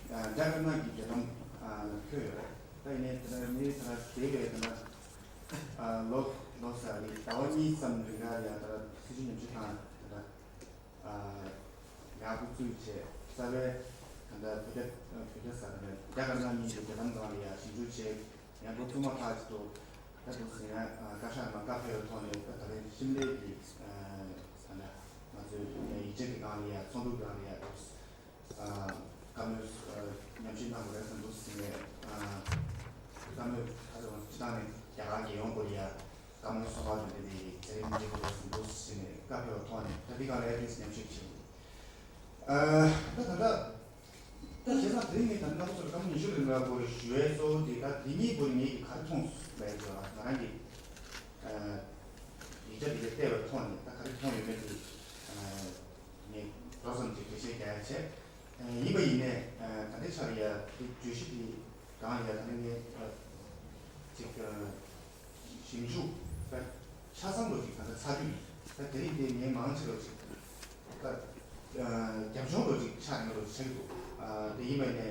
ཨ། རྒྱ་དཀར་ནག་གི་རྒྱལ་ལམ། ཨ། ལ་འཁོད་ཡོད་རེད། ད་ཡིན་ནའི་ད་ནི་ངའི་ད་ལྟ་བསྡད་པའི་ད་ལྟ། ཨ། ལོ་ལོ་ཟེར་ནི་ཟླ་བ་གཉིས་ཙམ་རིང་ལ་ཡ། ད་ལྟ་སྲིད་བྱུས་ཉམས་ཞིབ་ཁང་ད་ལྟ། ཨ། ཡག་པོ་བཙུགས་བྱས། རྩ་བའི་ད་ལྟ་བོད་རྒྱ། བོད་རྒྱ་ཟེར་ནས་རྒྱ་དཀར་ནག་གཉིས་ཀྱི་རྒྱལ་ལམ་སྒང་ལ་ཡ་ཞིབ་འཇུག་བྱས། ཡང་འགོ་བཙུགས་མ་ཐག་ཅིག་ཏུ། ད་འདུག་ཟེར་ན། ཨ། བཀའ་ཤག་ནང་བཀའ་ཕེབས་པའི་ཐོག་ནས། ད་ད་རེས་ཤེས་རིག་གི། ཨ། ས་ན་ང་ཚོའི་ཡིག་ཆ་གི་སྒང་ལ་ཡ། ཚོགས་འདུ་སྒང་ལ་ཡ། འདུག་ཨ། བཀའ་མོལ། ཨ། ཉམས་ཞིབ་གནང་དགོས་རེད་ཟེར། འདུག་ཟེར་ནས། ཨ། བཀའ་མོལ། ད་ལྟ་སྤྱི་བཏང་ནས་རྒྱ་གར་རྒྱལ་ཡོངས་སྐོར་ལ་ཡ་བཀའ་མོལ་གསུང་བ་དེ་འདྲ་དེ་མཛད་རིམ་འདི་དགོས་རེད་ཟེར། འདུག་ཟེར་ནས་བཀའ་ཕེབས་པའི་ཐོག་ནས། ད་འདི་སྒང་ལ་ཡ་ཏོག་ཙམ་ཉམས་ཞིབ་བྱེད། ཨ། ད་ད་ལྟ། ད་བྱས་ཙང་དེ་རིང་ངས་ད་རྣམ་པ་ཚོར་སྐར་མ་ཉི་ཤུ་རིང་ལ་སྐོར་ཞུ་བའི་གཙོ་བོ་དེ། ད་དེ་གཉིས་པོ་ངས་ཀྱིས་ག་རེ་མཐོང་སོང་ལབ་ཡ་ཅིག་ཡོད་ལ། ང་རང་གིས། ཨ། ཡིག་ཆ་དེ་ག་བལྟས་པའི་ཐོག་ནས་ད་ག་རེ་མཐོང་ཡོད་མེད་དེ། ཨ། ངས་མདོ་ཙམ་ཅིག་འགྲེལ་བཤད་རྒྱག་ཡ་བྱས། ཨ། ཡིན་པ་ཡིན་ནའི། ཨ། ད་ལྟའི་ཆར་ཡ་དེ་བརྗོད་གཞི་དེ་སྒང་ལ་ཡ། ད་ནི་ངས། ཨ། ཅིག་ཨ། ཞིབ་འཇུག་ད་ཆ་ཚང་འདྲ་ཅིག་ད་ལྟ་ཚར་རྒྱུ་ཡིན། ད་དེ་རིང་དེ་ངས་མང་ཆེ་འདྲ་ཅིག་ད། ཨ། རྒྱབ་ལྗོངས་འདྲ་ཅིག་ཆགས་ཡོད་འདྲ་ཅིག་ཆགས་ཀྱི་འདུག་ཨ། དེ་ཡིན་པ་ཡིན་ནའི།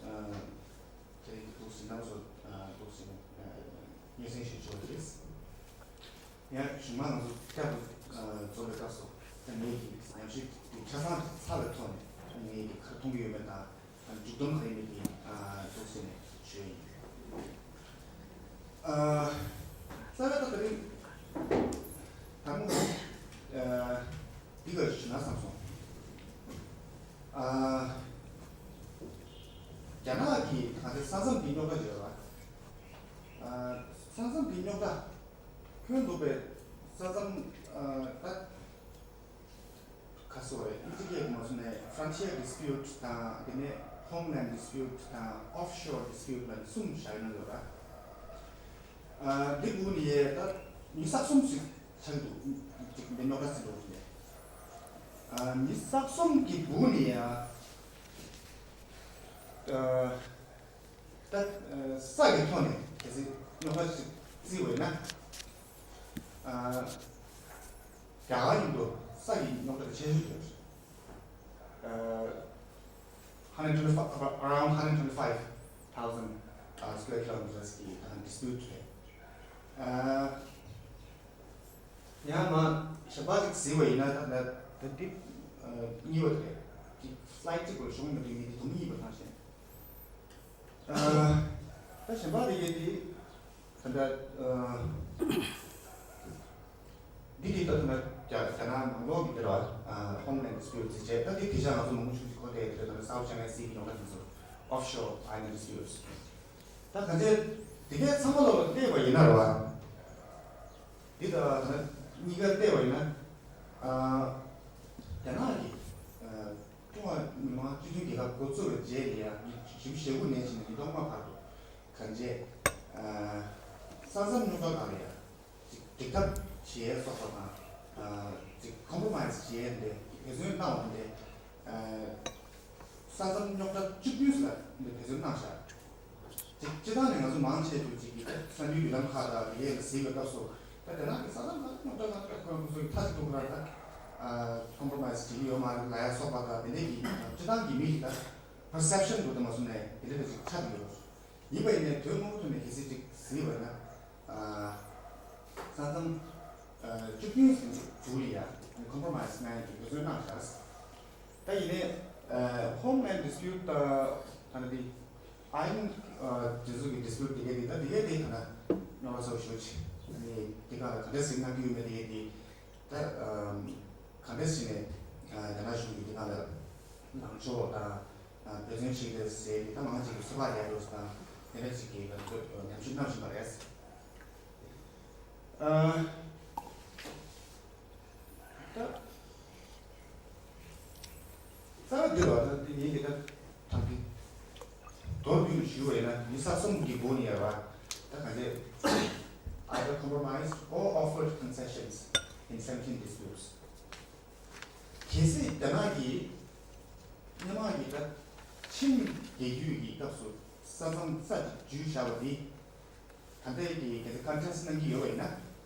ཨ། དེ་རིང་འདུག་ཟེར། རྣམ་པ་ཚོ། ཨ། འདུག་ཟེར། ཨ། སྙན་སེང་ཞུ་ཆོག་པ་རེད། ཡང་གཞུག་མ་ང་ཚོ་བསྐྱར་དུ། ཨ། འཛོམས་པའི་སྐབས་སུ། ད་ངས་ཀྱིས་ཉམས་ཞིབ་དེ་ཆ་ཚང་ཚར་བའི་ཐོག་ནས། ད་ངས་ཀྱིས་ག་རེ་མཐོང་གི་ཡོད་མེད་དང་། ད་ མཇུག་སྡོམ་ག་རེ་མེད་པའི་ཐུགས་སེམས་ནས་ཞུ་ཡ་ཡིན། རྩ་བའི་ཐོག་དེ་རིང་དང་འདི་ག་ཞུ་ན་བསམ་སོང་། རྒྱ་ནག་གི་ད་ལྟ་ས་མཚམས་ཀྱི་རྙོག་དྲ་ཡོད་པ། ས་མཚམས་ཀྱི་རྙོག་དྲ་ཁྱོན་བསྡོམས་པའི་ས་མཚམས་ད། ཁ་སོ་རེད། ཨིན་ཇི་སྐད་མ་སོང་ནས་frontier dispute དང་དེ་ནས་homeland dispute དང་offshore dispute ལ་གསུམ་བཞག་ཡོད་ན་ཡོད་ར། འདི་དགུ་ནི་ཡས་ད་མི་ས་གསུམ་ཞིག་ཆགས་འདུག་ཅིག་འདི་རྙོག་དྲ་ཟིན་འདུག་ནས། མི་ས་གསུམ་གྱི་དགུ་ནི་ཡ། ད་ས་གི་ཐོག་ནས་གལ་སྲིད་རྙོག་དྲ་ཞིག་བརྩིས་པ་ཡིན་ན། རྒྱ་གར་ཡིན་དུས་ས་ཡི་རྙོག་དྲ་ཆེ་ཤོས་ཡོད། hundred twenty five, around hundred twenty five thousand square kilometers གི་dispute རེད། ཡང་མ་གཞན་པ་ཅིག་གཟིགས་པ་ཡིན་ན་ད་ད་ད་འདི་གཉིས་པ་དེ་རེད། flight གཅིག་པོ་གཞུང་མི་འདུག་ཡིན་དེ་དུམ་གཉིས་པ་ཐང་ཤན། ད་གཞན་པ་དེ་གས་དེ་ད་ལྟ་འདི་དེ་ལྟ་ཐུབ་ན་རྒྱ་རྒྱ་ནག་ནང་ལོགས་ཀྱི་དེ་ལ་homeland dispute ཟེར་བྱས། ད་འདི་དེ་ཆ་ང་ཚོ་མང་པོ་ཞིག་གིས་གོ་བསྡད་དེ་ད་ལྟ་South China Sea གི་རྙོག་དྲ་དེ་ཚོ། Offshore island disputes ད་ག་ཚད་དེ་གས་ཚང་མ་ལོག་ལ་བལྟས་པ་ཡིན་ན་རེད་བ། འདི་ད་ད་གཉིས་ཀ་བལྟས་པ་ཡིན་ན། རྒྱ་ནག་གིས་ཀྲུང་ཧྭ་མི་དམངས་སྤྱི་མཐུན་རྒྱལ་ཁབ་འགོ་བཙུགས་པའི་རྗེས་ལ་ཡ་ཉིས་སྟོང་ཉི་ཤུ་ནས་བྱས་ནས་ཉིས་སྟོང་ལྔ་བར་དུ་གང་བྱས། ས་མཚམས་རྙོག་དྲ་སྒང་ལ་ཡ་ཅིག་འགྲིག་ཐབས་བྱེད་སོགས་པ་དང་། ཅིག་compromise བྱེད་འདི་འབད་བརྩོན་གནང་བ་འདི། ས་མཚམས་རྙོག་དྲ་བཅུ་བདུན་ལ་འདི་འབད་བརྩོན་གནང་བཞག་ཅིག་སྤྱིར་བཏང་ནས་ང་ཚོ་མང་ཆེ་ཤོས་ཅིག་གིས་གསར་འགྱུར་བརྒྱུད་ལམ་ཁག་དང་དེ་གའི་ལ་གཟིགས་པའི་སྐབས་སུ། ད་རྒྱ་ནག་གི་ས་མཚམས་ནང་རྙོག་དྲ་ནང་ཁོ་རང་ཁོ་ཚོ་གི་མཐའ་གཅིག་ཏུ་ཁོ་རང་ད་compromise བྱེད་ཀྱི་ཡོད་མ་རེད་ལབ་ཡ་སོགས་པ་དང་དེ་འདྲས་ཀྱི་སྤྱིར་བཏང་གི་མི་ཞིག་ད་perception འགྲོ་དུ་མ་སོང་ནས་དེ་འདྲས་ཅིག་ཆགས་ཀྱི་ཡོད། ཡིན་པ་ཡིན་ནའི་དོན་དངོས་པོ་ཐོག་ནས་གལ་སྲིད་ཅིག་གཟིགས་པ་ཡིན་ན། ས་མཚམས་བཅུ་བདུན་ཟིན་ཚུལ་ལ་ཡ་compromise གནང་ཡ་གི་འབད་བརྩོན་གནང་བཞག་ད་ཡིན་ནའི་homeland dispute ད་ད་ནི་དེ་ཨ་ཡིན་དེ་ཚོ་གི་dispute དེ་གའི་དེ་ད་དེ་གའི་དེ་ད་ན་རྙོག་དྲ་ཚ་པོ་ཞེ་པོ་ཅིག་ཨ་ནི་དེ་ག་ལ་ག་འདྲ་ཟིག་གནང་གི་ཡོད་མེད་དེ་གའི་དེ་ད་ག་འདྲ་ཟིག་ནས་རྒྱ་ནག་གཞུང་གིས་དེ་ག་ལ་ལངས་ཕྱོགས་དང་འབད་བརྩོན་བྱེད་དེ་ཟེར་དེ་ད་མང་ཅིག་གིས་ཚོད་དཔག་ཡག་འགྲོ་ཟེར་དང་དེ་འདྲ་ཅིག་གི་ཉམས་ཞིབ་གནང་བཞིན་པ་རེད། ཨ། ད། རྩ་བ་འདི་ལ་ད་འདི་ངེད་ཀྱི་ད་དམ་གྱི་མདོར་བསྡུས་ནས་ཞུ་བ་ཡིན་ན་མི་ས་གསུམ་གྱི་སྒོ་ནས་ཡར་བ་ད་ག་ཚད། Either compromised or offered concessions in seventeen disputes. གལ་སྲིད་རྒྱ་ནག་གིས་སྔོན་མ་གི་ད་ཆིང་རྒྱལ་རྒྱུད་ཀྱི་སྐབས་སུ་ས་མཚམས་ས་ཅིག་འཇུས་བཞག་པ་འདི། ད་ལྟའི་གི་གལ་སྲིད་contest གནང་གི་ཡོད་པ་ཡིན་ན་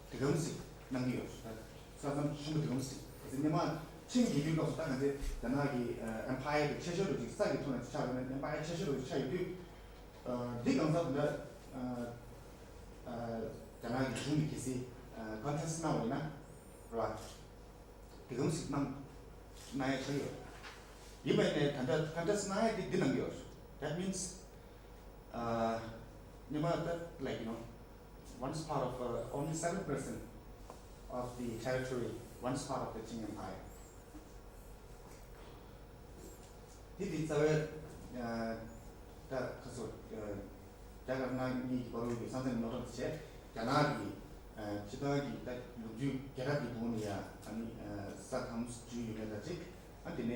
དེ་གམ་ཞིག་གནང་གི་ཡོད་རེད། ས་མཚམས་ཆེན་པོ་དེ་གམ་ཞིག་གལ་སྲིད་སྔོན་མ་ཆིང་རྒྱལ་རྒྱུད་སྐབས་སུ་ད་ག་ཚད་རྒྱ་ནག་གི་empire དེ་ཆེ་ཤོས་རུ་ཅིག་ས་གི་ཐོག་ནས་ཆགས་ཡོད་ན་empire ཆེ་ཤོས་རུ་ཆགས་ཡོད་དུས། འདི་གང་ཟག་ད་ལྟ་རྒྱ་ནག་གི་གཞུང་གིས་གལ་སྲིད་contest གནང་བ་ཡིན་ན་རེད་བ། དེ་གམ་ཞིག་གནང་གནང་ཡ་ཆགས་ཡོད། ཡིན་པ་ཡིན་ནའི་ད་ལྟ་contest གནང་ཡ་དེ་འདི་གནང་གི་ཡོད། That means སྔོན་མ་ད་like you know once part of uh, only seven percent of the territory, once part of the Qing Empire. དེ་དེ་རྩ་བའི་ད་ཁ་སོ་རྒྱ་དཀར་ནག་གཉིས་ཀྱི་བར་ལ་ཡོད་ས་མཚམས་རྙོག་དྲ་དེ་བྱས་རྒྱ་ནག་གི་སྤྱི་བཏང་གི་ད་ལོ་རྒྱུས་རྒྱལ་རབས་ཀྱི་སྒང་ནས་ཡ་ཨ་ནི་ས་གང་འཇུས་ཡོད་མེད་ད་ཅིག་ཨ་དེ་ནས་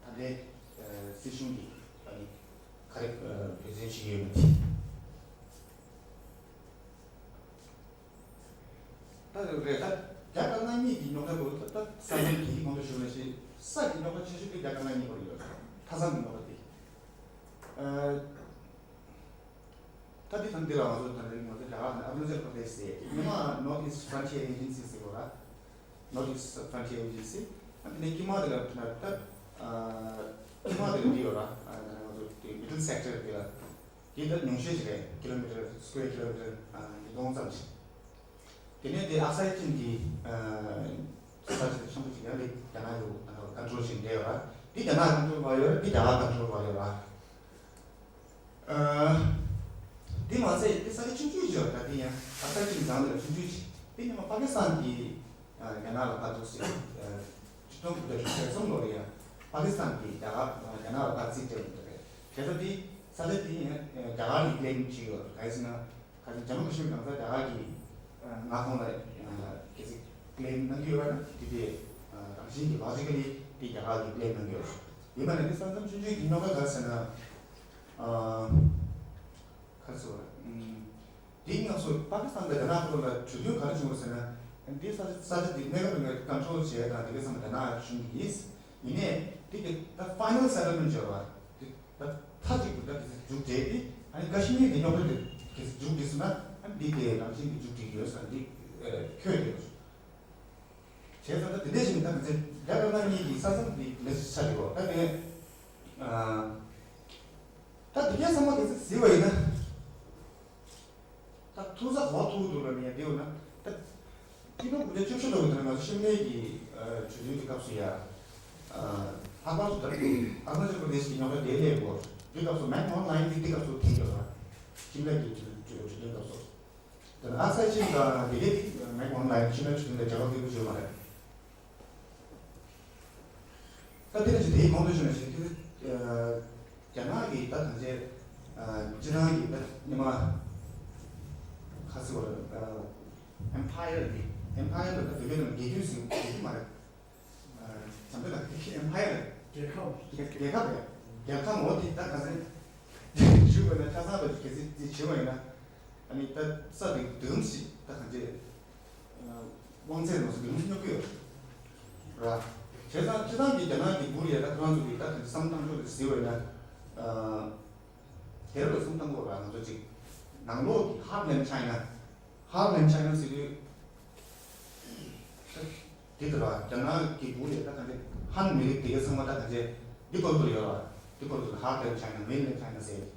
ད་ལྟའི་སྲིད་གཞུང་གིས་ཨ་ནི་ག་རེ་འབད་བརྩོན་བྱེད་ཀྱི་ཡོད་མེད་དེ། ད་རེད་ད། རྒྱ་དཀར་ནག་གཉིས་ཀྱི་རྙོག་དྲ་བོ་ད་ད་ས་མཚམས་དེའི་གོང་དུ་ཞུས་པ་ནང་བཞིན་ས་ཀྱི་རྙོག་དྲ་ཆེ་ཤོས་དེ་རྒྱ་དཀར་ནག་གཉིས་བར་ཡོད། མཐའ་མཚམས་ཀྱི་རྙོག་དྲ་དེ། ཨ། ད་དེ་དང་འདི་ལ་ང་ཚོ་ད་རེས་ང་ཚོ་རྒྱ་གར་ནས་Arunachal Pradesh ཟེར་ཡས་དེ་སྔོན་མ་North East Frontier Agency ཟེར་བ་ར། North East Frontier Agency ཨ་དེ་ནས་དཀྱིལ་མ་དེ་ལ་ད་ཨ་དཀྱིལ་མ་དེ་ལ་འདི་ཡོད་ར། ཨ་ད་ང་ཚོ་དེ་middle sector དེ་ལ། དེ་ལྟར་ཉུང་ཤོས་ཅིག་རེད། ཀི་ལོ་མི་ཊར་སི་ཀུ་ཝེར་ཀི་ལོ་མི་ཊར་ཉིས་སྟོང་ཙམ་ཞིག་དེ་ནས་དེ་ཨག་སའི་ཅིན་གྱི་ས་ཆ་དེ་ཆེན་པོ་ཅིག་ཡང་དེ་རྒྱ་ནག་གི་ཀོན་ཊོལ་བྱེད་བསྡད་ཡོད་ར། འདི་རྒྱ་ནག་ཀོན་ཊོལ་བ་ཡོད་རེད། འདི་རྒྱ་གར་ཀོན་ཊོལ་བ་ཡོད་རེད། ཨ། འདི་མ་ཚད་འདི་ས་ཆ་ཆུང་ཆུང་ཞིག་ཡོད་རེད། ད་འདི་ཡང་ཨ་ས་ཆ་ཅིག་འཛམ་གླིང་ལ་ཆུང་ཆུང་ཞིག་འདི་ཉི་མ་པ་ཀི་སི་ཐན་གྱིས་ཨ་རྒྱ་ནག་ལ་ཕར་འཛུགས་ཟིན། ཨ་ཆིག་སྟོང་དགུ་བརྒྱ་དྲུག་ཅུ་རེ་གསུམ་ལོ་ལ་ཡང་པ་ཀི་སི་ཐན་གྱིས་རྒྱ་གར་རྒྱ་ནག་ལ་ཕར་རྩིས་སྤྲད་ཡོད་རེད། བྱས་ཙང་འདི་ས་ཆ་འདི་ཡང་རྒྱ་གར་གྱིས་ཀི་ལེམ་བྱས་ཡོད་རེད། ག་རེ་ཟེར་ན། ཁ་སང་ཇམ་མུ་ཀ་ཤི་མིར་གང་ས་རྒྱ་གར་གྱི་མངའ་ཁོངས་ལ་གལ་སྲིད་ཀི་ལེམ་གནང་གི་ཡོད་པ་ན་དེ་དེ་རང་བཞིན་གྱི་ལོ་ཇི་ཀ་ལི་དེ་རྒྱ་གར་གྱི་ཀི་ལེམ་གནང་གི་ཡོད། ཡིན་པ་ན་དེ་ས་མཚམས་ཆུང་ཆུང་གི་རྙོག་དྲ་ག་རེ་ཟེར་ན། ཁ་སང་དེ་སྔ་སོ་དེ་སྔ་སོ་པ་ཀི་སི་ཐན་དང་རྒྱ་ནག་བར་ལ་གྲོས་མཐུན་ག་རེ་བྱུང་བ་ཟེར་ན། དེ་ས་ས་ཆ་དེ་གནས་སྐབས་ནས་ཀོན་ཊོལ་བྱས་དང་དེ་གའི་ཚང་མ་རྒྱ་ནག་གཞུང་གིས་ཡིན། ཡིན་ནའི་དེ་གི་ད་ཕའི་ནལ་སེ་ཊལ་མེན་ཊི་བྱས་པ་དེ་ད་མཐའ་གཅིག་ཏུ་ད་གི་མཇུག་འབྲས་དེ་ཨ་ནི་ཀ་ཤི་མིར་གྱི་རྙོག་དྲ་དེ་གི་མཇུག་འགྲིལ་སོང་ན་ཨ་ནི་འདི་དེ་རང་བཞིན་གྱི་མཇུག་འགྲིལ་གྱི་ཡོད་ཟེར་འདི་ཁྱོད་དེ་བྱས་ཙང་ད་དེ་འདྲས་ཞིག་ད་གི་ཚེ་རྒྱ་གར་ནང་གཉིས་ཀྱི་ས་མཚམས་འདི་མེད་ཆ་ཡོད་ད་ནི་ད་དེ་གའི་ཚང་མ་གི་ཚེ་གཟིགས་པ་ཡིན་ན། ད་ཐུག་ས་ག་པར་ཐུག་འདུག་ལབ་ནས་བསྡད་ཡོད་ན། ད་ཆིག་སྟོང་དགུ་བརྒྱ་བཅུ་བཞི་ལོ་གི་དུས་ང་ཚོ་ཤིམ་ལའི་གི་གྲོས་མཐུན་གྱི་སྐབས་སུ་ཡ། ལྷག་པར་དུ་ད་ཨ་རུ་ན་ཅལ་པར་དེ་ཤི་གི་རྙོག་དྲ་དེ་སླེབས་ཡོད། དེ་སྐབས་སུ་མེག་མོ་ཧན་ལའིན་དེ་དེ་སྐབས་སུ་འཐེན་ཡོད་ར། ཤིམ་ལའི་གི་གྲོས་མཐུན་སྐབས་སུ། ད་ཨག་སའི་ཆིན་དང་དེ་གའི་མེག་མོ་ཧན་ལའིན་ཤིམ་ལའི་གྲོས་མཐུན་དེ་འབྲེལ་བ་ལྷུག་པོ་ཡོད་མ་རེད། ད་དེ་ནས་ཅི་དེའི་གོང་དུ་ཞུས་ནས་ཞིག་དེ་རྒྱ་ནག་གི་ད་གང་ཅི་སྤྱི་བཏང་གི་ད་ཉི་མ་ཁ་སི་བར་ཨེམ་ཕ་ཡར་གི་ཨེམ་ཕ་ཡར་ད་དེ་གའི་ནང་དགེ་སྐྱོན་ཟིན་གྱི་མ་རེད། བྱམས་པའི་ལག་གི་ཨེམ་ཕ་ཡར་རྒྱལ་ཁབ་རྒྱལ་ཁབ་རེད། རྒྱལ་ཁབ་འོ་དེ་ད་ག་ཚད་ཞུས་པ་ན་ཆ་ཚང་དུ་གལ་སྲིད་དེ་བྱས་པ་ཡིན་ན། ཨ་ནི་ད་ས་དེ་དུམ་ཞིག་ད་གང་ཅི་དབང་ཚད་མ་སུ་དུམ་ཞིག་སྙོབ་ཀྱི་ཡོད་ར། བྱས་ཙང་སྤྱི་བཏང་གི་རྒྱ་ནག་གི་འབུར་ཡ་ད་ཁོ་རང་ཚོ་གི་ད་གང་ཅི་བསམ་བཏང་ཕྱོགས་དེ་གཟིགས་པ་ན། དེར་བས་བསམ་བཏང་དགོས་ར། ང་ཚོ་གཅིག་ནང་ལོགས་ཀྱི་Heartland China། Heartland China ཟེར་དུས། དེ་ལྟར་རྒྱ་ནག་གི་འབུར་ཡ་ད་གང་ཅི་ཧན་མི་རིགས་དེ་གའི་ཚང་མ་ད་གང་ཅི་འདི་བར་དུ་ཡོད་ར། འདི་བར་དུ་Heartland China Mainland China ཟེར།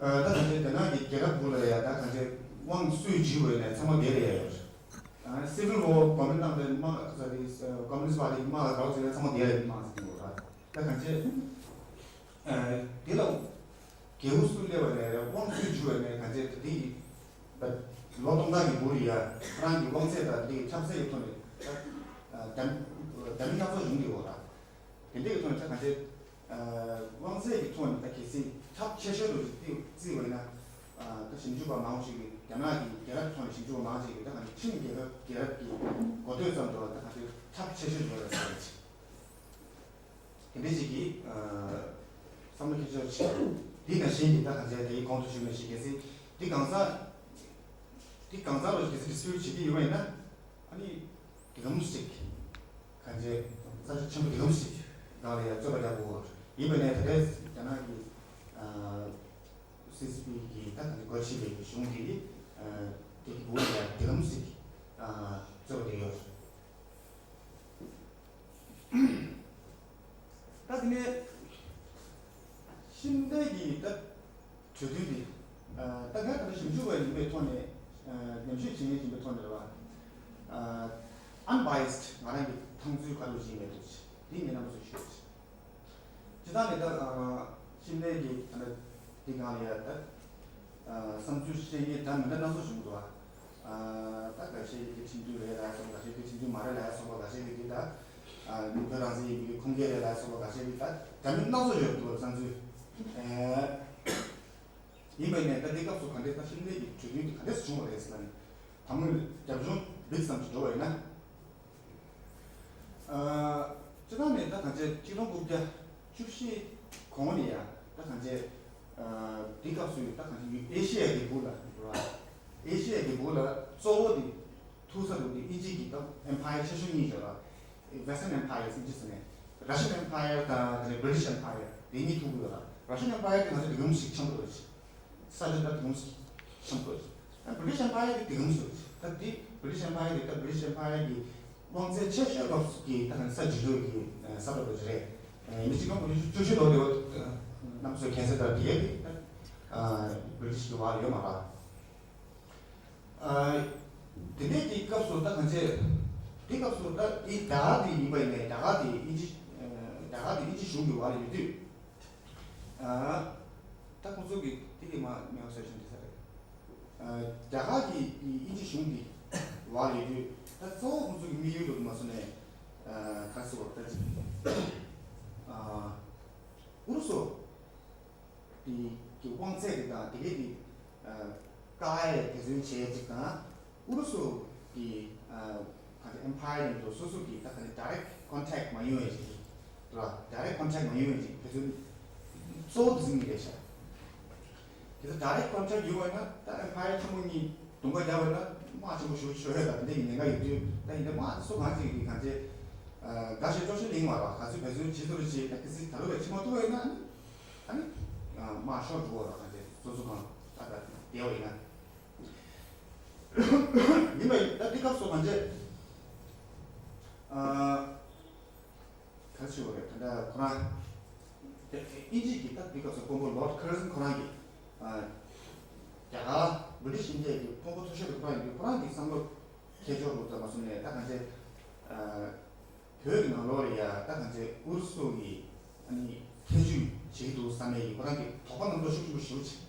ད་གང་ཅི་རྒྱ་ནག་གི་རྒྱལ་ཁབ་འབུར་ལ་ཡ་ད་གང་ཅི་དབང་སུས་བྱིའུ་ཡོད་ནས་ཚང་མ་དེ་ལ་ཡ་ཡོད། Civil War གོ་མིན་ཏང་དེ་དམག་ས་དེ་Communist Party གི་དམག་ལ་དགའ་བ་ཟེར་ན་ཚང་མ་དེ་ལ་དམག་ཟེར་གྱི་ཡོད་ར། ད་གང་ཅི་དེ་ལ་རྒྱལ་པོ་སུ་སླེབས་པ་ནས་དབང་སུས་བྱིའུ་ཡོད་ནས་གང་ཅི་དེ་ཡི་ད་ལོ་སྟོང་ཕྲག་གི་འབུར་ཡ་ཁོ་རང་གི་དབང་ཚད་དང་དེ་ཡི་ཆབ་སྲིད་ཀྱི་ཐོག་ནས་ད་ད་མི་སྣ་ཚོགས་བྱུང་གི་ཡོད་ར། དེ་འདྲའི་ཐོག་ནས་ད་གང་ཅི། དབང་ཚད་ཀྱི་ཐོག་ནས་ད་གལ་སྲིད་ཁྱབ་ཆེ་ཤོས་དུ་བརྩི་བརྩིས་པ་ཡིན་ན། ད་ཞིབ་འཇུག་པ་མང་པོ་ཞིག་གིས་རྒྱ་ནག་གི་རྒྱལ་རབས་ཀྱི་ཐོག་ནས་ཞིབ་འཇུག་པ་མང་ཆེ་གིས་ད་གང་ཅི་ཆིང་རྒྱལ་ཁབ་རྒྱལ་རབས་ཀྱི་འགོ་སྟོད་ཙམ་དུ་ད་གང་ཅི་ཁྱབ་ཆེ་ཤོས་ཡོད་རེད་ཟེར་བ་ཅིག་དེ་འདྲ་ཞིག་གིས་བསམ་བློ་འཁྱེར་ཕྱོགས་ཅིག་འདི་ནང་བཞིན་གྱི་ད་གང་ཅི་དེའི་གོང་དུ་ཞུས་མ་ཞིག་གལ་སྲིད་འདི་གང་ཟག་འདི་གང་ཟག་ལ་གལ་སྲིད་dispute བྱེད་ཀྱི་ཡོད་པ་ཡིན་ན། ཨ་ནི་དེ་གམ་ཞིག་གང་ཅི་ས་ཆ་ཆེན་པོ་དེ་གམ་ཞིག་སྒང་ལ་ཡང་རྩོད་པ་རྒྱག་དགོས། ཡིན་པ་ནས་ད་ལྟའི་རྒྱ་ནག་གི་སི་སི་པི་གི་ད་གང་ཅི་སྒོ་ཕྱེ་བའི་གཞུང་གི་དེ་གི་འོག་ལ་ཡང་དེ་གམ་ཞིག་རྩོད་པ་དེ་ཡོད། ད་དེ་ནས་ཤིན་ཏུ་གི་ད། གྲོས་མཐུན་འདི། ད་ངས་ད་ལྟ་ཞིབ་འཇུག་པ་ཡིན་པའི་ཐོག་ནས། ཉམས་ཞིབ་བྱེད་མཁན་ཡིན་པའི་ཐོག་ནས་རེད་བ། Unbiased ང་རང་གི་མཐོང་ཚུལ་ག་རེ་ཡིན་མེད་འདུག་འདི་ངས་རྣམ་པ་ཚོ་ཞུ། སྤྱི་བཏང་ནས་ད་ཤིམ་ལའི་གི་ད་ལྟ་འདི་སྒང་ལ་ཡ་ད་བསམ་ཚུལ་བཤད་མཁན་འདྲ་མི་འདྲ་སྣ་ཚོགས་བྱུང་འདུག་བ། ད་འགའ་ཤས་ཀྱིས་ཁྲིམས་མཐུན་རེད་ལབ་སོགས། འགའ་ཤས་ཀྱིས་ཁྲིམས་མཐུན་མ་རེད་ལབ་སོགས། འགའ་ཤས་ཀྱིས་འདི་ད་བོད་རང་བཙན་ཡིན་པའི་ཁུངས་སྐྱེལ་རེད་ལབ་སོགས། འགའ་ཤས་ཀྱིས་ད་འདྲ་མིན་སྣ་ཚོགས་ཡོད་འདུག་བསམ་ཚུལ། ཡིན་པ་ཡིན་ནའི་ད་འདི་སྐབས་སུ་ག་འདྲས་ད་ཤིམ་ལའི་གི་གྲོས་མཐུན་དེ་ག་འདྲས་སུ་བྱུང་བ་རེད་ཟེར་ན། དང་པོ་རྒྱབ་ལྗོངས་འདི་ཙམ་ཞིག་འགྲོ་བ་ཡིན་ན། སྤྱི་བཏང་ནས་ད་གང་ཅི་ཆིག་སྟོང་དགུ་བརྒྱ་བཅུ་བཞི་གོང་ནས་ཡ་ད་གང་ཅི། འདི་སྐབས་སུ་ཡི་ད་གང་ཅི་ཨེ་ཤི་ཡ་གི་སྦུག་ལ་འགྲོ་བ། ཨེ་ཤི་ཡ་གི་སྦུག་ལ་གཙོ་བོ་དེ་ཐུག་ས་རུ་དེ་དབྱིན་ཇི་གི་ད་ཨེམ་ཕ་ཡར་ཆེ་ཤོས་གཉིས་ཡོད་ར། Western Empire ཟེར་གྱི་ཟེར་ནས། Russian Empire དང་དེ་ནས་British Empire དེ་གཉིས་ཐུག་གི་ཡོད་ར། Russian Empire དེ་ང་ཚོ་དེ་གུམ་ཞིག་འཆམ་གི་རེད། ས་ཆ་ད་དེ་གུམ་ཞིག་འཆམ་གི་རེད། ད་British Empire དེ་དེ་གུམ་ཞིག་རེད། ད་དེ་British Empire དེ་ད་British Empire གི་དབང་ཚད་ཆེ་ཤོས་སྐབས་ཀྱི་ད་ས་འཇུ་འགྲོ་གི་ས་བབ་རེད། ཡིན་གཅིག་ཀྱང་བཅུ་བཅུ་བཞི་ལོ་དེ་བ་རྣམ་ཚོས་ཁྱད་གསོད་ལྟར་དེ་གས་དེ་ད་British གི་བར་ཡོད་མ་རེད། དེ་ནས་དེའི་སྐབས་སུ་ད་གང་ཅི། དེའི་སྐབས་སུ་ད་དེའི་ཟླ་དེ་ཡིན་པ་ཡིན་ནའི་ཟླ་དེ་དབྱིན་ཇི། ཟླ་ རྒྱ་གར་དེ་དབྱིན་ཇི་གཞུང་གི་འོག་ལ་ཡོད་དུས། ཨ། ད་ཁོང་ཚོ་གི་དེ་གི་མ་མེད་པ་བཟོ་བཞིན་འདི་ས་རེད། ཨ། རྒྱ་གར་གྱི་དབྱིན་ཇི་གཞུང་གི་འོག་ལ་ཡོད་དུས། ད་གཙོ་བོ་ཁོང་ཚོ་གི་དམིགས་ཡུལ་ལོ་དུ་མ་སོང་ནས། ཨ། ག་རེ་ཟེར་བ་ད་ཅིག་ཨ། ཨུ་རུ་སུ་དེ་གི་དབང་ཚད་དེ་དང་དེ་གའི་དེ། ཨ། བཀག་ཡས་དེ་ཚོའི་བྱས་ཅིག་དང་། ཨུ་རུ་སུ་གི། ཨ། ག་ཚོད་ཨེམ་ཕ་ཡར་ཡིན་འགྲོ་སོ་སོ་གི་ད་ག་ཚོད་direct contact མ་ཡོང་བའི་ཅིག་ར། direct contact མ་ཡོང་བའི་ཅིག་དེ་ཚོའི་གཙོ་བོ་དེ་ཚོ་གཉིས་རེད་ཤག་དེ་ཚོ་direct contact ཡོད་པ་ན་ད་ཨེམ་ཕ་ཡར་ཆེན་པོ་གཉིས་རྡུང་ཁ་རྒྱབ་པ་ན་དམག་ཆེན་པོ་ཞེ་པོ་ཤོར་ཡོད། ད་དེ་འདྲ་གི་ཉེན་ཁ་ཡོད་དུས། ད་ཡིན་ད་དམག་དེ་ཚོ་གང་ཅིག་གི་གང་ཅི། ཨ། དགའ་ཞེ་སྤྲོ་ཞེ་གླེང་བ་ར། ག་ཚོད་བེད་སྤྱོད་བྱེད་ཐུབ་རེད་ཅེས། ད་གལ་སྲིད་ད་རུང་བས་བྱེད་མ་ཐུབ་པ་ཡིན་ན། ཨ་ནི། ཨ་ནི། ཨ། དམག་ཤོར་འགྲོ་བ་ར། གང་ཅི་སོ་སོ་གང་ད་ད་བསྡད་པ་ཡིན་ན། ཡིན་པ་ཡིན། ད་འདི་སྐབས་སུ་གང་ཅི། ཨ། ག་རེ་ཞུ་བ་རེད། ད་ལྟ་ཁོ་རང་དབྱིན་ཇི་གི་ད་འདི་སྐབས་སུ་དཔོན་པོ་Lord Curzon ཁོ་རང་གིས། ཨ། རྒྱ་གར་British India གི་དཔོན་པོ་མཐོ་ཤོས་དེ་ཁོ་རང་ཡིན་དུས། ཁོ་རང་གི་བསམ་བློ་ཁྱད་ཆོས་ལོ་ཙམ་མ་སོང་ནས། ད་གང་ཅི། ཨ། བོད་ཀྱི་ནང་ལོགས་ལ་ཡ་ད་གང་ཅི་ཨུ་རུ་སུ་གིས་ཨ་ནི་ཐེ་ཇུས་བྱེད་ཀྱི་འདུག་བསམ་ཡས་ཀྱི་ཁོ་རང་གི་དོགས་པ་རྣམ་རྟོག་ཤུགས་ཆེན་པོ་ཞེ་པོ་ཅིག་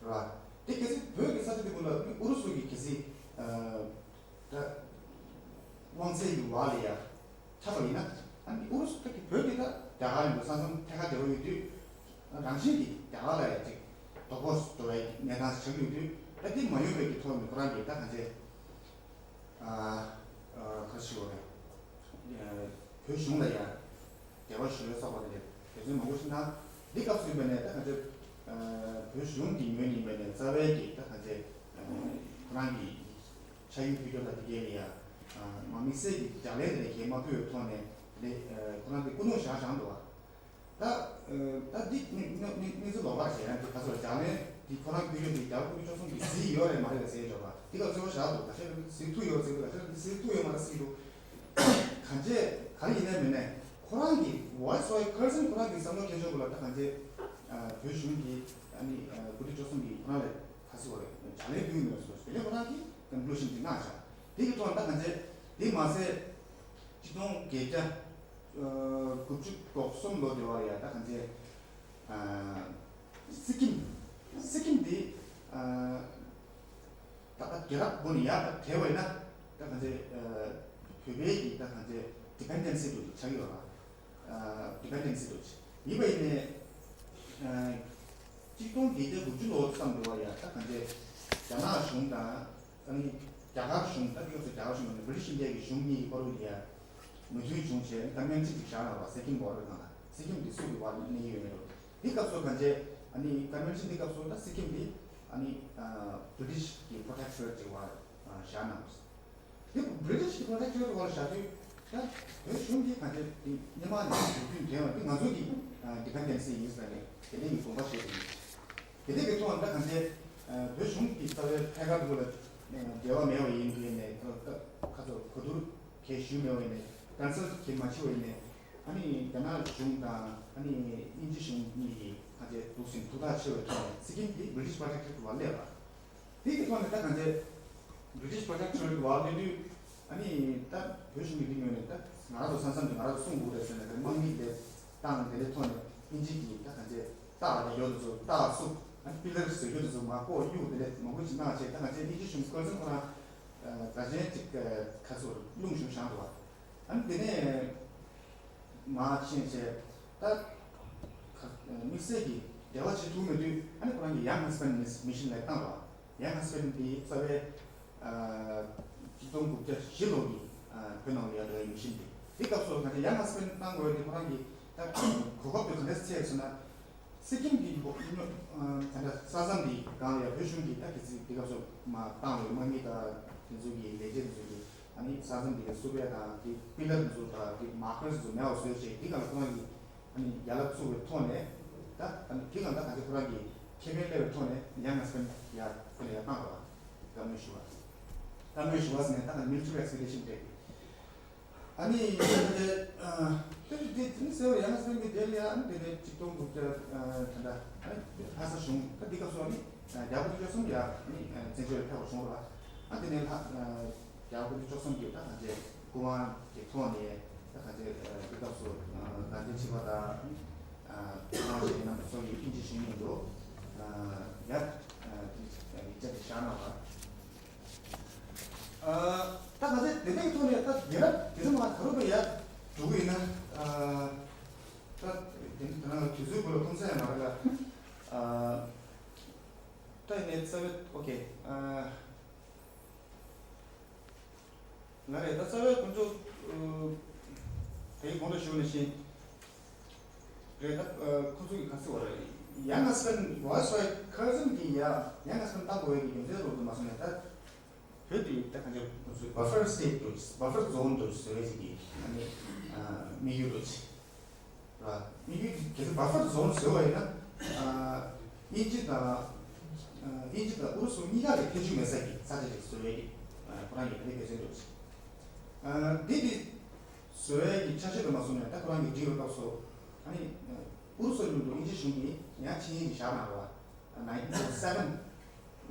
རེད་བ། དེ་གལ་སྲིད་བོད་ཀྱི་ས་ཆ་དེ་གུ་ལ་ཨུ་རུ་སུ་གིས་གལ་སྲིད། ཨ། ད་དབང་ཚད་ཀྱི་འོག་ལ་ཡ་ཆགས་པ་ཡིན་ན། ཨ་ནི་ཨུ་རུ་སུ་ད་གི་བོད་དེ་ད་རྒྱ་གར་ཡིན་དུས། ས་མཚམས་ཐད་ཀར་འབྲེལ་བ་ཡོད་དུས། རང་བཞིན་གྱིས་རྒྱ་གར་ལ་ཡ་ཅིག་དོ་ཕོག་འགྲོ་བའི་གནས་སྟངས་ཤིག་ཆགས་ཀྱི་ཡོད་དུས། ད་འདི་མ་ཡོང་བའི་གི་ཐོག་ནས་ཁོ་རང་གིས་ད་གང་ཅི། ཨ། ཨ། ག་རེ་ཞུ་དགོས་རེད། ཨ། བོད་གཞུང་ལ་ཡང་འབྲེལ་བ་ཞུ་ཡས་བསགས་པ་དེ་རེད། དེ་ཚོའི་མང་པོ་ཞིག་ན་འདི་སྐབས་སུ་ཡིན་པ་ནས་ད་ག་ཚོད། ཨ། བོད་གཞུང་གི་ངོས་ནས་ཡིན་པ་ནས་རྩ་བའི་གི་ད་ག་ཚོད། ཨ། ཁོ་རང་གི་ཕྱག་ཡིག་ཕུལ་རྒྱུ་ལ་དེ་གའི་ལ་ཡ། ཨ། མ་དམིགས་བསལ་གྱི་ལག་ལེན་དེ་འདྲ་གང་ཡང་མ་ཕུལ་བའི་ཐོག་ནས། དེ་ནས། ཨ། ཁོ་རང་གི་སྐུ་སྣང་བཞག་བཞག་འདུག་བ། ད། ཨ། ད་འདི་གནས་གནས་གནས་ཚུལ་ལོགས་ཀ་ཞིག་ཡང་དེ་ག་ཚོད་ལ་ལག་ལེན་འདི་ཁོ་རང་ཕུལ་རྒྱུ་འདི་རྒྱ་གར་ཁུ་བྱུག་བཅུ་གསུམ་གྱིས་གཟིགས་ཡོད་རེད་མ་རེད་ཟེར་ཡོད་པ། འདི་ག་གཙོ་བོ་བཞག་འདུག་ག་ཤེད་གཟིགས་ཐུབ་ཡོད་ཟེར་འདུག་ག་ཤེད་གཟིགས་ཐུབ་ཡོད་མ་རེད་ཟེར་འདུག་གང་ཅི་ག་རེ་ཡིན་ནའི་མིན་ནའི་ཁོ་རང་གི་Viceroy Curzon ཁོ་རང་གི་བསམ་བློ་ཁྱེར་ཆོག་གི་ལ། ད་གང་ཅི། ཨ། བོད་གཞུང་གིས་ཨ་ནི། ཨ། ཁུ་བྱུག་བཅུ་གསུམ་གྱིས་ཁོ་རང་ལ་ག་ཟེར་བ་རེད། ལག་ལེན་ཕུལ་གྱི་མེད་པ་སོགས། དེ་ནས་ཁོ་རང་གིས་conclusion དེ་གནང་བཞག་དེ་གི་ཐོག་ད་གང་ཅི། དེ་མ་ཟད་ཆིག་སྟོང་བརྒྱད་བརྒྱ། ཨ། དགུ་བཅུ་གོ་གསུམ་ལོ་དེ་བར་ཡ་ད་གང་ཅི། ཨ། སི་ཀིམ། སི་ཀིམ་དེ། ཨ། ད་ལྟ་རྒྱལ་རབས་སྒོ་ནས་ཡར་ད་བྲལ་བ་ཡིན་ན། ད་གང་ཅི། ཨ། བོད་པའི་གི་ད་གང་ཅི་dependency དུ་ཆགས་ཡོད་ར། ཨ། dependency དུ་ཡིན་པ་ཡིན་ནའི། ཨ། ཆིག་སྟོང་བརྒྱད་བརྒྱ་དགུ་བཅུ་ལོ་ཙམ་དེ་བར་ཡ་ད་གང་ཅི་རྒྱ་ནག་གཞུང་དང་། ཨ་ནི་རྒྱ་གར་གཞུང་། ད་དེ་སྐབས་སུ་རྒྱ་གར་གཞུང་ནས་British India གི་གཞུང་གཉིས་ཀྱི་བར་དུ་ཡ་མོས་མཐུན་བྱུང་བྱས། ཨ་ནི་convention ཅིག་བཞག་གནང་བ། སི་ཀིམ་བར་དུ་གང་ལ། སི་ཀིམ་དེ་སུ་གི་བར་གནས་ཡོད་མེད་རོ། དེ་སྐབས་སུ་གང་ཅི། ཨ་ནི་convention དེ་སྐབས་སུ་ད་སི་ཀིམ་དེ་ཨ་ནི། ཨ། British གི་protectorate ཅིག་བར། ཨ། བཞག་གནང་བ། དེ་British གི་protectorate བར་བཞག་དུས། ད་བོད་གཞུང་གིས་གང་ཅི་དེ་སྔོན་མ་ནས་མོས་མཐུན་འདྲེན་པ་དེ་ང་ཚོ་གི། ཨ། dependency ཡིན་ཟེར་ནས་དེ་འདྲ་གི་དགོངས་པ་བཞེས་པ་ཡིན། དེ་འདྲ་གི་ཐོག་ད་གང་ཅི། ཨ། བོད་གཞུང་གི་རྩ་བའི་ཐད་ཀར་དུ་ལ་འབྲེལ་བ་མེད་པ་ཡིན་དུས་ནས། ཁ་ཁ་ཚོ་གོ་བསྡུར་གལ་ཞུས་མེད་པ་ཡིན་ནས། consult གལ་མ་བྱས་པ་ཡིན་ནས། ཨ་ནི་རྒྱ་ནག་གཞུང་དང་ཨ་ནི་དབྱིན་ཇི་གཞུང་གཉིས་ཀྱིས་གང་ཅི་འདུག་སེ་ཐུགས་ཐག་ཆོད་པའི་ཐོག་ནས་སི་ཀིམ་དེ་British protectorate བར་སླེབས་པ། དེ་གི་ཐོག་ནས་ད་གང་ཅི་British protectorate བར་སླེབས་དུས། ཨ་ནི་ད་བོད་གཞུང་གི་འདི་ངོས་ནས་ད་ང་རང་ཚོ་ས་མཚམས་དེ་ང་རང་ཚོ་སྲུང་དགོས་རེད་ཟེར་ནས། དམག་མི་དེ་བཏང་། དེ་འདྲའི་ཐོག་ནས་དབྱིན་ཇི་གིས་ད་གང་ཅི་རྟ་ལ་ཡོད་དུ་ཚོ་རྟ་བསུབ། ཨ་ནི་པི་ལར་བཟོ་རྒྱུ་དེ་ཚོ་མར་བཀོག་གཡུག་དེ་འདྲ་མང་པོ་ཞིག་གནང་བྱས། ད་གང་ཅི་དབྱིན་ཇི་གཞུང་ཁོ་ཚོ་ཁོ་རང་། ཨ། དགའ་ཆེན་ཅིག་ཁ་ཚུར་རླུང་བཞུ་བཞག་འདུག་བ། ཨ་ནི་དེ་ནས་མར་ཕྱིན་བྱས། ད་ཁ་དམིགས་བསལ་གྱི་འབྲེལ་བ་བྱེད་ཐུབ་མེད་དུས། ཨ་ནི་ཁོ་རང་གི་Young Husband mission ལ་བཏང་བ། Young Husband འདི་རྩ་བའི། ཨ། ཆིག་སྟོང་དགུ་བརྒྱ་བཞི་ལོ་གི། ཨ། བོད་ནང་ལ་ཡར་འགྲོ་བའི་mission དེ། དེ་སྐབས་སུ་གང་ཅི་Young Husband བཏང་དགོས་དེ་ཁོ་རང་གི་ད་གོ་སྐབས་དེ་ག་འདྲ་འཚོལ་ཟེར་ན། སི་ཀིམ་གྱི་ད་ལྟ་ས་མཚམས་འདི་སྒང་ལ་ཡ་བོད་གཞུང་གིས་ད་གལ་སྲིད་འདི་སྐབས་སུ་མར་བཏང་བའི་དམག་མི་དང་དེ་ཚོ་གི་ལས་བྱེད་དེ་ཚོ་གིས། ཨ་ནི་ས་མཚམས་འདི་ག་བསུབ་ཡ་དང་། དེ་པི་ལར་དེ་ཚོ་དང་དེ་མར་ཀར་དེ་ཚོ་མེད་པ་བཟོས་བྱས། འདི་སྒང་ལ་ཁོ་རང་གིས་ཨ་ནི་ཡ་ལབ་བཙུགས་པའི་ཐོག་ནས། ད་ཨ་ནི་དེ་སྒང་ད་ག་ཅི་ཁོ་རང་གིས་ཁེ་ཕན་སླེབས་པའི་ཐོག་ནས་Young Husband ཡ་ཁོ་ལ་ཡ་བཏང་བ། བཀའ་མོལ་ཞུ་བ། བཀའ་མོལ་ཞུ་བ་ཟེར་ནས་ད་ང་military expedition སྤྲད། ཨ་ནི་དེ་ནས་ཨ་དེ་དེ་དེ་ནི་ཟེར་བ། Young Husband གི་དེ་ལ་ཡ། ཨ་ནི་དེ་ནས་ཆིག་སྟོང་དགུ་བརྒྱ། ཨ། ད་ལྟ་ཨ་ནི་ལྷ་ས་གཞུང་། ད་འདི་སྐབས་སུ་ཨ་ནི་རྒྱ་གར་དབུ་ཁྲིད་བཅུ་གསུམ་ཡ་ཨ་ནི་བཙན་བྱོལ་ཕེབས་པ་བྱུང་བ། ཨ། དེ་ནས་ལྷ་རྒྱ་གར་དབུ་ཁྲིད་བཅུ་གསུམ་གྱིས་ད་གང་ཅི་སྐུ་དབང་གི་ཐོག་ནས། ད་ག་ཚོད་དུས་སྐབས་སུ་དགའ་ལྡན་ཕྱི་པ་དང་། ཨ་ཁོང་ཚོ་ཡིན་ན་སོགས་ཀྱི་དབྱིན་ཇི་གཞུང་ཡིན་འདུག་ཡ། ཡིག་ཆ་དེ་བཞག་གནང་བ། ཨ་ད་ག་ཚོད་དེ་འདྲའི་ཐོག་ནས་ད་ཉེ་རབས་དེ་ཚོ་མ་ག་རུ་བས་ཡར་འགྲོ་གི་ཡིན་ན། ཨ་ད་དེ་ནི་ད་ནང་དུས་ཚོད་དགོས་ལ་ཁོང་ཚོ་ཡང་མ་རེད་ལ། ཨ་ད་ཡིན་ནའི་རྩ་བའི་ཨོ་ཁེ། ཨ། ང་རེད་ད་རྩ་བའི་ཁོང་ཚོ། དེའི་གོང་དུ་ཞུས་ནང་བཞིན་རེད་ད། ཁོང་ཚོ་གི་ག་ཚོད་བ་རེད། Young husband was like cousin གི་ཡ། Young husband ལྟ་དགོས་ཡ་གི་རྒྱུ་མཚན་རོགས་དུ་མ་སོང་ནས་ད། བོད་དུ་ད་གང་ཅི་ཁོང་ཚོ་buffer state དུ་buffer zone དུ་བཟོས་ཡ་གི་ཨ་ནི་དམིགས་ཡུལ་རོགས། ར། དམིགས་ཡུལ་དེ་གལ་སྲིད་buffer zone བཟོས་པ་ཡིན་ན། ཨ་དབྱིན་ཇི་དང་། ཨ་དབྱིན་ཇི་དང་ཨུ་རུ་སུ་གཉིས་ཀ་ལ་ཁྱད་ཆོས་མེད་ས་ཀྱི་ས་ཆ་ཅིག་བཟོ་ཡས་ཀྱི་ཨ་ཁོ་རང་གི་དེ་འདྲའི་འབད་བརྩོན་འདུག་ཨ་འདི་དེ་བཟོ་ཡས་ཀྱི་ཆ་ཤས་དུ་མ་སོང་ནས་ད་ཁོ་རང་གི་འབྲི་བའི་སྐབས་སུ། ཨ་ནི་ཨུ་རུ་སུ་མཉམ་དུ་དབྱིན་ཇི་གཞུང་གིས་ཡང་ཆིངས་ཡིག་ཅིག་བཞག་གནང་བ། nineteen forty seven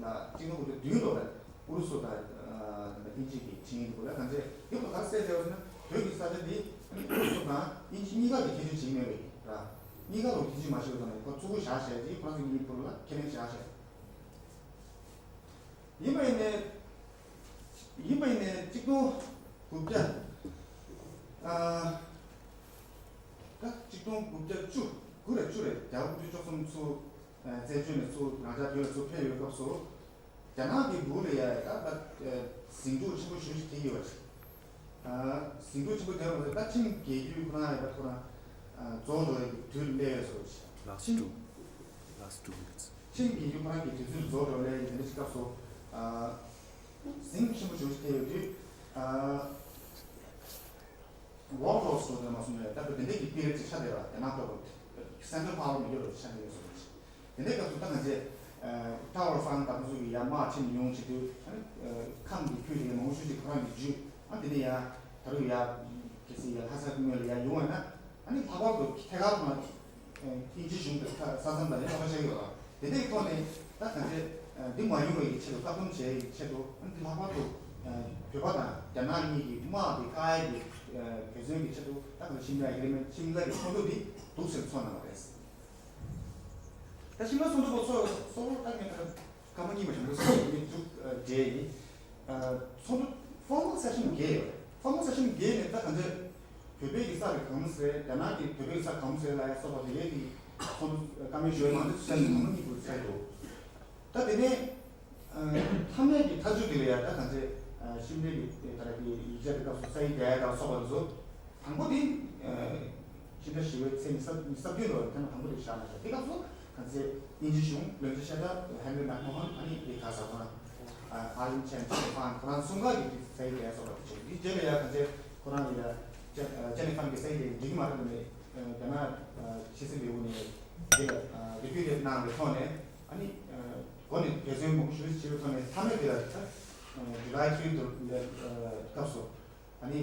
ལ་གཅིག་སྟོང་དགུ་བརྒྱ་བདུན་ལོ་ལ་ཨུ་རུ་སུ་དང་ཨ་དེ་འདྲ་དབྱིན་ཇི་གི་ཆིངས་ཡིག་འདུག་ལ། གང་ཚེ་འདི་ཁོ་ག་རེ་གསལ་བྱས་པ་ཟེར་ན་བོད་ཀྱི་ས་ཆ་འདི་ཨུ་རུ་སུ་དང་དབྱིན་ཇི་གཉིས་ཀ་གི་ཁྱད་ཆོས་ཅིག་མེད་པའི་ར། གཉིས་ཀ་ལ་ཁྱད་ཆོས་མ་ཤེས་པ་དང་ཁོ་ཚུར་བཞག་བྱས་ཀྱི་ཁོ་རང་ཚོ་གཉིས་བར་ལ་ཁས་ལེན་བཞག་བྱས། ཡིན་པ་ཡིན་ནའི། ཡིན་པ་ཡིན་ནའི་གཅིག་སྟོང་དགུ་བརྒྱ། ཨ་ད་གཅིག་སྟོང་དགུ་བརྒྱ་བཅུ། དགུ་རེད་བཅུ་རེད། རྒྱལ་བ་དགུ་བཅུ་གཅིག་གསུམ་ཚུར་ཨ་རྩད་གཅོད་ནས་ཚུར་རང་ཅག་བོད་ལ་ཚུར་ཕེབས་ཡོད་སྐབས་སུ། རྒྱ་ནག་གི་འབུ་ལ་ཡ་ད་ད་ཟིང་འཁྲུག་ཆེན་པོ་ཞེ་པོ་ཞིག་ཐེབས་ཡོད་པ་རེད། ཨ་ཟིང་འཁྲུག་ཆེན་པོ་དེ་མ་ཟད་ད་ཆིང་རྒྱལ་རྒྱུད་ཁོ་རང་ཡ་ད་ཁོ་རང་ཨ་རྫོགས་འགྲོ་ཡ་གི་དུས་སླེབས་ཡོད་ཟེར་བ་ཞིག Last ཆིང་two. Last two minutes. ཆིང་རྒྱལ་རྒྱུད་ཁོ་རང་གི་དུས་ཚོད་རྫོགས་འགྲོ་ལས་ཡ་གི་དེ་འདྲ་ཞིག་སྐབས་སུ། ཨ་ཟིང་ཆེན་པོ་ཞེ་པོ་ཞིག་ཐེབས་ཡོད་དུས། ཨ། Warlords ཟེར་བ་དེ་མ་གསུངས་ནས་ད་དེ་འདྲ་གི་པི་རིད་ཅིག་ཆགས་བསྡད་པ་དེ་ནང་ལྟ་བུ། Central Power མི་འགྱུར་བ་ཆགས་བསྡད་ཡོད་ཟེར་བ་ཞིག་དེ་འདྲའི་སྐབས་སུ་ད་ང་ཚོས་Tower of Fun དང་ཁོ་ཚོ་གི་ཡར་དམག་ཁྲིད་ནས་ཡོང་བྱེད་དུས། ཨ་ནི་ཁམས་ཀྱི་ཁུལ་དེ་མང་པོ་ཤོས་ཅིག་ཁོ་རང་གི་རྒྱུད། ཨ་དེ་ནས་ཡར་ད་རུང་ཡར་གལ་སྲིད་ཡར་ལྷ་ས་ངོས་ལ་ཡར་ཡོང་བ་ན། ཨ་ནི་ལྷག་པར་དུ་ཐད་ཀར་དུ་དབྱིན་ཇི་གཞུང་གི་ས་མཚམས་དང་ཡང་ཁ་པར་བྱས་ཡོད་ལ། དེ་འདྲའི་ཐོག་ནས་ད་གང་ཚེ་འདི་མ་ཡོང་བའི་ཆེད་དུ་བཀག་སྡོམ་བྱེད་ཡའི་ཆེད་དུ། ཨ་ནི་ལྷག་པར་དུ་བོད་པ་དང་རྒྱ་ནག་གཉིས་ཀྱི་དམག་གི་བཀག་ཡའི་གི་འབད་བརྩོན་གྱི་ཆེད་དུ་ད་གང་ཤིམ་ལ་ཨེ་གྷི་རི་མེན་ཊི་ཤིམ་ལ་གི་ཚོགས་འདུ་འདི་འདུག་སེ་ཚོགས་གནང་བ་རེད། ད་ཤིམ་ལ་ཚོགས་འདུ་པོ་ཚོགས་སོ་ད་ངས་ད་སྐར་མ་གཉིས་མ་བྱུང་དུས་སུ་ངས་མཇུག་བསྒྲིལ་ཡིན། ཚོགས་འདུ་formal session བརྒྱད་ཡོད་རེད། Formal session བརྒྱད་ནས་ད་གང་ཚེ་བོད་པའི་གི་ས་རེད་གང་ཟེར། རྒྱ་ནག་གི་བོད་པའི་ས་གང་ཟེར་ལ་ཡ་སོགས་པ་དེ་གའི་གི་ཚོགས་འདུ་བཀའ་མོལ་ཞུ་བའི་མང་ཚོགས་session གང་མ་གཉིས་པོ་ཚར་འདུག་ད་དེ་ནས་མཐའ་མའི་གི་ཐག་གཅོད་དེ་ལ་ཡ་ད་གང་ཚེ་ཤིམ་ལའི་གི་ད་རེད་གི་ཡིག་ཆ་དེ་སྐབས་སུ་ས་ཡིག་རྒྱག་ཡ་དང་སོགས་པ་དེ་ཚོ། དང་པོ་དེ། ཕྱི་ཟླ་བཞི་པའི་ཚེས་ཉི་ཤུ་རྩ་བདུན་ལོར་ཐེངས་མ་དང་པོ་དེ་བཞག་གནང་ཤག་དེ་སྐབས་སུ་གང་ཚེ་དབྱིན་ཇི་གཞུང་བློན་ཆེན་ཤེས་རབ་Henry McMahon ཨ་ནི་དེ་ག་ས་ཁོ་རང་Arlington Cheney Fund ཁོ་རང་གསུམ་ཀ་གི་དེ་ས་ཡིག་རྒྱག་ཡ་སོགས་པ་དེ་བྱུང་། དེ་རྗེས་ལ་ཡ་གང་ཚེ་ཁོ་རང་ལ་ཡ་Cheney Fund གི་ས་ཡིག་དེ་འགྲིག་གི་མ་རེད་ནས་རྒྱ་ནག་ཕྱི་སྲིད་ལས་ཁུངས་ནས་དེ་ལ་རེ་ཕུ་ཊེཊ་གནང་བའི་ཐོག་ནས། ཨ་ནི་འགོ་ནས་འབད་བརྩོན་མང་པོ་ཞིག་བྱས་པའི་ཐོག་ནས་མཐའ་མའི་དེ་ལ་ད་July three དུ་སྐབས་སུ། ཨ་ནི།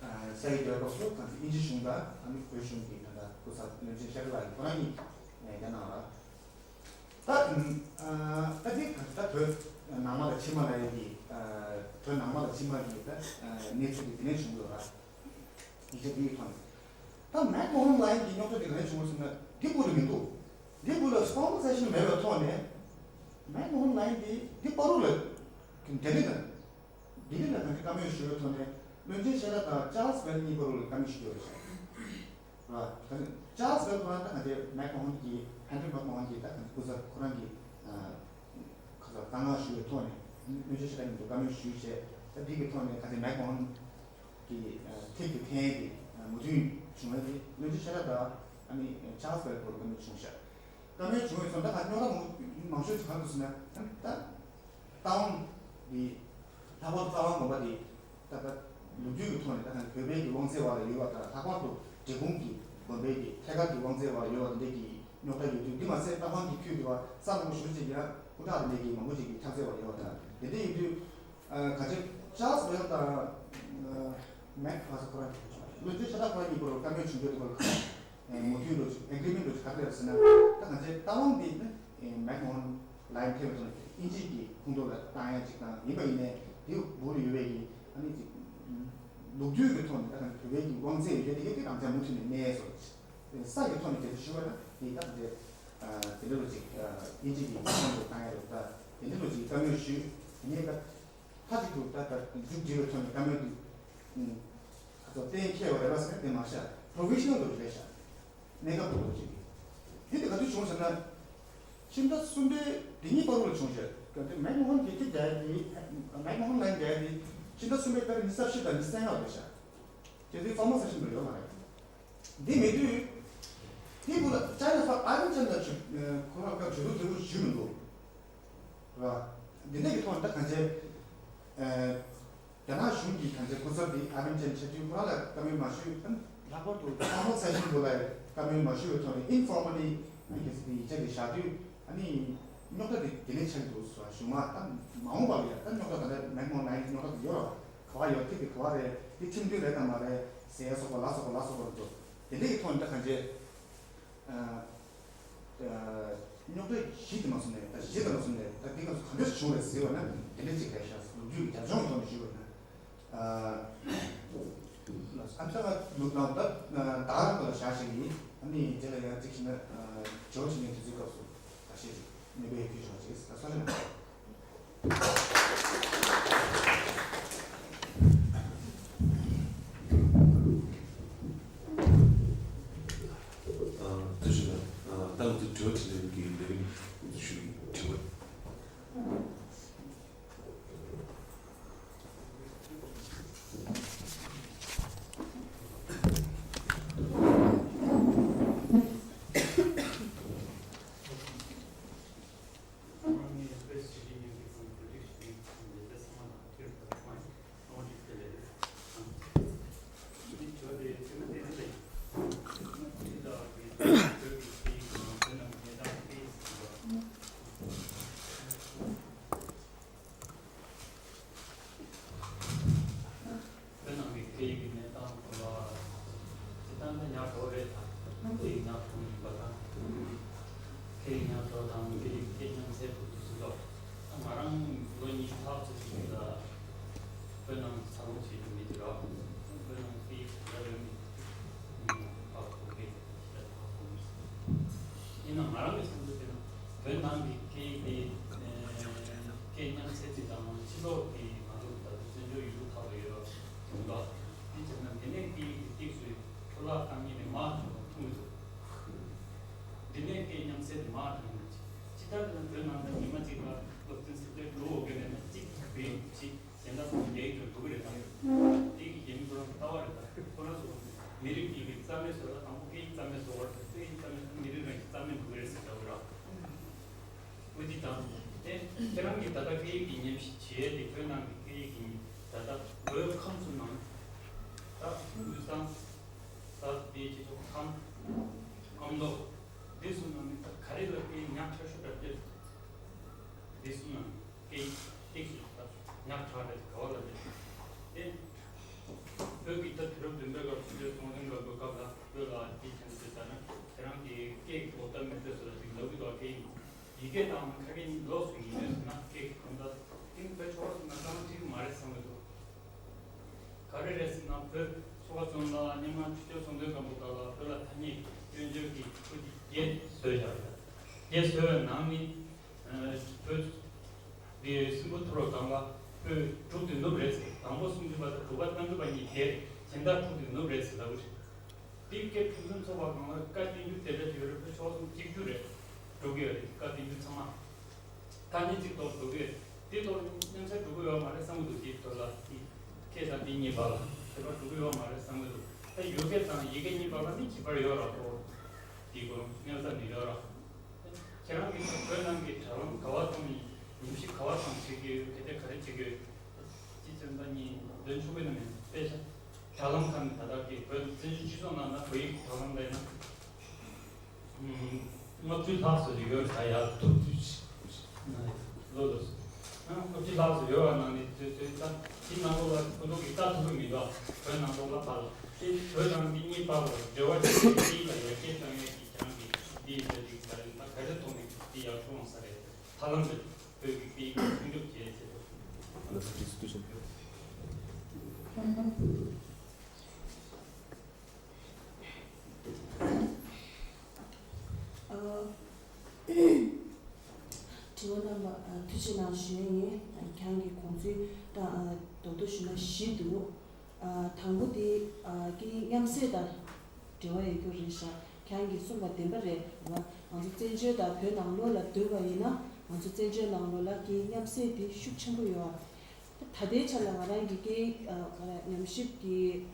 ཨ་ས་ཡིག་དེ་སྐབས་སུ་གང་ཚེ་དབྱིན་ཇི་གཞུང་དང་ཨ་ནི་བོད་གཞུང་གི་ད་ལྟ་སྐུ་ཚབ་བློན་ཆེན་ཤེས་རབ་ལགས་ཀྱིས་ཁོ་རང་གཉིས་ཀྱིས་བརྒྱབ་གནང་བ། ད་ཨ་ད་དེ་ག་ད་བོད་ནང་མ་དང་ཕྱི་མ་ལ་ཡ་གི་ཨ་བོད་ནང་མ་དང་ཕྱི་མ་གི་ད་ཨ་གནས་ཚུལ་དེ་དེ་ནས་བྱུང་ཡོད་ར། ཡིག་ཆ་འདི་ཡི་ཐོག་ནས། ད་མེག་མོ་ཧན་ལའིན་གྱི་རྙོག་དྲ་དེ་ག་ནས་བྱུང་བ་ཟེར་ན་འདི་བོད་ལ་མི་འདུག་འདི་བོད་ལ་formal session མེད་པའི་ཐོག་ནས་མེག་མོ་ཧན་ལའིན་འདི་འདི་བར་དུ་ལ་ལྡི་ལི་ལ། ལྡི་ལི་ལ་གང་ཅི་བཀའ་མོལ་ཞུ་བའི་ཐོག་ནས་བློན་ཆེན་ཤེས་རབ་དང་ཅཱལ་སི་བྷེལ་གཉིས་བར་དུ་ལ་བཀའ་མོལ་ཞུ་རྒྱུ་རེད་ཤག་ར། ད་ནི་ཅཱལ་སི་བྷེལ་ཁོ་རང་ད་གང་ཅི་མེག་མོ་ཧོན་གྱི་ཧན་རི་མེག་མོ་ཧོན་གྱི་ད་གང་ཅི་སྐུ་ཚབ་ཁོ་རང་གི་ཁ་ཚ་བཀའ་མངགས་ཞུ་བའི་ཐོག་ནས་བློན་ཆེན་ཤེས་རབ་གཉིས་བར་དུ་བཀའ་མོལ་ཞུས་བྱས། ད་འདི་གི་ཐོག་ནས་གང་ཅི་མེག་མོ་ཧོན་གྱི་ཐེབས་ཀྱི་འཐེན་གྱི་མོས་མཐུན་བྱུང་བ་དེ་བློན་ཆེན་ཤེས་རབ་དང་ཨ་ནི་ཅཱལ་སི་བྷེལ་བར་དུ་བཀའ་མོལ་བྱུང་ཤག་བཀའ་མོལ་བྱུང་བའི་སོང་ད་ག་རྙོག་དྲ་མང་མང་ཤོས་ཀྱི་གང་དུ་ཟེར་ན་ད། རྟ་དབང་འདི་ལྷག་པར་དུ་རྟ་དབང་དགོན་པ་འདི་ད་ལྟ་ལོ་རྒྱུས་ཀྱི་ཐོག་ནས་ད་ནང་བོད་པའི་གི་དབང་ཚད་འོག་ལ་ཡོད་པ་དང་། ལྷག་པར་དུ་འབྲས་སྤུངས་ཀྱི་དགོན་པའི་གི་ཐད་ཀར་གྱི་དབང་ཚད་འོག་ལ་ཡོད་པ་འདི་འདྲའི་གི་རྙོག་དྲ་ཡོད་དུས། འདི་མ་ཟད་རྟ་དབང་གི་ཁུལ་དུ་བ་ས་མང་པོ་ཞེ་པོ་ཅིག་ཡང་སྐུ་དྲག་འདི་འདྲའི་གི་མང་པོ་ཅིག་གི་ཁྱབ་ཚད་འོག་ལ་ཡོད་པ་དང་། དེ་འདྲ་ཡིན་དུས་ག་ཅི་ཅཱལ་སི་བྷེལ་དང་མེག་ཁ་ས་ཁོ་རང་བློན་ཆེན་ཤེས་རབ་ཁོ་རང་གཉིས་བར་བཀའ་མོལ་བྱུང་རྒྱུ་དེ་བར་ག་མོས་མཐུན་འགྲོ་ཆུ་ཨེ་གྷི་རི་མེན་ཊི་འགྲོ་ཆུ་ག་རེ་རེད་ཟེར་ན། ད་གང་ཅི་རྟ་དབང་འདི་ནི་མེག་མོ་ཧོན་ལའིན་ཐེབས་དང་དབྱིན་ཇི་གི་ཁོངས་གཏོགས་ལ་བཏང་ཡ་ཅིག་དང་ཡིན་པ་ཡིན་ནའི་དེའུ་བུ་ལ་ཡོད་པའི་གི་ཨ་ནི་ཅིག་ ལུགས་རྒྱུད་ཀྱི་ཐོག་ནས་ད་ག་ནས་བོད་པའི་གི་དབང་ཚད་ཡོད་དེ་གི་དེ་རང་ཅག་མུ་མཐུད་ནས་གནས་སོ། ས་ཡི་ཐོག་ནས་དེ་ཚོ་ཞུ་བ་ན་དེ་ད་དེ་དེ་འདྲ་ལོ་ཅིག་དབྱིན་ཇི་གི་ཁོང་དུ་བཏང་ཡ་རེད། ད་དེ་འདྲ་ལོ་ཅིག་བཀའ་མོལ་ཞུས། དེ་ནས་ད་མཐའ་གཅིག་ཏུ་ད་ད་མཇུག་སྒྲིལ་བའི་ཐོག་ནས་བཀའ་མོལ་དེ་ཁ་ཚོ་གཏན་འཁེལ་བ་རེད་པ་ཟེར་ན་དེ་མ་ཤ་པྲོ་ཕེ་ཤི་ནལ་དུ་རེད་ཤག་གནས་སྐབས་ཐོག་ལ་ཅིག་དེ་དེ་ག་དུས་བྱུང་ཟེར་ན། ཕྱི་ཟླ་གསུམ་པའི་དེ་ཉིད་བར་དུ་བྱུང་ཞེས་ཀྱང་དེ་མེག་མོ་ཧན་གྱིས་དེ་རྒྱལ་དེ་མེག་མོ་ཧན་ལན་རྒྱལ་དེ་ཕྱི་ཟླ་གསུམ་པའི་ཏ་རིག་ཉི་ཤུ་རྩ་བཞི་དང་ཉི་ཤུ་རྩ་ལྔ་བར་དུ་ཤག་དེ་དུས་ཧྥོར་མལ་སེ་ཤན་དུ་ཡོད་མ་རེད། འདི་མེད་དུས། དེ་བུ་ལ་ཅ་ཡ་ཧྥ་ཨ་རིན་ཅན་ལ་ཁོ་རང་སྐབས་བྱེད་ལུགས་དེ་བུ་ཞུ་མི་འདུག་ར། འདི་འདྲ་གི་ཐོག་ནས་ད་གང་བྱས། རྒྱ་ནག་གཞུང་གིས་གང་བྱས་སྐུ་ཚབ་དེ་ཨ་རིན་ཅན་ཆ་དུས་ཁོ་རང་ལ་བཀའ་མོལ་མ་ཞུས། ལྷག་པར་དུ་ཧྥོར་མལ་སེ་ཤན་དུ་ལ་བཀའ་མོལ་མ་ཞུས་པའི་ཐོག་ནས་ཨིན་ཧྥོར་མལ་ལི་ཨ་ནི་གལ་སྲིད་དེ་ཡིག་ཆ་དེ་བཞག་དུས་ཨ་ནི་རྙོག་དྲ་དེ་དེ་ནས་ཆགས་འདུག་ཟེར་བ་གཞུང་མ་ད་མ་འོངས་པ་ལ་ཡང་ད་རྙོག་དྲ་ད་ལྟ་མེག་མོ་ཧན་ལན་རྙོག་དྲ་དེ་ཡོད་ར། ག་བ་ཡོད་ཐིག་དེ་ག་བ་རེད། དེ་ཁྲིམས་མཐུན་རེད་དང་མ་རེད་ཟེར་ཡ་སོགས་པ་ལ་སོགས་པ་ལ་སོགས་པ་རེད་འདུག་དེ་འདྲ་གི་ཐོག་ནས་ད་གང་བྱས། རྙོག་དྲ་གཞི་དེ་མ་སོང་ནས་ད་གཞི་དེ་མ་སོང་ནས་ད་འདི་ག་ག་འདྲ་བྱུང་རེད་ཟེར་བ་ན་དེ་འདྲ་ཅིག་རེད་ཤག་ལོ་རྒྱུས་ཀྱི་རྒྱབ་ལྗོངས་ཐོག་ནས་ཞུས་པ་ན། ཨ་ཚ་ལུག་ནང་ད་ད་རང་ག་ལ་བཞག་ཞིག་ཡིན། ཨ་ནི་རྗེས་ལ་ཡང་གཅིག་བྱས་ན་ཇོ་བྱེད་མཁན་དེ་ཚོའི་སྐབས་སུ་ད་བཤད་ཅིག་ནུས་པའི་ཡོད་ཁུལ་བྱུང་བ་ཅིག་ད་གསོ་སྐྱོང་གནང་། ཐུགས་རྗེ་གནང་། ད་ང་ཚོ་དྲི་བ་དྲིས་ལན་གྱི་ལས་རིམ་ཞུ་དྲི་བ། བོད་ནང་གི་སྐད་ཡིག་གི་གནས་སྟངས་སྐོར་ལ། སྤྱིར་བཏང་ད་ཉག་ཕྲ་བོ་རེད་ད། སྐད་ཡིག་ཉག་ཕྲ་བོ་ཡིན་པ་དང་། སྐད་ཡིག་ཉག་ཕྲ་བོ་དང་སྐད་ཡིག་སྐད་ཉམས་སད་ཕུག་ཏུ་སོང་ཙང་། ད་ང་རང་ལོ་ཉི་ཤུ་ལྷག་ཙམ་ཞིག་ལ་བོད་ནང་འཚར་ལོངས་བྱེད་རྒྱུ་མེད་ཀྱི་ར། བོད་ནང་སྐད་ཡིག་ག་རེ་ཡོད་མེད་ཕར་གོ་གི་ཞེ་དྲག་ཧ་གོ་མི་སྲིད། ཡིན་ནའང་ང་རང་གི་བསམ་ཚུལ་དེ་ན་བོད་ནང་གི་སྐད་ཡིག་དེ་སྐད་ཉམས་ཚད་ཅིག་དང་ཕྱི་ལོགས་ཀྱི་ང་ཚོ་ད་དུང་བཙན་བྱོལ་ཡུལ་གྲུ་ཁག་ཏུ་ཡོད་པ་ཡོང་ད། དེ་བྱས་ན་འདི་ནས་སྐད་ཡིག་དེ་ཏོག་ཙམ་འཕྲོ་བརླག་བཏང་མཁན་དེ་མང་ཙམ་མཐོང་གི་འདུག་འདི་ནས་སྐད་ཉམས་ཚད་དེ་མར་འགྲོ་ཡོང་གི་རེད། ཅི་ལྟར་ན་བོད་ནང་ལ་ཉི་མ་གཅིག་ལ་སློབ་ཚན་སུ་ཏེ་འགྲོ་འོག་གི་མེད་ན་གཅིག་བོད་ཡིག་གཅིག་གཞན་དག་ཚང་མ་རྒྱ་ཡིག་ཏུ་འགྲོ་གི་རེད་དམ། དེ་གི་རྒྱ་མི་ཁོ་རང་ལྟ་བ་རེད་ད། ཁོ་རང་ཚོ་མི་རིགས་གཅིག་གི་རྩ་མེད་བཟོ་ལ་དང་པོ་སྐད་ཡིག་རྩ་མེད་བཟོ་བར་དང་སྐད་ཡིག་རྩ་མེད་ཚང་མི་རིགས་རང་གི་རྩ་མེད་འགྲོ་གི་རེད་ཟེར་ལྟ་བུ་ར། འོ་འདི་དང་དེ་ཁྱེད་རང་གི་ད་ལྟ་སྐད་ཡིག་གི་ཉམས་ཞིབ་བྱེད་ཡས་དེ་བོད་ནང་གི་སྐད་ཡིག་གི་ད་ལྟ་བོད་ཁམས་གསུམ་ནང་ད་དབུས་གཙང་ད་དེ་སྤྱི་ཚོགས་ཁམས་ཨ་མདོ་འདི་གསུམ་ནང་ནས་ད་ག་རེ་ལ་སྐད་ཡིག་ཉག་ཕྲ་ཤོས་འདྲ་སྟེ། འདི་གསུམ་ནང་སྐད་ཡིག་ཏིག་ཙམ་ད་ཉག་ཕྲ་རེད་ག་བ་ལ་རེད་དེ། བོད་ཀྱི་ད་དུས་རབས་བདུན་པའི་སྐབས་སུ་ཚོང་ལྡན་རྒད་པོའི་སྐབས་ལ་བོད་ལ་དེ་བྱས་ན་དེ་ལྟར་ན་ཁྱེད་རང་གི་སྐད་ཀྱི་ལོག་ལྟ་མེད་པའི་བཟོ་ལ་ཅིག་ལབ་ཀྱི་འདུག་སྐད་ཡིག་ཡི་གེ་དང་ཁ་སྐད་གཉིས་ལོགས་སུ་ཡིན་ནོས་ཟེར་ན་སྐད་ཀྱི་གོམ་སྟབས་དེ་བོད་ཆོལ་ཁ་གསུམ་ན་ཙམ་འགྲིག་གི་མ་རེད་བསམ་གྱི་འདུག་ག་རེ་རེད་ཟེར་ན་བོད་ཆོལ་ཁ་གསུམ་ལ་སྔོན་མ་ཆུ་སྟོད་ཚོང་དོན་སྒམ་པོ་སྐབས་ལ་བོད་ལ་ཐ་སྙད་ཀྱི་སྐྱོན་བརྗོད་ཀྱི་ཁུལ་གྱི་བརྒྱད་བཟོས་བཞག་རེད། བརྒྱད་བཟོས་པའི་ནང་ནས་བོད་འདི་སྲིན་པོ་ཐུ་རུ་དང་བ་བོད་དྲུག་ཏུ་ནུབ་རེད་ཟེར། དང་པོ་སུམ་ཅུ་པ་དང་དྲུག་པ་རྣམ་དྲུག་པ་གཉིས་བརྒྱད་གཞན་དག་དྲུག་ཏུ་ནུབ་རེད་ཟེར་ལབ་རེད། དེའི་སྐད་ཕུན་སུམ་ཚོགས་པ་གང་ལ་བཀའ་བསྟན་འགྱུར་དེ་འདྲ་ཡོད་རེད། བོད་ཆོལ་གསུམ་གཅིག་གྱུར་རེད། འགྲོ་གི་ཡོད་རེད། བཀའ་བསྟན་འགྱུར་ཚང་མ། ཐ་སྙད་གཅིག་ཐོག་འགྲོ་གི་ཡོད། དེ་ཐོག་མཉམ་བསྲེས་འགྲོ་གི་ཡོད་མ་རེད་བསམ་གི་འདུག་དེའི་ཐོག་ལ་དེ་སྐད་དང་དེ་གཉིས་བར་ལ་དེ་བར་འགྲོ་གི་ཡོད་མ་རེད་བསམ་གི་འདུག་ད་ཡུལ་སྐད་དང་ཡིག་སྐད་གཉིས་བར་ལ་ནི་ཁྱད་པར་ཡོད་ར་གོ། དེའི་སྐོར་སྙན་ས་ནི་ཡོད་ར། ཁྱེད་རང་གིས་བོད་ནང་གི་དྲ་ལམ་ག་བ་ཙམ་ཉམས་ཞིབ་ག་བ་ཙམ་བྱེད་ཀྱི་ཡོད། གལ་ཏེ་ག་རེ་བྱེད་ཀྱི་ཡོད། ཅི་ཙམ་ད་ནི་འདོན་ཆོག་གི་ན་མེད། དཔེ་ཆ་དྲ་ལམ་ཁག་ནས་ད་ལྟ་གི་བོད་བཙན་བྱོལ་སྤྱི་ཚོགས་ནང་ན་བོད་ཡིག་གི་དྲ་ལམ་ལས་ན། ལྔ་བཅུ་ལྷག་ཙམ་ཞིག་ཡོད་ད་ཡར་ཐུག་དུས་ལོ་ལོ་སོ། ལྔ་བཅུ་ལྷག་ཙམ་ཡོད་པ་ནང་ནས་དུས་ཚོད་ད་དེ་ནང་ལོགས་ལ་ཁོ་ཚོ་གིས་ལྟ་ཐུབ་ཀྱི་མི་འདུག་བོད་ནང་ལོགས་ལ་ཕར་ལ་དེ་བོད་རང་གི་གཉིས་བར་ལ་འབྲེལ་བ་བྱེད་པའི་གཉིས་ལ་ཡར་རྒྱས་བཏང་ཡས་ཀྱི་ཁྱེད་རང་གི་འདི་ཡི་བོད་ཀྱི་ག་རེ་ད་ག་རེ་ཐོག་ནས་འདི་ཡར་ཐུག་འོང་ས་རེད། ཐབས་ལམ་རེད། བོད་ཀྱི་སྐད་ཡིག་སྲུང་སྐྱོབ་བྱེད་ཆེད་དུ། ཞུ་ན་བཞི་འདུག་ཨ། དང་པོ་དེ། ཨ། སྐད་ཡིག་མཉམ་བསྲེས་དང་འབྲེལ་བ་ཡོད་རྒྱུ་རེད་ཤག་ཁྱེད་རང་གིས་གསུངས་པ་བདེན་པ་རེད་བ། ང་ཚོ་བཙན་བྱོལ་དང་བོད་ནང་ལོགས་ལ་སྡོད་པ་ཡིན་ན། ང་ཚོ་བཙན་བྱོལ་ནང་ལོགས་ལ་སྐད་ཡིག་མཉམ་བསྲེས་དེ་ཤུགས་ཆེན་པོ་ཡོད་ཨ། ད་ལྟའི་ཆ་ལ་ང་རང་གི་སྐད་ཡིག་ཨ། ག་རེ། ཉམས་ཞིབ་ཀྱི་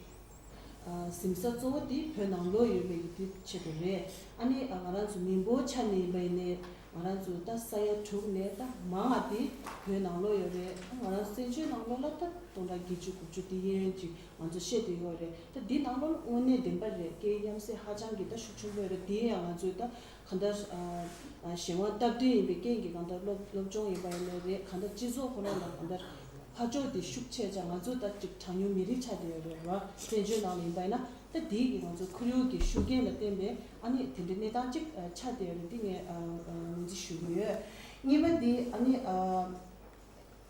ཨ། ཟིན་ས་གཙོ་བོ་དེ་བོད་ནང་ལོགས་ཡོད་པའི་གི་དེ་ཆེད་དུ་རེད། ཨ་ནི་ཨ། ང་རང་ཚོ་མི་འབོར་ཆ་ནས་ཡིན་པ་ཡིན་ནའི་ང་རང་ཚོ་ད་ས་ཡ་དྲུག་ནས་ད་མང་བ་དེ་བོད་ནང་ལོགས་ཡོད་རེད། ང་རང་ཚོ་བཙན་བྱོལ་ནང་ལོགས་ལ་ད་སྟོང་ཕྲག་བརྒྱད་ཅུ་དགུ་བཅུ་དེ་ཡན་ཅིག་ང་ཚོ་བཤད་དེ་ཡོད་རེད། ད་འདི་ནང་ལོགས་ལ་དངོས་གནས་བདེན་པ་རེད། སྐད་ཡིག་མཉམ་བསྲེས་ཧ་ཅང་གི་ད་ཤུགས་ཆེན་པོ་ཡོད་རེད། དེ་ཡང་ང་ཚོས་ད་གང་ལྟར་ཨ། ཨ། གཞན་དབང་སྟབས་བདེ་ཡིན་པའི་རྐྱེན་གྱིས་གང་ལྟར་སློབ་སློབ་སྦྱོང་ཡིན་པ་ཡིན་ནའི་རེད། གང་ལྟར་སྤྱི་ཚོགས་ཁོ་རང་ལ་གང་ལྟར་ཕར་ཕྱོགས་དེ་ཤུགས་ཆེ་ཙང་ང་ཚོ་ད་ཅིག་གྲངས་ཉུང་མི་རིགས་ཆགས་བསྡད་ཡོད་རེད་བ། བཙན་བྱོལ་ནང་ལ་ཡིན་པ་ཡིན་ན། ད་དེ་གི་ང་ཚོ་ཁོར་ཡུག་གི་ཤུགས་རྐྱེན་ལ་བརྟེན་པའི་ཨ་ནི་དེ་འདྲའི་གནས་སྟངས་ཅིག་ཨ། ཆགས་བསྡད་ཡོད་རེད། འདི་ངས་ཨ། ཨ། ངོས་འཛིན་ཞུ་གི་ཡོད། གཉིས་པ་འདི་ཨ་ནི་ཨ།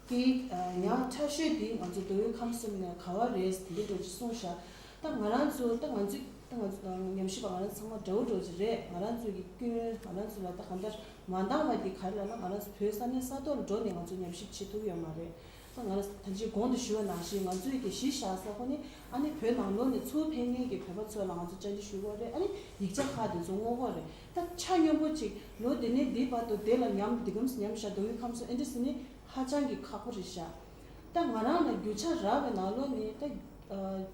སྐད་ཡིག་ཨ། ཉག་ཕྲ་ཤོས་འདི་ང་ཚོ་མདོ་དབུས་ཁམས་གསུམ་ནས་ག་བ་རེད་དེ་འདྲ་འདྲ་ཅིག་གསུངས་ཤག་ད་ང་རང་ཚོ་ད་ང་ཚོ་ད་ང་ཚོ་ཉམས་ཞིབ་པ་ང་རང་ཚང་མ་འདྲ་བོ་འདྲ་བོ་ཅིག་རེད། ང་རང་ཚོ་གི་སྐྱོན་ང་རང་ཚོ་ལ་ད་གང་ལྟར་མ་འདང་བ་འདི་ག་རེ་ལབ་ན། ང་རང་ཚོ་བོད་ས་གནས་ས་ཐོག་ལ་འགྲོ་ནས་ང་ཚོ་ཉམས་ཞིབ་བྱེད་ཐུབ་ཡོད་མ་རེད། ད་ང་རང་ད་ཅིག་གོང་དུ་ཞུས་པ་ནང་བཞིན་ང་ཚོའི་གི་གཞི་བཞག་ས་ཁོ་ནི་ཨ་ནི་བོད་ནང་ལོགས་ནས་ཚུར་ཕེབས་མཁན་གྱི་བོད་པ་ཚོ་ལ་ང་ཚོ་བཅར་འདྲི་ཞུ་དགོས་རེད། ཨ་ནི་ཡིག་ཆ་ཁག་དེ་ཚོ་བསྔོག་དགོས་རེད། ད་ཆ་སྙོམས་པོ་ཅིག་ལོ་དེ་ནས་འདི་བར་དུ་དེ་ལ་ཉམས་འདི་གམ་ཉམས་ཤག་མདོ་དབུས་ཁམས་གསུམ་ཨེ་འདྲ་ཟེར་ནི་ཧ་ཅང་གི་ཁག་པོ་རེད་ཤག་ད་ང་རང་ལ་རྒྱུ་ཆ་རག་པའི་ནང་ལོགས་ནས་ད་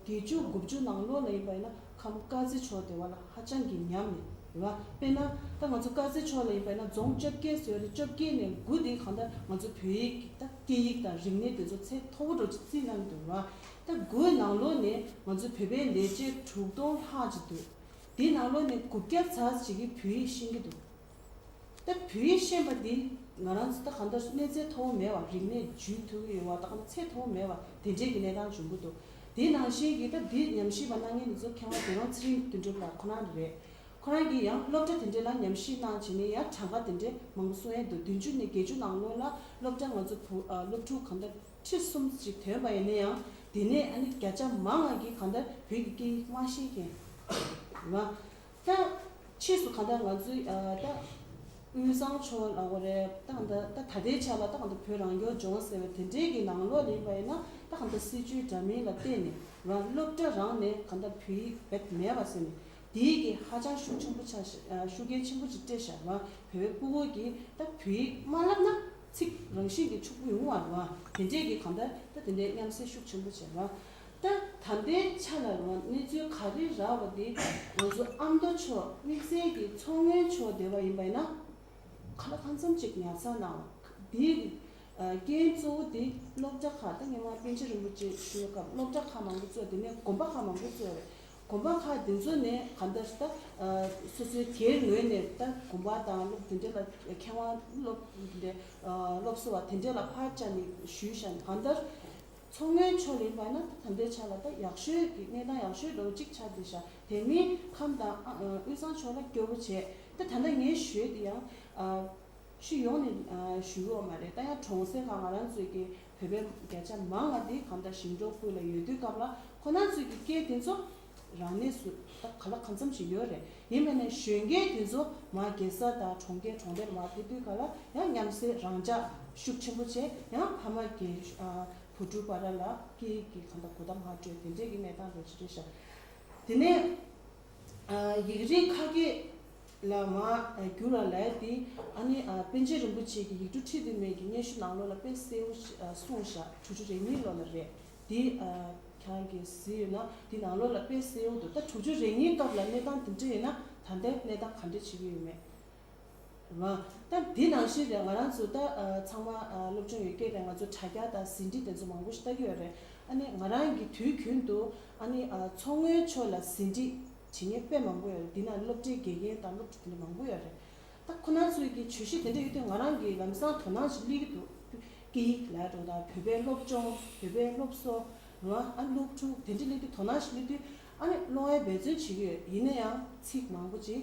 བརྒྱད་ཅུ་དགུ་བཅུ་ནང་ལོགས་ལ་ཡིན་པ་ཡིན་ན་ཁམས་དཀར་མཛེས་ཕྱོགས་དེ་བ་ལ་ཧ་ཅང་གི་ཉམས་ནས་རེད་བ། དཔེར་ན་ད་ང་ཚོ་དཀར་མཛེས་ཕྱོགས་ལ་ཡིན་པ་ཡིན་ན་རྫོང་བཅོ་བརྒྱད་ཟེར་བ་ལ་བཅོ་བརྒྱད་ནས་དགུ་དེ་གང་ལྟར་ང་ཚོ་བོད་ཡིག་གི་ད་སྐད་ཡིག་དང་རིག་གནས་དེ་ཚོ་ཚད་མཐོ་པོ་འགྲོ་ཅིག་རྩིས་གནང་གི་འདུག་རེད་བ། ད་དགུའི་ནང་ལོགས་ནས་ང་ཚོ་བོད་པའི་ལས་བྱེད་དྲུག་སྟོང་ལྷག་ཅིག་འདུག་དེའི་ནང་ལོགས་ནས་དགུ་བརྒྱ་ཙམ་ཞིག་གིས་བོད་ཡིག་ཤེས་ཀྱི་འདུག་ད་བོད་ཡིག་ཤེས་པ་འདི་ང་རང་ཚོ་ད་གང་ལྟར་གནས་ཚད་མཐོ་བོ་མེད་པ། རིག་གནས་འཇུས་ཐུབ་ཀྱི་ཡོད་པ་དང་ཚད་མཐོ་བོ་མེད་པ་དེ་འདྲས་ཀྱི་གནས་སྟངས་བྱུང་གི་འདུག་དེ་ནང་བཞིན་གྱི་ད་འདི་ཉམས་ཞིབ་པ་གནང་མཁན་འདི་ཚོ་མཁས་དབང་བདེ་རོང་ཚེ་རིང་དོན་གྲུབ་ལགས་ཁོ་རང་རེད། ཁོ་རང་གིས་ཡང་སློབ་གྲྭ་དེ་འདྲས་ལ་ཉམས་ཞིབ་གནང་བྱས་ནས་ཡང་གྲངས་ཀ་དེ་འདྲས་མང་པོ་གསུང་ཡས་འདུག་བདུན་ཅུ་ནས་བརྒྱད་ཅུ་ནང་ལོགས་ལ་སློབ་གྲྭ་ང་ཚོ་བུ་ཨ་སློབ་ཕྲུག་གང་ལྟར་ཁྲི་གསུམ་ཅིག་ཐོན་པ་ཡིན་ན་ཡང་དེ་ནས་ཨ་ནི་བརྒྱ་ཆ་མང་བ་གིས་གང་ལྟར་བོད་ཀྱི་སྐད་ཡིག་མ་ཤེས་མཁན་རེད་བ། ད་ཕྱིས་སུ་གང་ལྟར་ང་ཚོའི་ཨ་ད་དབུས་གཙང་ཕྱོགས་ལ་འོ་རེད། ད་གང་ལྟར་ད་ད་ལྟའི་ཆ་ལ་ད་གང་ལྟར་བོད་རང་སྐྱོང་ལྗོངས་ཟེར་བའི་དེ་འདྲའི་གི་ནང་ལོགས་ལ་ཡིན་པ་ཡིན་ན་ད་གང་ལྟར་སྲིད་ཇུས་འདྲ་མིན་ལ་བརྟེན་ནས་རང་སློབ་གྲྭ་རང་ནས་གང་ལྟར་བོད་ཡིག་རྦད་མེད་པ་ཟེར་ནས་དེའི་གི་ཧ་ཅང་ཤུགས་ཆེན་པོ་ཆགས་ཤག་ཨ་ཤུགས་རྐྱེན་ཆེན་པོ་ཅིག་སྤྲད་ཤག་རང་བོད་པའི་སྤུ་གུ་གིས་ད་བོད་ཡིག་མ་བསླབ་ན་ཚིག་རང་བཞིན་གྱིས་ཕྱུག་པོ་ཡོང་བ་རེད་བ། དེ་འདྲས་ཀྱི་གང་ལྟར་ད་དེ་འདྲས་མཉམ་བསྲེས་ཤུགས་ཆེན་པོ་བྱས་རེད་བ། ད་ད་ལྟའི་ཆ་ལ་རེད་བ་གནས་ཚུལ་ག་རེ་རག་པ་དེ་ང་ཚོ་ཨ་མདོ་ཕྱོགས་དམིགས་བསལ་གྱི་མཚོ་སྔོན་ཕྱོགས་བསྡད་པ་ཡིན་པ་ཡིན་ན་གང་ལ་གང་འཚམ་ཅིག་ཉར་ཚགས་གནང་བ་དེའི་རྐྱེན་གཙོ་བོ་དེ་སློབ་གྲྭ་ཁག་ད་སྔོན་མ་པཎ་ཆེན་རིན་པོ་ཆེ་བཞུགས་སྐབས་སློབ་གྲྭ་ཁག་མང་པོ་གཙོས་དེ་ནས་དགོན་པ་ཁག་མང་པོ་གཙོས་རེད། དགོན་པ་ཁག་དེ་ཚོ་ནས་གང་ལྟར་ད་ཨ་སོ་སོའི་སྒེར་ངོས་ནས་ད་དགོན་པ་དང་སློབ་དེ་འདྲ་ལ་མཁས་དབང་སློབ་དེ་འདྲ་ཨ་སློབ་གསོ་བ་དེ་འདྲ་ལ་ཕར་བཅར་ནས་ཞུས་བཞག་ནས་གང་ལྟར་མཚོ་སྔོན་ཕྱོགས་ལ་ཡིན་པ་ན་ད་ད་ལྟའི་ཆ་ལ་ད་ཡག་ཤོས་ཀྱི་གནས་སྟངས་ཡག་ཤོས་འདྲ་བོ་གཅིག་ཆགས་བསྡད་ཤག་དེ་མིན་ཁམས་དང་ཨ་དབུས་གཙང་ཕྱོགས་ལ་སྐྱོ་པོ་བྱས། ད་ད་ལྟ་ངས་ཞུས་དེ་ཡང་ཨ། ཤི་ཡོང་ནས་ཨ་ཞུ་ཡོད་མ་རེད། ད་ཡང་གྲོང་གསེབ་ཁག་ང་རང་ཚོའི་གི་བོད་པའི་བརྒྱ་ཆ་མང་བ་དེ་གང་ལྟར་ཞིང་འབྲོག་ཁུལ་ལ་ཡོད་དུས་སྐབས་ལ་ཁོ་ན་ཚོའི་གི་སྐད་དེ་ཚོ་རང་གནས་སུ་ད་ག་ལ་གང་འཚམ་ཞིག་ཡོད་རེད། ཡིན་པ་ནས་གཞོན་སྐྱེས་དེ་ཚོ་མར་རྒྱལ་ས་དང་གྲོང་ཁྱེར་གྲོང་རྡལ་མར་ཕེབས་དུས་སྐབས་ལ་ཡང་མཉམ་བསྲེས་རང་འཇགས་ཤུགས་ཆེན་པོ་བྱས། ཡང་ཕ་མ་གི་ཨ་བུ་ཕྲུག་བར་ལ་སྐད་ཀྱི་གང་ལྟར་གོ་བརྡ་མར་སྤྲོད་དེ་འདྲས་ཀྱི་གནས་སྟངས་འདྲ་ཅིག་རེད་ཤག་དེ་ནས། ཨ་ཡིག་རིགས་ཁ་སྐད་ལ་མར་ཨ་བསྒྱུར་བ་ལབ་ཡ་དེ་ཨ་ནི་ཨ་པཎ་ཆེན་རིན་པོ་ཆེ་གི་ཡིག་འབྲུ་ཁྲི་བདུན་མའི་གི་སྙན་ཞུ་ནང་ལོགས་ལ་དཔེ་གསལ་བོ་ཞིག་ཨ་གསུངས་བཞག་དྲུག་ཅུ་རེ་གཉིས་ལོ་ལ་རེད། དེ་ཨ་ཁྱེད་རང་གིས་གཟིགས་ཡོད་ན་དེ་ནང་ལོགས་ལ་དཔེ་གསལ་བོ་འདུག་ད་དྲུག་ཅུ་རེ་གཉིས་སྐབས་ལ་གནས་སྟངས་དེ་འདྲ་ཡིན་ན་ད་ལྟའི་གནས་སྟངས་ག་འདྲ་བྱེད་ཀྱི་ཡོད་མེད། རེད་བ། ད་དེ་ནང་བཞིན་རེད། ང་རང་ཚོ་ད་ཨ་ཚང་མ་ཨ་སློབ་སྦྱོང་ཡོད་མཁན་རེད། ང་ཚོ་དྲ་རྒྱ་དང་ཟིན་བྲིས་དེ་ཚོ་མང་པོ་ཞིག་ལྟ་གི་ཡོད་རེད། ཨ་ནི་ང་རང་གི་དུས་རྒྱུན་དུ་ཨ་ནི་ཨ་མཚོ་སྔོན་ཕྱོགས་ལ་ཟིན་བྲིས་བྱེད་མཁན་དཔེ་མང་པོ་ཡོད་རེད། དེ་ནང་སློབ་གྲྭའི་དགེ་རྒན་དང་སློབ་ཕྲུག་དེ་འདྲ་མང་པོ་ཡོད་རེད། ད་ཁོ་ན་ཚོའི་གི་བརྗོད་གཞི་དེ་འདྲ་ཡོད་དུས་ང་རང་གི་ལམ་སང་དོ་སྣང་ཞིག་སླེབས་ཀྱི་འདུག་སྐད་ཡིག་ལ་འགྲོ་དང་བོད་པའི་སློབ་སྦྱོང་བོད་པའི་སློབ་གསོ་རེད་བ། ཨ་སློབ་ཕྲུག་དེ་འདྲ་སླེབས་དུས་དོ་སྣང་ཞིག་སླེབས་དུས་ཨ་ནི་སློབ་ཡ་འབད་བརྩོན་བྱེད་ཀྱི་ཡོད། ཡིན་ན་ཡང་ཚིག་མང་པོ་ཅིག་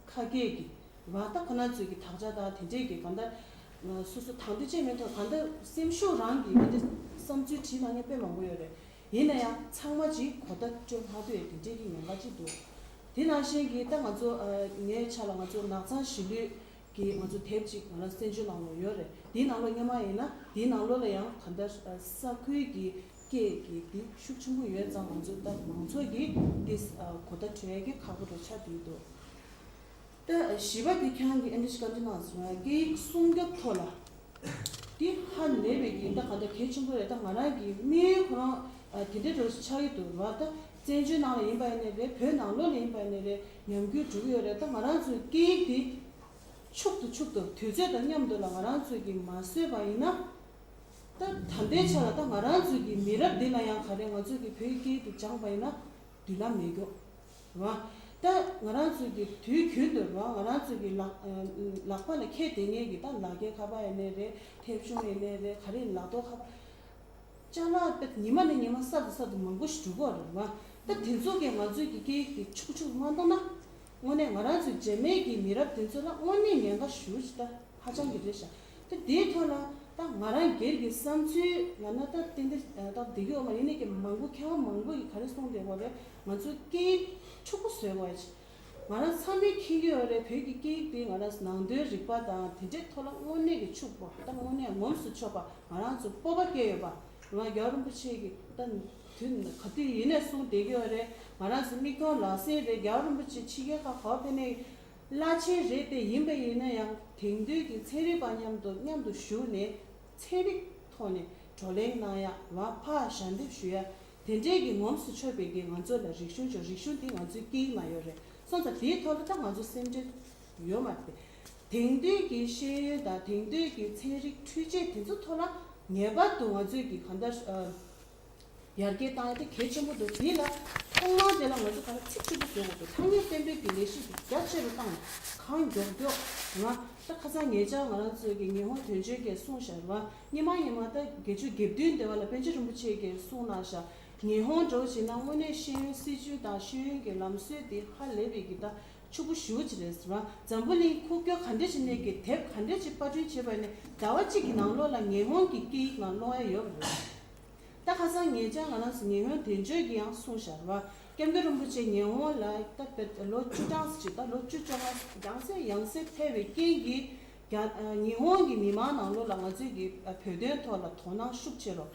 ཁ་སྐད་ཀྱི་རེད་བ། ད་ཁོ་ན་ཚོའི་གི་དག་ཆ་དང་དེ་འདྲས་ཀྱི་གང་ལྟར་སོ་སོ་དང་དུ་ཅན་མེད་དུ་གང་ལྟར་སེམས་ཤུགས་རང་གི་མི་འདི་བསམ་ཚུལ་བྲིས་གནང་མཁན་དཔེ་མང་པོ་ཡོད་རེད། ཡིན་ན་ཡང་ཚང་མ་ཅིག་གོ་བརྡ་སྤྲོད་མ་ཐུབ་ཡ་དེ་འདྲས་ཀྱི་ཉེན་ཁ་ཅིག་འདུག་དེ་ནང་བཞིན་གྱི་ད་ང་ཚོ་ངའི་ཆ་ལ་ང་ཚོ་ནགས་ཚང་གཞིས་ལུས་ གི་ང་ཚོ་དེབ་ཅིག་ང་རང་བཙན་བྱོལ་ནང་ལོགས་ཡོད་རེད། དེའི་ནང་ལོགས་སྔོན་མ་ཡིན་ན་དེའི་ནང་ལོགས་ལ་ཡང་གང་ལྟར་ས་ཁུལ་གྱི་སྐད་ཀྱི་དེ་ཤུགས་ཆེན་པོ་ཡོད་ཙང་ང་ཚོ་ད་མང་ཚོགས་ཀྱིས་དེ་གོ་བརྡ་འཕྲོད་ཡ་གི་ཁག་པོ་རུ་ཆགས་བསྡད་འདུག་ད་བཞི་པ་དེ་ཁྱེད་རང་གིས་ཨེམ་ཆི་བཀའ་འདྲི་གནང་སོང་ང་། སྐད་ཡིག་སྲུང་སྐྱོབ་ཐོག་ལ་དེ་ཧ་ལས་པའི་གི་ད་ག་འདྲ་གལ་ཆེན་པོ་རེད། ད་ང་རང་གི་དམིགས་ཡུལ་ཁོ་རང་དེ་འདྲའི་འདྲ་ཆགས་ཀྱི་འདུག་ར། ད་བཙན་བྱོལ་ནང་ལ་ཡིན་པ་ཡིན་ནའི་རེད། བོད་ནང་ལོགས་ལ་ཡིན་པ་ཡིན་ནའི་རེད། ཉམས་རྒུད་འགྲོ་གི་ཡོད་རེད། ད་ང་རང་ཚོའི་སྐད་ཡིག་དེ་ཕྱུག་ཏུ་ཕྱུག་ཏུ་དུས་ཚོད་དང་མཉམ་དུ་ལ་ང་རང་ཚོས་ཀྱིས་མ་བཟོས་པ་ཡིན་ན། ད་ད་ལྟའི་ཆ་ལ་ད་ང་རང་ཚོའི་ཀྱི་མི་རབས་འདི་ལ་ཡང་ག་རེ་ང་ཚོས་ཀྱི་བོད་ཡིག་སྐད་ཡིག་དེ་སྦྱངས་པ་ཡིན་ན་མདུན་ལམ་མེད་རྒྱུ་རེད་བ། ད་ང་རང་ཚོས་ཀྱི་དུས་རྒྱུན་དུ་རེད་བ། ང་རང་ཚོས་ཀྱི་ལག་ལག་པ་ལ་འཁྱེར་བསྡད་མཁན་གྱི་ད་ལག་འཁྱེར་ཁ་པར་ཡིན་ནའི་རེད། མཐེབ་གཞོང་ཡིན་ནའི་རེད། ག་རེ་ལག་ཐོགས་ཁ་པར། ཅ་ལག་དཔེ་ཉི་མ་ནས་ཉི་མ་གསར་དུ་གསར་དུ་མང་པོ་ཞིག་འགྲོ་གི་ཡོད་རེད་བ། ད་དེ་ཚོ་གིས་ང་ཚོའི་གི་སྐད་ཡིག་དེ་ཕྱུག་ཕྱུག་མ་གཏོང་ན། དངོས་གནས་ང་རང་ཚོའི་རྗེས་མའི་གི་མི་རབས་དེ་ཚོ་ལ་དངོས་གནས་ཉེན་ཁ་ཞེ་པོ་ཅིག་ད་ཧ་ཅང་གི་རེད་ཤག་ད་དེའི་ཐོག་ལ་ད་ང་རང་སྒེར་གྱི་བསམ་ཚུལ་ལབ་ན་ད་ཏན་ཏན་ད་འདི་གི་འོག་མ་ཡིན་ནའི་གི་མང་པོ་མཁས་དབང་མང་པོ་གིས་ག་རེ་གསུངས་བསྡད་ཡོད་རེད། ང་ཚོའི་སྐད་ཡིག་ཕྱུག་པོ་བཟོ་དགོས་ཡ་ཅིག་ང་རང་ཚང་མས་མཁྱེན་གྱི་ཡོད་རེད། བོད་ཀྱི་སྐད་ཡིག་དེ་ང་རང་ཚོ་ནང་དོན་རིག་པ་དང་དེ་འདྲའི་ཐོག་ལ་དངོས་གནས་ཀྱི་ཕྱུག་པོ་ད་དངོས་གནས་ངོམས་སུ་ཆོག་པ། ང་རང་ཚོ་སྤོབས་པ་སྐྱེ་ཡོད་པ། ང་རྒྱལ་བ་རིན་པོ་ཆེ་གིས་ད་དུས་ག་དུས་ཡིན་ནས་གསུངས་བསྡད་ཀྱི་ཡོད་རེད། ང་རང་ཚོ་མིག་མཐོང་ལག་ཟིན་རེད། རྒྱལ་བ་རིན་པོ་ཆེ་ཕྱི་རྒྱལ་ཁག་ག་པར་ཕེབས་ནའི་བླ་ཆེན་རེད་དེ། ཡིན་པ་ཡིན་ན་ཡང་དེང་དུས་ཀྱི་ཚན་རིག་པ་མཉམ་དུ་མཉམ་དུ་བཞུགས་ནས་ཚན་རིག་ཐོག་ནས་བགྲོ་གླེང་གནང་ཡ་བ། ཕར་ཞལ་འདེབས་ཞུ་ཡ། དེ་འདྲའི་གི་ངོམས་སུ་ཆོད་པའི་གི་ང་ཚོ་ལ་རིག་གཞུང་ཅིག་རིག་གཞུང་དེ་ང་ཚོའི་སྐད་ཡིག་ནང་ཡོད་རེད། སོང་ཙང་དེའི་ཐོག་ལ་ད་ང་ཚོ་སེམས་ཁྲལ་ཡོད་མ་རེད། དེང་དུས་ཀྱི་ཤེས་ཡོན་དང་དེང་དུས་ཀྱི་ཚན་རིག་འཕྲུལ་ཆས་དེ་ཚོ་ཐོག་ལ་ངེས་པར་དུ་ང་ཚོས་ཀྱི་གང་ལྟར་ཨ་ཡར་རྒྱས་བཏང་ཡ་དེ་གལ་ཆེན་པོ་འདུག་དེ་ལ་ཐོག་མར་དེ་ལ་ང་ཚོ་ག་རེ་ཚིག་གཅིག་པུ་བཟོ་དགོས་འདུག་ཐ་སྙད་གཏན་འབེབས་ཀྱི་ལས་གཞི་དེ་རྒྱ་ཆེ་རུ་བཏང་ནས་གང་མགྱོགས་མགྱོགས་ང་ད་ཁ་སང་ཉེ་ཆར་ང་རང་ཚོའི་གི་ཉི་ཧོང་དོན་གཅོད་ཀྱིས་གསུངས་བཞག་རེད་བ། སྔོན་མ་སྔོན་མ་ད་བརྒྱད་ཅུ་གྱ་བདུན་དེ་བ་ལ་པཎ་ཆེན་རིན་པོ་ཆེ་གིས་གསུངས་གནང་བཞག་ཉི་ཧོང་འདྲ་བོ་བྱས་ན་དངོས་གནས་ཤེས་ཡོན་སྲིད་བྱུས་དང་ཤེས་ཡོན་གྱི་ལམ་སྲོལ་དེ་ཧ་ལས་པའི་གི་ད་ཕྱུག་པོ་ཞེ་པོ་ཅིག་རེད་ཟེར་བ། འཛམ་བུ་གླིང་ཁུག་ཀྱོག་ག་འདྲ་ཅིག་ནས་ཀྱི་དེབ་ག་འདྲ་ཅིག་པར་སྐྲུན་བྱས་པ་ནས་ཟླ་བ་གཅིག་གི་ནང་ལོགས་ལ་ཉི་ཧོང་གི་སྐད་ཡིག་ནང་ཀློག་ཡ་ཡོད་པ་རེད། ད་ཁ་སང་ཉེ་ཆར་ང་རང་ཚོ་ཉི་ཧོང་དོན་གཅོད་ཀྱིས་ཡང་གསུངས་བཞག་རེད་བ། སྐྱབས་མགོན་རིན་པོ་ཆེ་ཉི་ཧོང་ལ་ད་བོད་ལོ་བཅུ་གྲངས་ཅིག་ད་ལོ་བཅུ་བཅོ་ལྔ་ཡང་སེ་ཡང་སེ་ཕེབས་པའི་རྐྱེན་གྱིས་རྒྱ་ཉི་ཧོང་གི་མི་མང་ནང་ལོགས་ལ་ང་ཚོས་ཀྱི་བོད་དོན་ཐོག་ལ་དོ་སྣང་ཤུགས་ཆེ་རུ།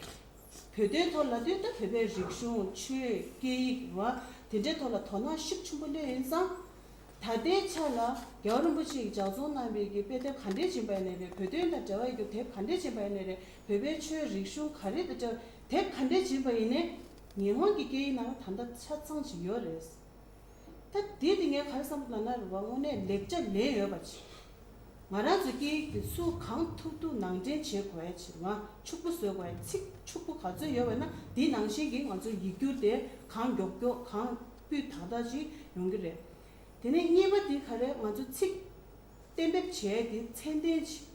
བོད་དོན་ཐོག་ལབ་དུས་ད་བོད་པའི་རིག་གཞུང་ཆོས་སྐད་ཡིག་རེད་བ། དེ་འདྲའི་ཐོག་ལ་དོ་སྣང་ཤུགས་ཆེན་པོ་སླེབས་ཡིན་ཙང་། ད་ལྟའི་ཆ་ལ་རྒྱལ་བ་རིན་པོ་ཆེ་གིས་ལྗགས་རྩོམ་གནང་བའི་གི་དཔེ་དེབ་ག་འདྲས་ཡིན་པ་ཡིན་ནའི་རེད། བོད་དོན་དང་འབྲེལ་བ་ཡོད་རྒྱུ་དེབ་ག་འདྲས་ཡིན་པ་ཡིན་ནའི་རེད། བོད་པའི་ཆོས་རིག་གཞུང་ག་རེ་དང་འབྲེལ་བ་དེབ་ག་འདྲས་ཡིན་པ་ཡིན་ནའི་ཉི་ཧོང་གི་སྐད་ཡིག་ནང་ལ་ད་ལྟ་ཆ་ཚང་ཅིག་ཡོད་རེད། ད་དེ་དེ་ངས་ག་རེ་བསམ་ལབ་ན་རེད་བ། དངོས་གནས་ལེགས་ཆ་ལས་ཡོད་པ་ཅིག་ང་རང་ཚོའི་སྐད་ཡིག་དེ་སུ་གང་ཐུབ་ཐུབ་ནང་འདྲེན་བྱེད་དགོས་ཡ་ཅིག་རེད་བ། ཕྱུག་པོ་བཟོ་དགོས་ཡ། ཚིག་ཕྱུག་པོ་ག་ཚོད་ཡོད་པ་ན་དེ་ནང་བཞིན་གྱི་ང་ཚོའི་ཡིག་སྒྱུར་དེ་གང་མགྱོགས་མགྱོགས་གང་སྤུས་དག་དག་ཅིག་ཡོང་གི་རེད། དེ་ནས་གཉིས་པ་དེ་ག་རེ། ང་ཚོ་ཚིག་གཏན་འབེབས་བྱས་དེ་ཚད་ལྡན་ཅིག་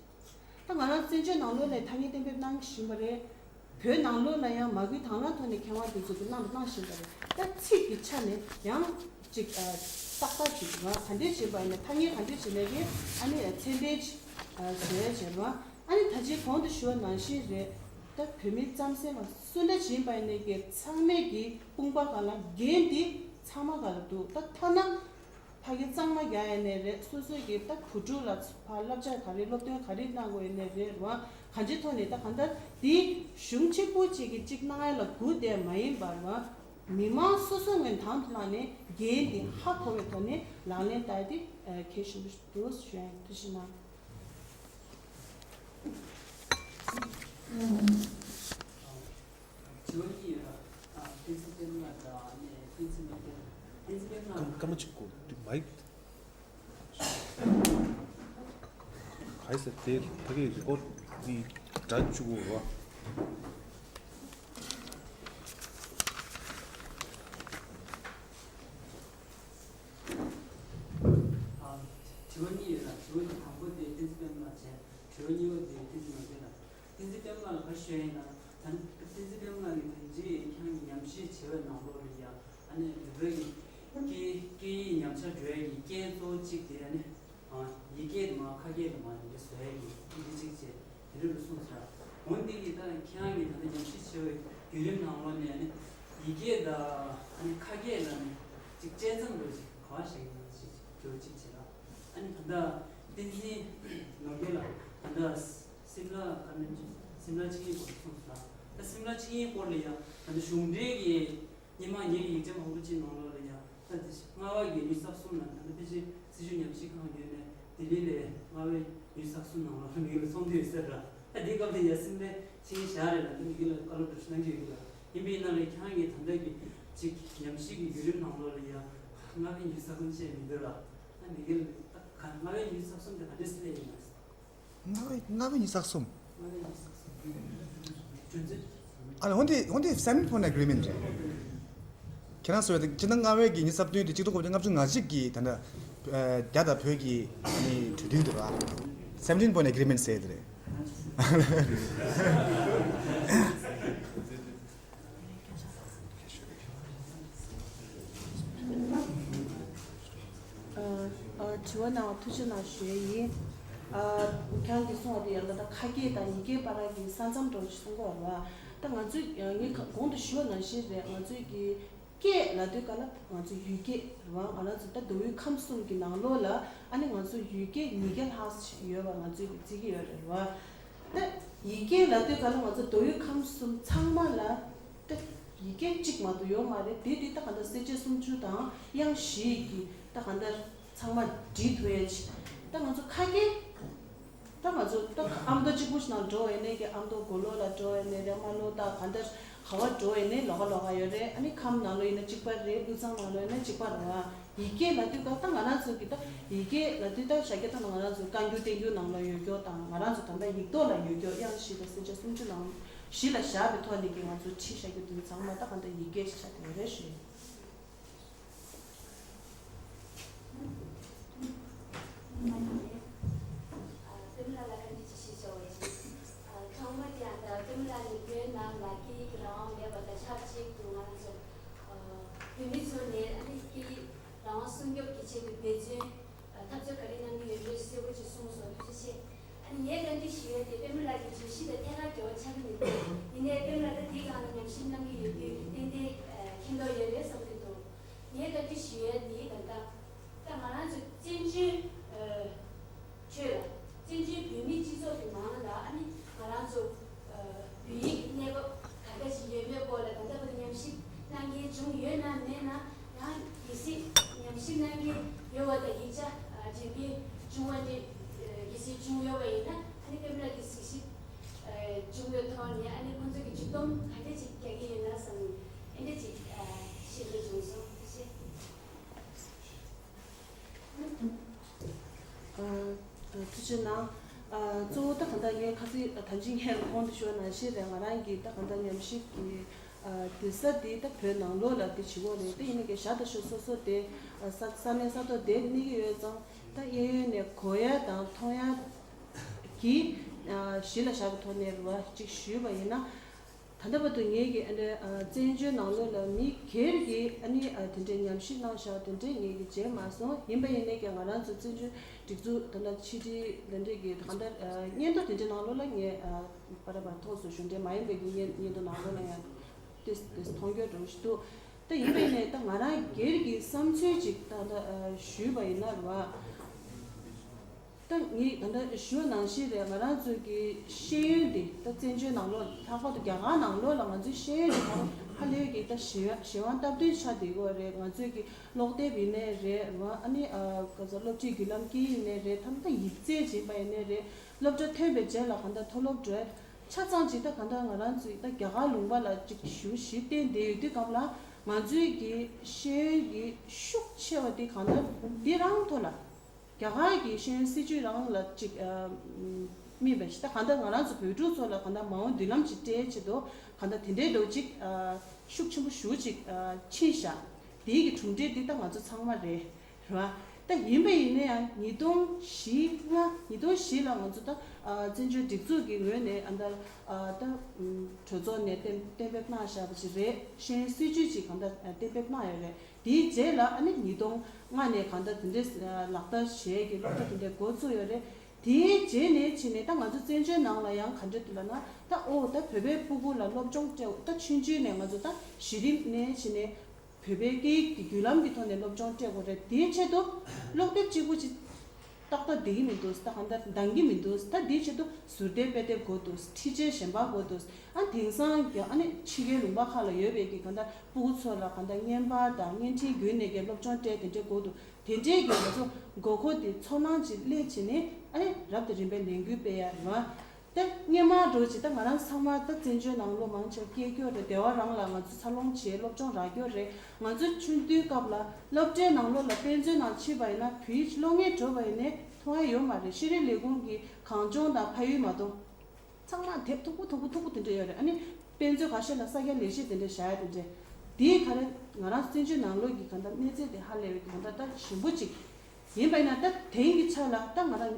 ད་ང་རང་བཙན་བྱོལ་ནང་ལོགས་ནས་ཐ་སྙད་གཏན་འབེབས་གནང་བཞིན་པ་རེད། བོད་ནང་ལོགས་ལ་ཡང་མ་སྐུལ་དང་བླངས་ཐོག་ནས་མཁས་དབང་དེ་ཚོ་གིས་གནང་དང་གནང་བཞིན་པ་རེད། ད་ཚིག་གི་ཆ་ནས་ཡང་ཅིག་ཏག་ཏག་ཅིག་ང་ག་འདྲས་བྱས་པ་ཡིན་ན་ཐ་སྙད་ག་འདྲས་བྱས་ན་རེད། ཨ་ནི་ཚད་ལྡན་ཅིག་བཟོ་ཡ་བྱས་རེད་བ། ཨ་ནི་ད་ཅིག་གོང་དུ་ཞུ་བ་ནང་བཞིན་རེད། ད་བོད་མི་རྩམ་ཟན་ལ་སུ་འདྲ་བྱིན་པ་ཡིན་ནའི་གི་ཚང་མས་གི་དཔུང་པ་སྒང་ལ་འགན་འདི་ཚང་མ་སྒང་ལ་འདུག་ད་ཐ་ན་ཕ་གི་གཙང་མ་རྒྱག་ཡ་ནས་རེད། སོ་སོའི་གི་ད་བུ་ཕྲུག་ལ་ཕར་བསླབ་བྱ་ག་རེ་སློབ་སྟོན་ག་རེ་གནང་དགོས་ཡ་ནས་རེད་རུང་གང་ཅིའི་ཐོག་ནས་ད་གང་ལྟར་འདི་གཞུང་གཅིག་པུ་གཅིག་གིས་གཅིག་གནང་ཡ་ལ་སྒུག་བསྡད་མ་ཡིན་པར་རུང་མི་མང་སོ་སོ་ངོས་དང་དུ་བླངས་ནས་འགན་འདི་ཧ་གོ་བའི་ཐོག་ནས་ལག་ལེན་བསྟར་ཏེ་གལ་ཆེན་པོ་ཞིག་འདུག་ཞུ་ཡ་ཡིན། ཐུགས་རྗེ་གནང་། དྲི་བ་གཉིས་ཡོད་ར། ཨ། བསྟན་འཛིན་པད་མ་དང་ཨ་ནི་བསྟན་འཛིན་མི་སྐྱ། བསྟན་འཛིན་པད་མ། སྐར་མ་གཅིག་གོ་དུས་མའིག་ག་ས་དེ་ཕ་གིའི་རི་ཀོཌ་འདི་སྒྲ་བཅུག་གོ་ར། ཨ། དྲི་བ་གཉིས་ཡོད་ར། དྲི་བ་གཉིས་དང་པོ་དེ་བསྟན་འཛིན་པད་མ་བྱས། དྲི་བ་གཉིས་པ་དེ་བསྟན་འཛིན་མི་སྐྱ་ལ། བསྟན་འཛིན་པད་མ་ལ་ག་ཞུ་ཡ་ཡིན་ན། ད་བསྟན་འཛིན་པད་མ་ནི་ད་ཅི་ཁྱེད་རང་གི་ཉམས་ཞིབ་བྱས་པའི་ནང་ལོགས་ལ་ཡ། ཨ་ནི་བོད་པའི་སྐད་སྐད་ཡིག་ཉམས་ཆག་འགྲོ་ཡ་གི་རྐྱེན་གཙོ་བོ་གཅིག་དེ་ཨ་ནི། ཨ། ཡིག་སྐད་དུ་མ་ཁ་སྐད་དུ་མ་དེ་འདྲ་བཟོ་ཡ་གི་འདི་གཅིག་བྱས་དེ་འདྲ་ལ་གསུངས་ཚར། འོ་འདི་གི་ད་ཁྱེད་རང་གི་ད་ལྟ་ཉམས་ཞིབ་བྱས་པའི་བརྒྱུད་རིམ་ནང་ལོགས་ནས་ཨ་ནི་ཡིག་སྐད་དང་ཨ་ནི་ཁ་སྐད་ལ་ནི་ཅིག་དཔྱད་མཚམས་འདྲ་ཅིག་ག་བ་བཞག་ཡིན་ན་ཅིག་འདྲ་གཅིག་བྱས་ལ། ཨ་ནི་ད་ལྟ་ བསྟན་འཛིན་ནོར་རྒྱས་ལགས་ད་ལྟ་སིམ་ལ་ཨ་མིན་སིམ་ལ་ཆིངས་ཡིག་སྐོར་གསུངས་སོང་། ད་སིམ་ལ་ཆིངས་ཡིག་སྐོར་ལ་ཡང་ད་ལྟ་གཞུང་འབྲེལ་གྱི་སྔོན་མ་ངེད་ཀྱི་ཡིག་ཆ་མང་པོ་ཅིག་ནང་ལོགས་ལ་ཡང་ད་ལྟ་རྔ་བ་གི་ཡུལ་གྲུ་གསུམ་ལ་ད་ལྟ་ཕལ་ཆེར་སྲིད་བྱུས་ཉམས་ཞིབ་ཁང་ཡོད་ནས་ལྡི་ལི་ལ་རྔ་བའི་ཡུལ་གྲུ་གསུམ་ནང་ལོགས་ལ་ངེད་ལ་ཚོགས་འདུ་ཡོད་ཟེར་ར། ད་འདི་སྐབས་དེ་ཡ་སིམ་ལའི་ཆིངས་ཡིག་བཞག་རེད་ལ། ད་མི་སྒེར་ལ་བཀའ་སློབ་འདྲ་ཞིག་གནང་གི་ཡོད་གི་ལ། ཡིན་པའི་ནང་ལ་ཁྱེད་རང་གིས་ད་ལྟ་གི་ཅིག་ཉམས་ཞིབ་ཀྱི་བརྒྱུད་རིམ་ནང་ལོགས་ལ་ཡ་རྔ་བའི་ཡུལ་གྲུ་གསུམ་བཤད་མི་འདུག་ར། ད་མི་སྒེར་ལ་ད་ག་རྔ་བའི་ཡུལ་གྲུ་གསུམ་དེ་ག་འདྲས་སླེབས་ཡིན་ན། རྔ་བའི་རྔ་བའི་ཡུལ་གྲུ་གསུམ། རྔ་བའི་ཡུལ་གྲུ་གསུམ། གྲུ་འཛིན། ཨ་ལ་འོན་ཏེ་འོན་ཏེ་Seven Point Agreement རེད། ཁྱེད་རང་ཚོས་ད་སྤྱིར་བཏང་རྔ་བའི་གི་ཉི་ཤུ་རྩ་བདུན་དེ་གཅིག་སྟོང་དགུ་བརྒྱ་ལྔ་བཅུ་ང་གཅིག་གི་ད་ལྟ་རྒྱ་དང་བོད་ཀྱི་ནི་གྲོས་མཐུན་དེ་རེད་བ། Seventeen Point Agreement ཟེར་དེ་རེད། ཨ། ཨ། དྲི་བ་གནང་བ་ཐུགས་རྗེ་གནང་ཞུ་ཡས་ཡིན། ཨ། ཁྱེད་རང་གིས་གསུངས་པ་དེ་ཡང་ད་ལྟ་ཁ་སྐད་དང་ཡིག་སྐད་བར་གྱི་ས་མཚམས་འདྲ་བོ་ཞིག་གསུང་གི་ཡོད་རེད་བ། ད་ང་ཚོས་ངས་གོང་དུ་ཞུས་པ་ནང་བཞིན་རེད། ང་ཚོས་ཀྱི་སྐད་ལབ་དུས་ག་ལ་ང་ཚོ་ཡུལ་སྐད་རེད་བ། ང་རང་ཚོ་ད་མདོ་དབུས་ཁམས་གསུམ་གྱི་ནང་ལོགས་ལ་ཨ་ནི་ང་ཚོ་ཡུལ་སྐད་ཉིས་བརྒྱ་ལྷག་ཞིག་ཡོད་པ་ང་ཚོས་ཀྱི་བརྩི་གི་ཡོད་རེད་བ། ད་ཡིག་སྐད་ལབ་དུས་ག་ལ་ང་ཚོ་མདོ་དབུས་ཁམས་གསུམ་ཚང་མ་ལ་ད་ཡིག་སྐད་གཅིག་མ་གཏོགས་ཡོད་མ་རེད། དེ་དེ་ད་ག་འདྲ་གསལ་བྱེད་སུམ་ཅུ་དང་དབྱངས་བཞི་གི་ད་ག་འདྲ་ཚང་མ་འབྲི་ཐུབ་ཡ་ཅིག་ད་ང་ཚོ་ཁ་སྐད་ད་ང་ཚོ་ད་ཨ་མདོ་གཅིག་པུ་ཞིག་ནང་འགྲོ་ཡས་ནས་ཀྱི་ཨ་མདོ་མགོ་ལོག་ལ་འགྲོ་ཡས་ནས་རེད། རྨ་ལྷོ་ད་ག་འདྲ་ག་བ་འགྲོ་ཡས་ནས་ལོགས་ཀ་ལོགས་ཀ་ཡོད་རེད། ཨ་ནི་ཁམས་ནང་ལོགས་ཡིན་ན་གཅིག་པ་རེད། དབུས་གཙང་ནང་ལོགས་ཡིན་ན་གཅིག་པ་རེད་བ། ཡིག་སྐད་ལབ་དུས་ད་ད་ང་རང་ཚོ་གི་ད་ཡིག་སྐད་ལབ་དུས་ད་ཤ་སྐད་ད་ང་རང་ཚོ་བཀའ་འགྱུར་བསྟན་འགྱུར་ནང་ལ་ཡོད་རྒྱུ་དང་ང་རང་ཚོ་ད་ལྟ་ཡིག་ཐོག་ལ་ཡོད་རྒྱུ་དབྱངས་བཞི་དང་གསལ་བྱེད་སུམ་ཅུ་ནང་གཞི་ལ་བཞག་པའི་ཐོག་ནས་ཀྱི་ང་ཚོ་བྲིས་བཞག་རྒྱུ་དེ་ཚང་མ་ད་ག་འདྲ་ཡིག་སྐད་ཅིག་ཆགས་བསྡད་ཡོད་རེད་ཞུ་ཡིན། ཨ། པདྨ་ལགས་ལ་བཀའ་འདྲི་ཅིག་ཞུ་ཆོག་པ་ཡིན། ཨ། ཐོག་མ་དེ་ཡང་ད་པདྨ་ལགས་ནས་བོད་ནང་ལ་སྐད་ཡིག་གི་རང་དབང་མེད་པ་དང་ཆབས་ཅིག་ཏུ་ང་རང་ཚོ་ཨ་བོད་མི་ཚོ་ནས་ཨ་ནི་སྐད་ཡིག་རང་དབང་སྲུང་སྐྱོབ་ཀྱི་ཆེད་དུ་འབད་བརྩོན་ཨ་འཐབ་རྩོད་ག་རེ་གནང་གི་ཡོད་མེད་གསལ་པོ་ཅིག་གསུངས་སོང་། ཐུགས་རྗེ་ཆེ། ཨ་ནི་ངས་བཀའ་འདྲི་ཞུ་ཡ་དེ་པདྨ་ལགས་ཀྱི་བརྗོད་གཞི་དང་ཐད་ཀར་འབྲེལ་བ་ཆགས་ཀྱི་མི་འདུག་ཡིན་ནའི་པདྨ་ལགས་ད་དེའི་སྒང་ལ་ཉམས་ཞིབ་གནང་གི་ཡོད་དུས་ཏན་ཏན་ཨ་མཁྱེན་རྟོགས་ཡོད་རེད་བསམ་གྱི་འདུག་ངས་བཀའ་འདྲི་ཞུ་ཡ་དེ་ད་ལྟ་ད་ང་རང་ཚོ་བཙན་བྱོལ་ཨ་ཁྲོད་ལ་བཙན་བྱོལ་བོད་མིའི་སྤྱི་ཚོགས་ཀྱི་ནང་ལ་ཨ་ནི་ང་རང་ཚོ་ཨ་བོད་ཡིག་གི་གནས་བབ་ག་འདྲ་ཞིག་ཡོད་མེད་སྐོར་ལ་ད་ལྟ་བར་དུ་ཉམས་ཞིབ་གནང་མཁན་བྱུང་ཡོད་ན་མེད་ན། ཡང་གལ་སྲིད་ཉམས་ཞིབ་གནང་མཁན་ཡོད་པ་དང་ཡིག་ཆ་ཨ་དྲན་སྐུལ་བྱུང་བ་འདི་ཨ་གལ་སྲིད་བྱུང་ཡོད་པ་ཡིན་ན་ཨ་ནི་པདྨ་ལགས་ཀྱིས་གཟིགས་ཞིབ་ཨ་བྱུང་བའི་ཐོག་ནས་ཨ་ནི་ཁོང་ཚོ་གི་མཇུག་སྡོམ་ག་འདྲ་ཅིག་རྒྱག་གི་ཡོད་ན་བསམ་ནས་ཨ་འདྲ་ཅིག་ཨ་ཤེས་འདོད་བྱུང་སོང་། ཐུགས་རྗེ་ཆེ། ཨ། ཨ། ཐུགས་རྗེ་གནང་། ཨ། གཙོ་བོ་ད་གང་ལྟར་ངས་ཁ་སང་ད་ཅི་ངས་གོང་དུ་ཞུས་པ་ནང་བཞིན་རེད། ང་རང་གིས་ད་གང་ལྟར་ཉམས་ཞིབ་ཀྱི་ཨ་དུས་ས་འདི་ད་བོད་ནང་ལོགས་ལ་འདི་བྱེད་དགོས་རེད། དེ་ཡིན་ན་གི་བཞག་ད་ཞུ་སོ་སོ་དེ་ཨ་ས་ས་གནས་ས་ཐོག་དེ་གནས་ཀྱི་ཡོད་ཙང་ད་གཡས་གཡོན་ནས་གོ་ཡ་དང་མཐོང་ཡ་གི་ཨ་གཞི་ལ་བཞག་པའི་ཐོག་ནས་རེད་བ་ཅིག་ཞུས་པ་ཡིན་ན། ད་ལྟ་བར་དུ་ངེད་ཀྱིས་ཨ་ནི་ཨ་བཙན་བྱོལ་ནང་ལོགས་ལ་མི་སྒེར་གྱིས་ཨ་ནི་ཨ་དེ་འདྲའི་ཉམས་ཞིབ་གནང་བཞག་དེ་འདྲའི་ངེད་ཀྱིས་མཇལ་མ་སོང་། ཡིན་པ་ཡིན་ནའི་ཀྱང་ང་རང་ཚོ་བཙན་བྱོལ་སྒྲིག་འཛུགས་ད་ལྟ་ཕྱི་དྲིལ་དེ་འདྲའི་གི་གང་ལྟར་ཨ་སྙན་ཐོ་དེ་འདྲའི་ནང་ལོགས་ལ་ངས་ཨ་བར་བར་མཐོང་སོང་། གཞུང་འབྲེལ་མ་ཡིན་པའི་གི་སྙན་སྙན་ཐོ་ནང་ལོགས་ལ་ཡང་ཏོག་ཙམ་མཐོང་རྒྱུ་འདྲ་བོ་ཞིག་འདུག་ད་ཡིན་པ་ཡིན་ནའི་ད་ང་རང་སྒེར་གྱི་བསམ་ཚུལ་ཅིག་ད་ལྟ་ཨ་ཞུས་པ་ཡིན་ན་རེད་བ། ད་ངས་ད་ལྟ་ཞུ་ནང་བཞིན་རེད། ང་རང་ཚོ་གི་ཤེས་ཡོན་འདི་ད་བཙན་བྱོལ་ནང་ལོགས་ལྷག་པར་དུ་རྒྱ་གར་ནང་ལོགས་ལ་ང་ཚོའི་ཤེས་ཡོན་འདི་ཧ་ལས་ཀྱི་ད་གཞན་གཞན་དབང་སྟབས་བསྟུན་ཆགས་བསྡད་ཡོད་རེད། ང་ཚོས་ཀྱི་ཀློག་དེབ་ཡིན་ནའི་རེད་རེད་བ། ཨ་ནི་ཨ་ག་ཚོད་སློབ་ཁྲིད་བརྒྱུད་ལམ་སྐད་ཡིག་ཡིན་ནའི་རེད། ད་ད་ཡིག་རྩལ་ཡིན་པ་ཡིན་ནའི་རེད། སློབ་གྲྭ་ཐོན་པའི་རྗེས་ལ་གང་ལྟར་མཐོ་སློབ་འགྲོ་ཆ་ཚང་ཅིག་ད་གང་ལྟར་ང་རང་ཚོའི་ད་རྒྱ་གར་ལུང་པ་ལ་ཅིག་ཞུ་ཞིབ་བསྟན་བསྡད་ཡོད་དུས་སྒང་ལ་ང་ཚོའི་གི་ཤེས་ཡོན་གྱི་ཤུགས་ཆེ་བ་དེ་གང་ལྟར་འདི་རང་ཐོག་ལ། རྒྱ་གར་གྱི་ཤེས་ཡོན་སྲིད་བྱུས་རང་ལ་ཅིག་ཨ་སྨིན་པ་ཞིག་ད་གང་ལྟར་ང་རང་ཚོ་བོད་ཕྲུག་ཚོ་ལ་གང་ལྟར་མ་འོངས་མདུན་ལམ་ཅིག་སྤྲད་ཆེད་དུ་གང་ལྟར་དེ་འདྲའི་འདྲ་ཅིག་ཨ་ཤུགས་ཆེན་པོ་ཞེ་ཅིག་ཨ་ཕྱིན་ཤག་དེའི་གི་གྲུབ་འབྲས་འདི་ད་ང་ཚོ་ཚང་མ་རེད། རེད་བ། ད་ཡིན་པ་ཡིན་ན་ཡང་ཉིས་སྟོང་བཞི་ལྔ་ཉིས་སྟོང་བཞི་ལ་ང་ཚོ་ད་ཨ་བཙན་བྱོལ་སྒྲིག་འཛུགས་ཀྱི་ངོས་ནས་ཨ་ད་ཨ་ད་གྲོས་ཚོགས་ནས་གཏན་གཏན་འབེབས་གནང་བཞག་པ་ཞིག་རེད། ཤེས་ཡོན་སྲིད་བྱུས་ཅིག་གང་ལྟར་གཏན་འབེབས་གནང་ཡོད་རེད། དེའི་རྗེས་ལ་ཨ་ནི་ཉིས་སྟོང་ལྔ་ནས་གང་ལྟར་དེ་འདྲའི་ལག་བསྟར་བྱས་ཀྱི་སློབ་གྲྭ་དེ་འདྲ་འགོ་བཙུགས་ཡོད་རེད། དེའི་རྗེས་ནས་ཕྱིན་ནས་ད་ང་ཚོ་བཙན་བྱོལ་ནང་ལ་ཡང་ག་འདྲ་འདུག་ལབ་ན་ད་ཨོ་ད་བོད་པའི་ཕྲུ་གུ་ལ་སློབ་སྦྱོང་སྤྲད་ད་ཆུང་ཆུང་ནས་ང་ཚོ་ད་གཞི་རིམ་ནས་ཕྱིན་ནས་བོད་པའི་སྐད་ཡིག་གི་བརྒྱུད་ལམ་གྱི་ཐོག་ནས་སློབ་སྦྱོང་སྤྲད་དགོས་རེད། དེའི་ཆེད་དུ་སློབ་དེབ་གཅིག་པུ་ཅིག་ཏག་ཏག་བསྡད་ཀྱི་མི་འདུག་ད་གང་ལྟར་འདང་གི་མི་འདུག་ད་དེའི་ཆེད་དུ་ཟུར་བལྟས་དཔེ་དེབ་དགོས་འདུག་འཁྲིད་བྱའི་གཞན་པ་དགོས་འདུག་ཨ་དེང་སང་གི་ཨ་ནི་ཕྱི་རྒྱལ་ལུང་པ་ཁག་ལ་ཡོད་པའི་གི་གང་ལྟར་སྤུ་གུ་ཚོ་ལ་གང་ལྟར་བརྙན་པར་དང་བརྙན་འཕྲིན་བརྒྱུད་ནས་ཀྱི་སློབ་སྦྱོང་སྤྲད་དེ་འདྲས་དགོས་འདུག་དེ་འདྲས་ཀྱི་ང་ཚོ་དགོས་མཁོ་དེ་ཚོར་སྣང་ཅིག་སླེབས་བྱས་ནས་ཨ་ནི་རབ་དང་རིམ་པས་ལས་འགུལ་སྤེལ་ཡ་རེད་བ། ད་སྔོན་མ་འགྲོ་ཅིག་ད་ང་རང་ཚང་མ་ད་བཙན་བྱོལ་ནང་ལོ་མང་ཆེ་བ་སྐྱེས་རྒྱུ་རེད། སྡེ་བ་རང་ལ་ང་ཚོ་འཚར་ལོངས་བྱས་སློབ་སྦྱོང་རག་རྒྱུ་རེད། ང་ཚོ་ཆུང་དུས་སྐབས་ལ་སློབ་གྲྭའི་ནང་ལོགས་ལ་དཔེ་མཛོད་ནང་ཕྱིན་པ་ཡིན་ན་བོད་ཡིག་སློབ་གཉེར་འགྲོ་བ་ཡིན་ནའི་མཐོང་ཡ་ཡོད་མ་རེད། ཤེས་རིག་ལས་ཁུངས་ཀྱི་གངས་ལྗོངས་དང་ཕ་ཡུལ་མ་གཏོགས། ཚང་མ་དེབ་མཐུག་པོ་མཐུག་པོ་མཐུག་པོ་དེ་འདྲ་ཡོད་རེད། ཨ་ནི་དཔེ་མཛོད་ཁ་ཤས་ལ་ས་རྒྱ་ལས་གཞི་དེ་འདྲ་བཞག་ཡ་དེ་འདྲ། དེའི་ག་རེ་ང་རང་བཙན་བྱོལ་ནང་ལོགས་ཀྱི་གང་ལྟར་གནས་ཚད་དེ་ཧ་ལས་པའི་གང་ལྟར་ད་ཞིམ་པོ་ཅིག་ཡིན་པ་ཡིན་ན། ད་དེང་གི་ཆ་ལ་ད་ང་རང་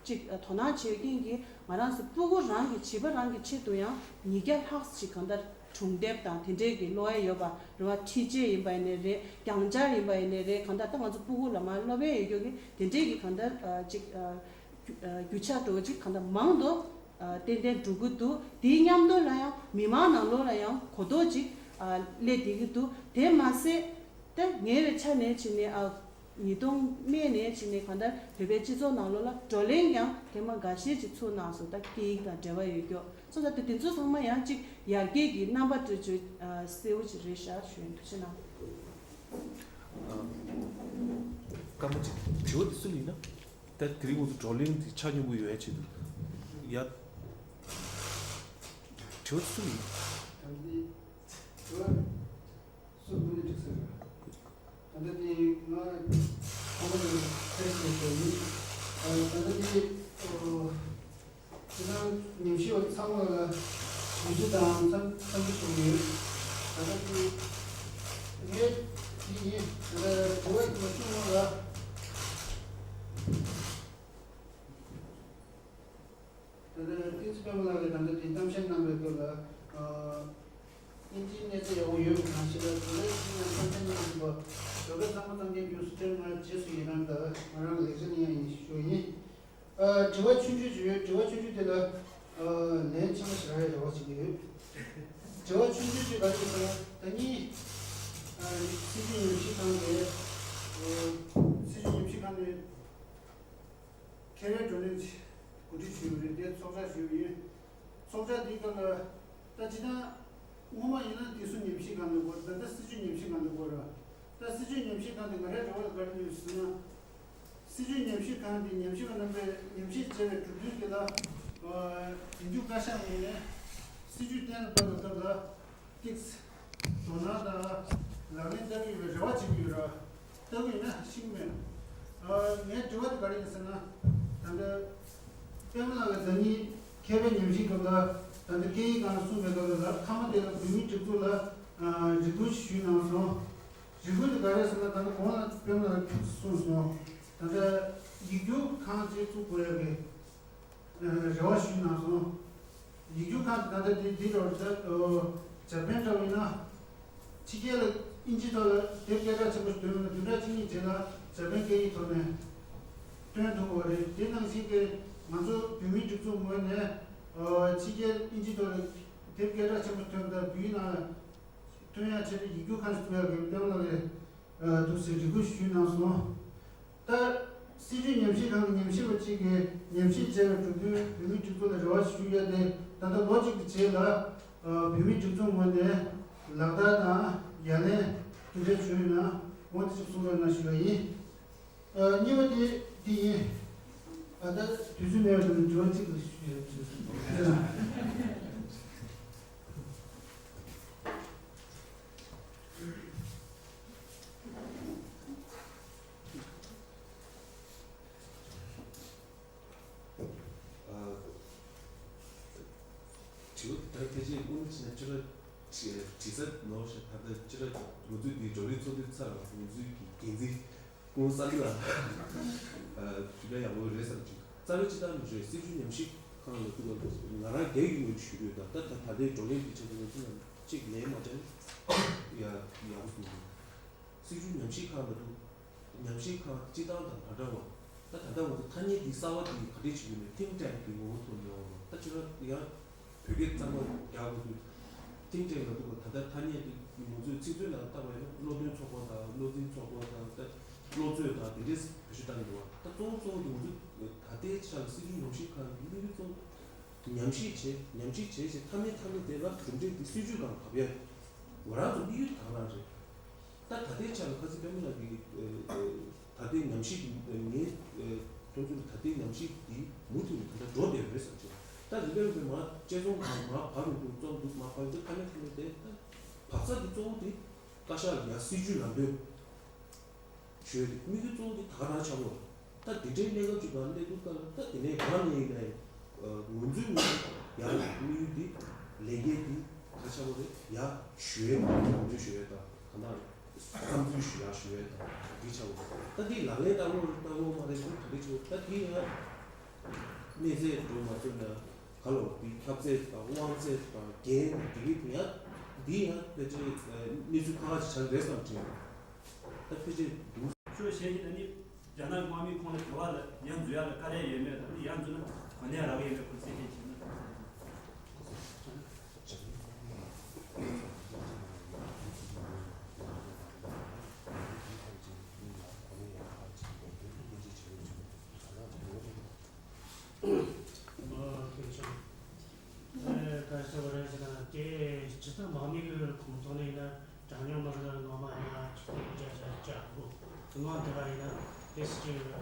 ཅིག་དོ་སྣང་བྱེད་མཁན་གྱི་ང་རང་ཚོ་སྤུ་གུ་རང་གི་བྱིས་པ་རང་གི་ཆེད་དུ་ཡང་ཉིས་བརྒྱ་ལྷག་ཅིག་གང་ལྟར་སྒྲུང་དེབ་དང་དེ་འདྲས་ཀྱི་ཀློག་ཡ་ཡོད་པ་རེད་བ། འཁྲིད་བྱའི་ཡིན་པ་ཡིན་ནའི་རེད། རྒྱང་བསྒྲགས་ཡིན་པ་ཡིན་ནའི་རེད། གང་ལྟར་ད་ང་ཚོ་སྤུ་གུ་ལ་མར་སློབ་ཡ་ཡོད་རྒྱུ་གི་དེ་འདྲས་ཀྱི་གང་ལྟར་ཅིག་རྒྱུ་ཆ་འགྲོ་ཅིག་གང་ལྟར་མང་དུ་ཏན་ཏན་འགྲོ་གི་འདུག་དེའི་མཉམ་དུ་ལ་ཡང་མི་མང་ནང་ལོགས་ལ་ཡང་གོ་རྟོགས་ཅིག་སླེབས་བསྡད་ཀྱི་འདུག་དེ་མ་ཟད་ད་ཉེ་བའི་ཆ་ནས་བྱས་ནས་ཨ། ཉིས་སྟོང་སྨད་ནས་བྱས་ནས་གང་ལྟར་བོད་པའི་སྤྱི་ཚོགས་ནང་ལོགས་ལ་བགྲོ་གླེང་ཡང་ཐེངས་མ་འགའ་ཤས་ཅིག་ཚུགས་གནང་སོང་། ད་སྐད་ཡིག་དང་འབྲེལ་བ་ཡོད་རྒྱུ་སོང་ཙང་། ད་དེ་ཚོ་ཚང་མ་ཡང་ཅིག་ཡར་རྒྱས་ཀྱི་རྣམ་པ་སྤྲོད་རྒྱུ་གསལ་བོ་ཅིག་རེད་ཤག་ཞུ་ཡིན། ཐུགས་རྗེ་གནང་། སྐར་མ་གཅིག་དྲི་བ་དེ་སུ་ལ་ཡིན་ན། ད་དེ་རིང་ང་ཚོ་བགྲོ་གླེང་འདི་ཆ་སྙོམས་པོ་ཡོང་ཡ་ཆེད་དུ་ཡ། དྲི་བ་དེ་སུ་ལ་ཡིན། སུ་ཀུན་ནས་འགྲིག་ཟེར་བ། ད་ལྟ་དེ་ང་ཁོང་ཚོ་ཕེབས་ཟེར་བ་ཡིན། ད་ལྟ་དེ་ཁྱེད་རང་ཉམས་ཞིབ་པ་ཚང་མ་ལ་ཞུ་རྒྱུ་དང་འཚམས་འཚམས་འདྲི་ཞུ་གི་ཡོད། ད་ལྟ་དེ་ངས་དེ་ཡིན། ད་ལྟ་དྲི་བ་ཞིག་མ་བྱུང་བ་ལ། ད་ལྟ་བསྟན་འཛིན་པད་མ་ལགས་ཀྱིས་ད་ལྟ་དེ་གཏམ་བཤད་གནང་བའི་སྐོར་ལ། ཨ། དབྱིན་ཇིའི་གནས་ཚད་ཡག་པོ་ཡོད་པའི་གང་ཞིག་ལ་དེ་ལས་ཅི་ཡང་གཏམ་བཤད་གནང་བཞིན་པ་བོད་པ་ཚང་མ་ཚང་མཁན་རྒྱུ་སུ་སྟོན་ང་རྗེས་སུ་ཡི་རང་དང་ང་རང་ལེགས་ཆ་གནང་ཡ་ཡིན་ཞུ་ཡིན། ཨ། དྲི་བ་ཆུང་ཆུང་ཞིག་ཡོད། དྲི་བ་ཆུང་ཆུང་དེ་ལ། ཨ། ལན་ཆེན་པོ་ཞིག་རག་ཡ་རེ་བ་བྱེད་ཀྱི་ཡོད། དྲི་བ་ཆུང་ཆུང་ཞིག་ག་རེ་ཡིན་ཟེར་ན་ད་ནི། ཨ། སྲིད་བྱུས་ཉམས་ཞིབ་ཁང་དེ། ཨ། སྲིད་བྱུས་ཉམས་ཞིབ་ཁང་ནས། མཁས་པའི་བགྲོ་གླེང་གོ་སྒྲིག་ཞུས་པ་རེད། དེ་ཚོགས་བཅར་ཞུས་པ་ཡིན། ཚོགས་བཅར་འདིའི་སྐབས་ལ་ད་སྤྱིར་བཏང་སྔོན་མ་ཡིན་ན་དེ་ཚོ་ཉམས་ཞིབ་གང་ལ་གོ། ད་ལྟ་སྲིད་བྱུས་ཉམས་ཞིབ་གང་ལ་གོ་ར། ད་སྲིད་བྱུས་ཉམས་ཞིབ་ཁང་དེ་ང་རའི་རེ་བ་ལ་ག་རེ་ཡོད་ཟེར་ན། སྲིད་བྱུས་ཉམས་ཞིབ་ཁང་དེ་ཉམས་ཞིབ་པ་རྣམ་པས་ཉམས་ཞིབ་བྱས་པའི་གྲུབ་དོན་དེ་ལ་འཛིན་སྐྱོང་བཀའ་ཤག་ངོས་ནས་སྲིད་བྱུས་གཏན་ལ་ཕབ་པའི་སྐབས་ལ། ཏིག་དོ་སྣང་དང་ལག་ལེན་བསྟར་གྱི་ཡོད་པའི་རེ་བ་བྱེད་ཀྱི་ཡོད་ར། ལྟ་གི་ཡོད་ན་ཤེས་ཀྱི་མེད། ཨ། ངའི་དྲི་བ་དེ་ག་རེ་ཡིན་ཟེར་ན། ད་ལྟ་པད་མ་ལགས་ཀྱིས་ཟླ་ཉིན་མཁས་པའི་ཉམས་ཞིབ་སྐབས་ལ་ད་ལྟ་སྐད་ཡིག་སྒང་ལ་གསུངས་པའི་སྐབས་ལ་ལ་མཐའ་མ་དེ་ལ་བོད་མིའི་སྒྲིག་འཛུགས་ལ། ཨ། རེ་སྐུལ་ཞུས་གནང་སོང་། རེ་སྐུལ་དེ་ག་རེ་ཟེར་ན། ད་ལྟ་གོང་ལ་པད་མ་ལགས་ཀྱིས་གསུངས་སོང་། ད་ལྟ་ཡིག་སྒྱུར་ཁང་ཅིག་བཙུགས་དགོས་ཡ་གི། ཨ། རེ་བ་ཞུས་གནང་སོང་། ཡིག་སྒྱུར་ཁང་དེ་ད་ལྟ་དེ་འདི་འདྲ་བ་རེད། ད་འཇར་པན་འདྲ་བ་ཡིན་ན། ཕྱི་རྒྱལ་ལ་དབྱིན་ཇིའི་ཐོག་ལ་དེབ་སྐད་གྲགས་ཆེན་པོ་ཞིག་བཏོན་ཡོང་ན་བདུན་ཕྲག་གཅིག་གཉིས་རྗེས་ལ་འཇར་པན་སྐད་ཡིག་ཐོག་ནས་བཏོན་ཐུབ་པ་རེད། དེ་ནང་བཞིན་གྱི་ང་ཚོ་བོད་མིའི་སྒྲིག་འཛུགས་ངོས་ནས། ཨ། ཕྱི་རྒྱལ་དབྱིན་ཇིའི་ཐོག་ལ་དེབ་སྐད་གྲགས་ཆེན་པོ་ཐོན་པ་དང་བོད་ཡིག་ནང་ལ་བཏོན་ཡ་ཆེད་དུ་ཡིག་སྒྱུར་ཁང་ཞིག་བཙུགས་ཡ་གི་གཏན་ལ་ལས། ཨ། འདུག་ཟེར་རེ་སྐུལ་ཞུས་གནང་སོང་། ད་སྲིད་བྱུས་ཉམས་ཞིབ་ཁང་གི་ཉམས་ཞིབ་པ་གཅིག་གིས་ཉམས་ཞིབ་བྱས་པའི་གྲུབ་དོན་བོད་མིའི་སྒྲིག་འཛུགས་ལ་རེ་བ་ཞུ་ཡ་དེ་ད་ལྟ་ལོ་གཅིག་གི་རྗེས་ལ། ཨ། བོད་མིའི་སྒྲིག་འཛུགས་ངོས་ནས་ལག་བསྟར་དང་ཡ་ལན་དེ་འདྲ་བྱུང་ཡོད་ན་འོ་དེ་ཅིག་གསུང་རོགས་གནང་ཞུ་བ་ཡིན། ཨ། གཉིས་པ་དེ་འདི་ཡིན། ཨ། ད་དུས་ཚོད་མེད་པ་དང་དྲི་བ་གཅིག་ལ་ཞུ་ཡ་ཞུ། ཨ། དྲི་བ་དེ་ཕལ་ཆེར་དངོས་གནས་བྱས་ན་ཅི་ར་དྲི་དྲི་ས་ནོར་ཞེས། ད་ལྟ་ཅི་ར་ང་ཚོའི་འདིའི་བགྲོ་གླེང་ཚོགས་འདུ་ཚར་བ་ང་ཚོའི་གི་འགན་འཛིན་སྐུ་ངོ་ས་ལི་ལགས། ཨ། ཞུ་ན་ཡག་པོ་རེད་བསམ་གྱི། རྩ་བའི་སྤྱི་བཏང་མི་རེད། སྲིད་བྱུས་ཉམས་ཞིབ་ཁང་ལ་ཐུག་པ་ང་རང་སྒེར་གྱི་ངོས་ནས་ཞུ་གི་ཡོད། ད་ད་ད་ལྟའི་བགྲོ་གླེང་འདི་ཆེད་དུ་ང་ཚོ་ནང་གཅིག་ལན་མ་སྤྲད་ན་ཡ་ཡག་པོ་གསུངས་འདུག་སྲིད་བྱུས་ཉམས་ཞིབ་ཁང་ལ་ཐུག་ཉམས་ཞིབ་ཁང་སྤྱི་བཏང་དང་མ་འདྲ་བ། ད་ད་ལྟ་ང་ཚོ་ཐ་སྙད་འདི་གསར་བ་འདི་ག་འདྲས་བྱེད་ཀྱི་ཡོད་མེད། think tank གི་ངོ་བོ་ཐོག་ནས་ཡོང་བ། ད་ཅི་ར་ཡང་བོད་སྐད་གཙང་མ་རྒྱག་དགོས་དུས་think tank ལ་ཐུག་པ། ད་ལྟ་ཐ་སྙད་འདི་ང་ཚོའི་ཚིག་མཛོད་ནང་བལྟས་པ་ཡིན་ན་བློ་འདོན་ཚོགས་པ་དང་བློ་འཛིན་ཚོགས་པ་དང་། ད་ བློ་རྩོད་དང་དེ་འདྲས་བེད་སྤྱོད་བཏང་གི་འདུག་བ། ད་གཙོ་བོ་གཙོ་བོ་དེ་ང་ཚོ་ད་ལྟའི་ཆ་ལ་སྲིད་ཇུས་ཉམས་ཞིབ་ཁང་གི་དམིགས་ཡུལ་གཙོ་བོ་ཉམས་ཞིབ་བྱས་ཉམས་ཞིབ་བྱས་བྱས་མཐའ་མའི་མཐའ་མའི་དེ་ལ་གྲུབ་འབྲས་དེ་སྲིད་ཇུས་སྒང་ཕབ་ཡ་ང་རང་ཚོ་དམིགས་ཡུལ་དེ་རང་རེད། ད་ད་ལྟའི་ཆ་ལ་ཁ་སང་པད་མ་ལགས་ཀྱིས་ཨ་ཨ་ད་ལྟའི་ཉམས་ཞིབ་ངའི་ཨ་མཐོང་ཚུལ་ད་ལྟའི་ཉམས་ཞིབ་འདི་མུ་མཐུད་ནས་ད་ལྟ་འགྲོ་བསྡད་པ་རེད་བསམ་གྱི། ད་རིམ་པས་རིམ་པས་མར་དཔྱད་རྩོམ་གང་མར་བབས་ཡོང་དུས་རྩོམ་འདུག་མར་བབས་ཡོང་དུས་ཁ་ནས་ཁ་ནས་དེ་ད་བབས་ས་འདི་གཙོ་བོ་དེ་བཀའ་ཤག་ལ་ཡ་སྲིད་ཇུས་ལམ་སྟོན་ཞུ་ཡ་དེ་དམིགས་ཡུལ་གཙོ་བོ་དེ་ད་ག་རང་ཆགས་པ་རེད། ད་དེ་འདྲའི་གནས་སྐབས་ཅིག་ལ་སླེབས་དུས་སྐབས་ལ་ད་དེ་ནས་གང་ནས་ཡིན་ནའི་ངོས་འཛིན་ངོས་ཡར་དམིགས་ཡུལ་འདི་ལས་འགན་འདི་ག་ཆགས་པ་རེད། ཡར་ཞུ་ཡས་དང་ངོས་འཛིན་ཞུ་ཡས་དང་གང་ལྟར་བསམ་ཚུལ་ཞུ་ཡར་ཞུ་ཡས་དང་འདི་ཆགས་པ་རེད། ད་འདི་ལག་ལེན་བསྟར་དགོས་རེད་བསྟར་དགོས་མ་རེད་ཟེར་ད་འདི་ཆགས་པ་ད་འདི་ཡང་གནས་ཚད་འགྲོ་མ་ཚུད་ན་ག་ལོ་འདི་ཁྱབ་ཚད་དང་དབང་ཚད་དང་འགན་འདི་གི་ཡང་འདི་ཡང་ཕལ་ཆེར་གནས་ཚུལ་ཁག་ཁག་ཅིག་ཆགས་རེད་བསམ་དྲན་ད་ཕལ་ཆེར་འདུག་ཆོས་བཤད་ཀྱི་ད་ནི་རྒྱ་ནག་དམག་མིས་ཁོང་ལ་དྲི་བ་ལ་ཡར་འཛུལ་ཡག་ལ་དཀའ་ལས་ཡོད་མེད་དང་ཡར་འཛུལ་ན་གོ་གནས་རག་གི་ཡོད་མེད་ཁོ་ཚོས་ཤེས་བྱས་ན། ཨོ་ཁེ་ཆོ། ཨེ་ག་རེ་ཟེར་བ་རེད་ཟེར་ན་དེ་སྤྱི་ཚོགས་དམག་མི་གི་ཁོངས་གཏོགས་ནས་ཡིན་ན། གྲངས་ཉུང་མི་རིགས་ངོ་མ་ཡིན་ན་ཆིག་སྟོང་བརྒྱ་ཆ་བརྒྱ་དགུ། ངོ་འདི་ག་ཡིན་ན་དེ་སྲིད་ཇུས་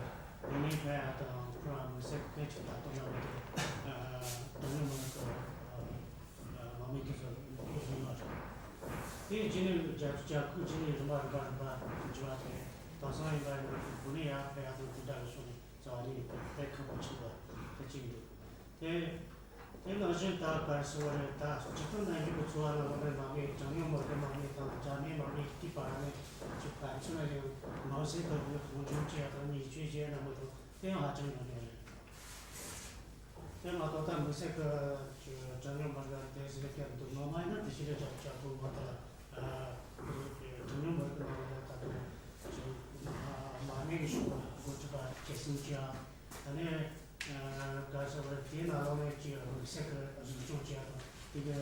ངོས་ལེན་བྱ་ཡ་དང་ཁོ་རང་དམིགས་བསལ་གལ་ཆེ་ལྟ་སྟངས་ལ་མི་འདུག་གྲངས་ཉུང་མི་རིགས་ཀྱི་དམག་མི་དེ་ཚོ་ཡོད་ཡོད་རེད། དེ་རྗེས་ནས་རྒྱ་རྒྱ་ཁུལ་རྗེས་ནས་རིམ་པ་རིམ་པ་རིམ་པ་འགྱུར་བ་དང་དེང་སང་ཡིན་པ་ཡིན་ན་གོ་གནས་ཡར་འཕེལ་ཡ་དང་དེ་འདྲ་གི་ཕྱོགས་ནས་རྩ་བ་ཉིད་ནས་དཔེ་ཁག་པོ་ཆགས་པ་དེ་གཅིག་འདུག་དེ། དེ་ནང་བཞིན་ད་ག་རེ་ཟེར་བ་རེད། ད་སྤྱི་ཚོགས་ནང་བཞིན་གྱི་འཚོ་བ་ནང་ལོགས་ནས་མ་དངུལ་གྲངས་ཉུང་མི་རིགས་མ་དངུལ་དང་རྒྱ་མིའི་མ་དངུལ་གྱི་བར་ནས་ཅིག་ག་རེ་ཟེར་ན་ཡང་མང་སེམས་དང་གི་མཐོང་ཆུང་བྱེད་ཡ་དང་ཉེས་ཆད་བྱེད་ཡ་ན་མི་དང་དེ་ཡང་ཧ་ཅང་ཉུང་ཉུང་རེད། དེ་མ་གཏོགས་ད་དམིགས་བསལ་གྱི་གྲངས་ཉུང་མི་རིགས་དེ་ཟེར་གྱི་འདུག་ངོ་མ་ཡིན་ན་དེ་ཤི་རེ་རྒྱབ་རྒྱབ་དགོས་མ་ད་གྲངས་ཉུང་མི་རིགས་ནང་ལ་ད་དུང་མ་དངུལ་གྱི་ཕྱོགས་ལ་འགོ་ཁྲིད་པ་སྐྱེད་སྲིང་བྱེད་ཡ། ད་ནས་ག་ཟེར་བ་དེའི་ནང་ལོགས་ནས་ཅིག་དམིགས་བསལ་གྱི་གཟིགས་སྐྱོང་བྱེད་ཡ་དང་དེ་གའི་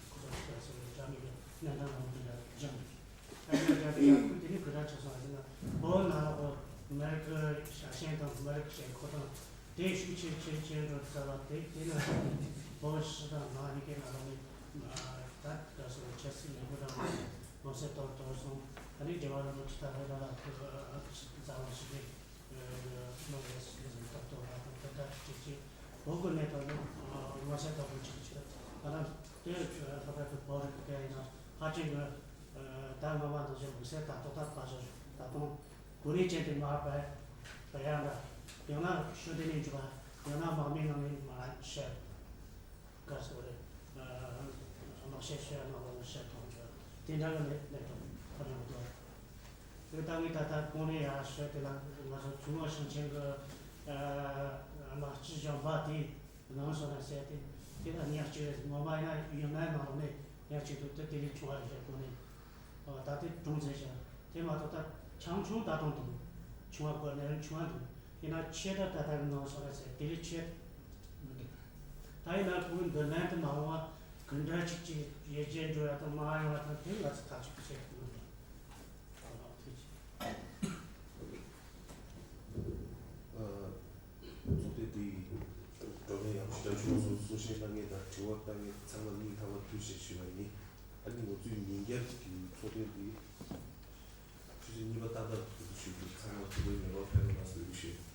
ཁོ་ཚོ་ག་ཟེར་བ་རྒྱ་མི་གི་གནས་སྟངས་ནང་དེ་འདྲ་སྦྱངས་འདུག་ད་ནས་རྒྱ་རྒྱ་ཁུལ་དེ་ནས་ག་འདྲ་ཆགས་སོང་ཟེར་ན་བོད་ནང་ལོགས་མི་རིགས་ཀྱི་ཤ་ཞེན་དང་མི་རིགས་ཀྱི་ཞེན་ཁོག་དང་དེ་ཤུགས་ཆེ་ཆེ་ཆེ་འགྲོ་ཚར་བ་དེ་དེ་ནང་བོད་ཕྱི་དང་ནང་གཉིས་ཀའི་ནང་ལོགས་ནས་ད་ག་ཟེར་བ་ཆབ་སྲིད་ལས་འགུལ་རང་ལ་མངོན་གསལ་དོད་དོད་སོང་། ད་ནས་རྒྱལ་བ་རིན་པོ་ཆེ་ད་རེ་ར་ལ་ཁུ་རྩ་བ་ཞིག་རེད། མ་རེད་ཟེར་ཟིན་ཏོག་ཏོག་ལ་དང་དེ་འདྲ་ཅིག་ཅིག་བོད་ཀྱི་གནས་སྟངས་ནི་མངོན་གསལ་དོད་པོ་ཅིག་ཅིག་ད་ལྟ་དེ་ལྷག་པར་དུ་བོད་རིགས་ཀྱི་ཡིན་ན་ཧ་ཅང་གི་ད་སྔ་མ་ནང་བཞིན་དམིགས་བསལ་ད་ལྟོགས་ད་ཕ་ཞོ་ད་དུང་གོ་གནས་ཅན་དུ་མ་བབས་པ་ཡང་ན་ཡང་ན་ཤོད་དེ་ནས་འཇུག་པ་ཡང་ན་དམག་མིའི་ནང་ནས་མ་བཤད། ག་ཟེར་བ་རེད། དམག་བཤད་བཤད་ནང་ལ་བཤད་ཐོག་ཏུ་དེ་འདྲ་གི་ལས་ལས་དང་ཁོ་རང་དུ་དེ་ལྟ་ངས་ད་ལྟ་གོང་ནས་ཡང་བཤད་དེ་ལ་ང་ཚོ་ཚུལ་ཁྲིམས་ཞིང་ཆེན་གྱི་དམག་སྤྱི་གཞོན་པ་དེ་ནང་སོང་ན་བཤད་དེ་དེ་ལ་ཉག་གཅིག་རེད། ངོ་མ་ཡིན་ན་ཡུན་ནན་ནང་ནས་ཉག་གཅིག་འདུག་དེ་དེ་ལས་ཆུང་བ་རེད་གོང་ནས་ད་དེ་གྲོང་ཚན་བཤད་དེ་མ་གཏོགས་ད་ཆང་ཆུང་ད་དུང་འདུག་ཆུང་བ་གོ་ནས་ཆུང་བ་འདུག་ཡིན་ན་ཆེ་ད་ད་ལྟ་གི་ནང་སོང་ན་བཤད་དེ་ལས་ཆེ། མི་འདུག་ད་ཡིན་ན་ཁོ་བོའི་མདུན་ལམ་དུ་མ་འོངས་པ་ག་འདྲ་ཅིག་ཅིག་ཡར་རྒྱས་འགྲོ་ཡ་དང་མར་ཡོང་བ་དང་དེ་ང་ཚོ་ཐག་གཅོད་བྱེད་དགོས་མི་འདུག་ཨ། ཚོགས་སྡེ་འདིའི་བགྲོ་གླེང་ཡག་པོ་ཞིག་བྱུང་སོང་། གསུང་བཤད་གནང་མཁན་དང་དྲི་བ་བཏང་མཁན་ཚང་མ་སྙིང་ཐག་པ་ཐུགས་རྗེ་ཆེ་ཞུ་བ་ཡིན། ཨ་ནི་ང་ཚོའི་ཉིན་རྒྱབ་ཀྱི་ཚོགས་ཐེངས་འདི་ཆུ་ཚོད་གཉིས་པ་ཏག་ཏག་ཏུ་ཞུ་རྒྱུ། ཚང་མ་ཐུགས་ཁུར་ཡོད་རོགས་ཕེབས་རོགས་གནང་ཞུ་རྒྱུ་ཞུ།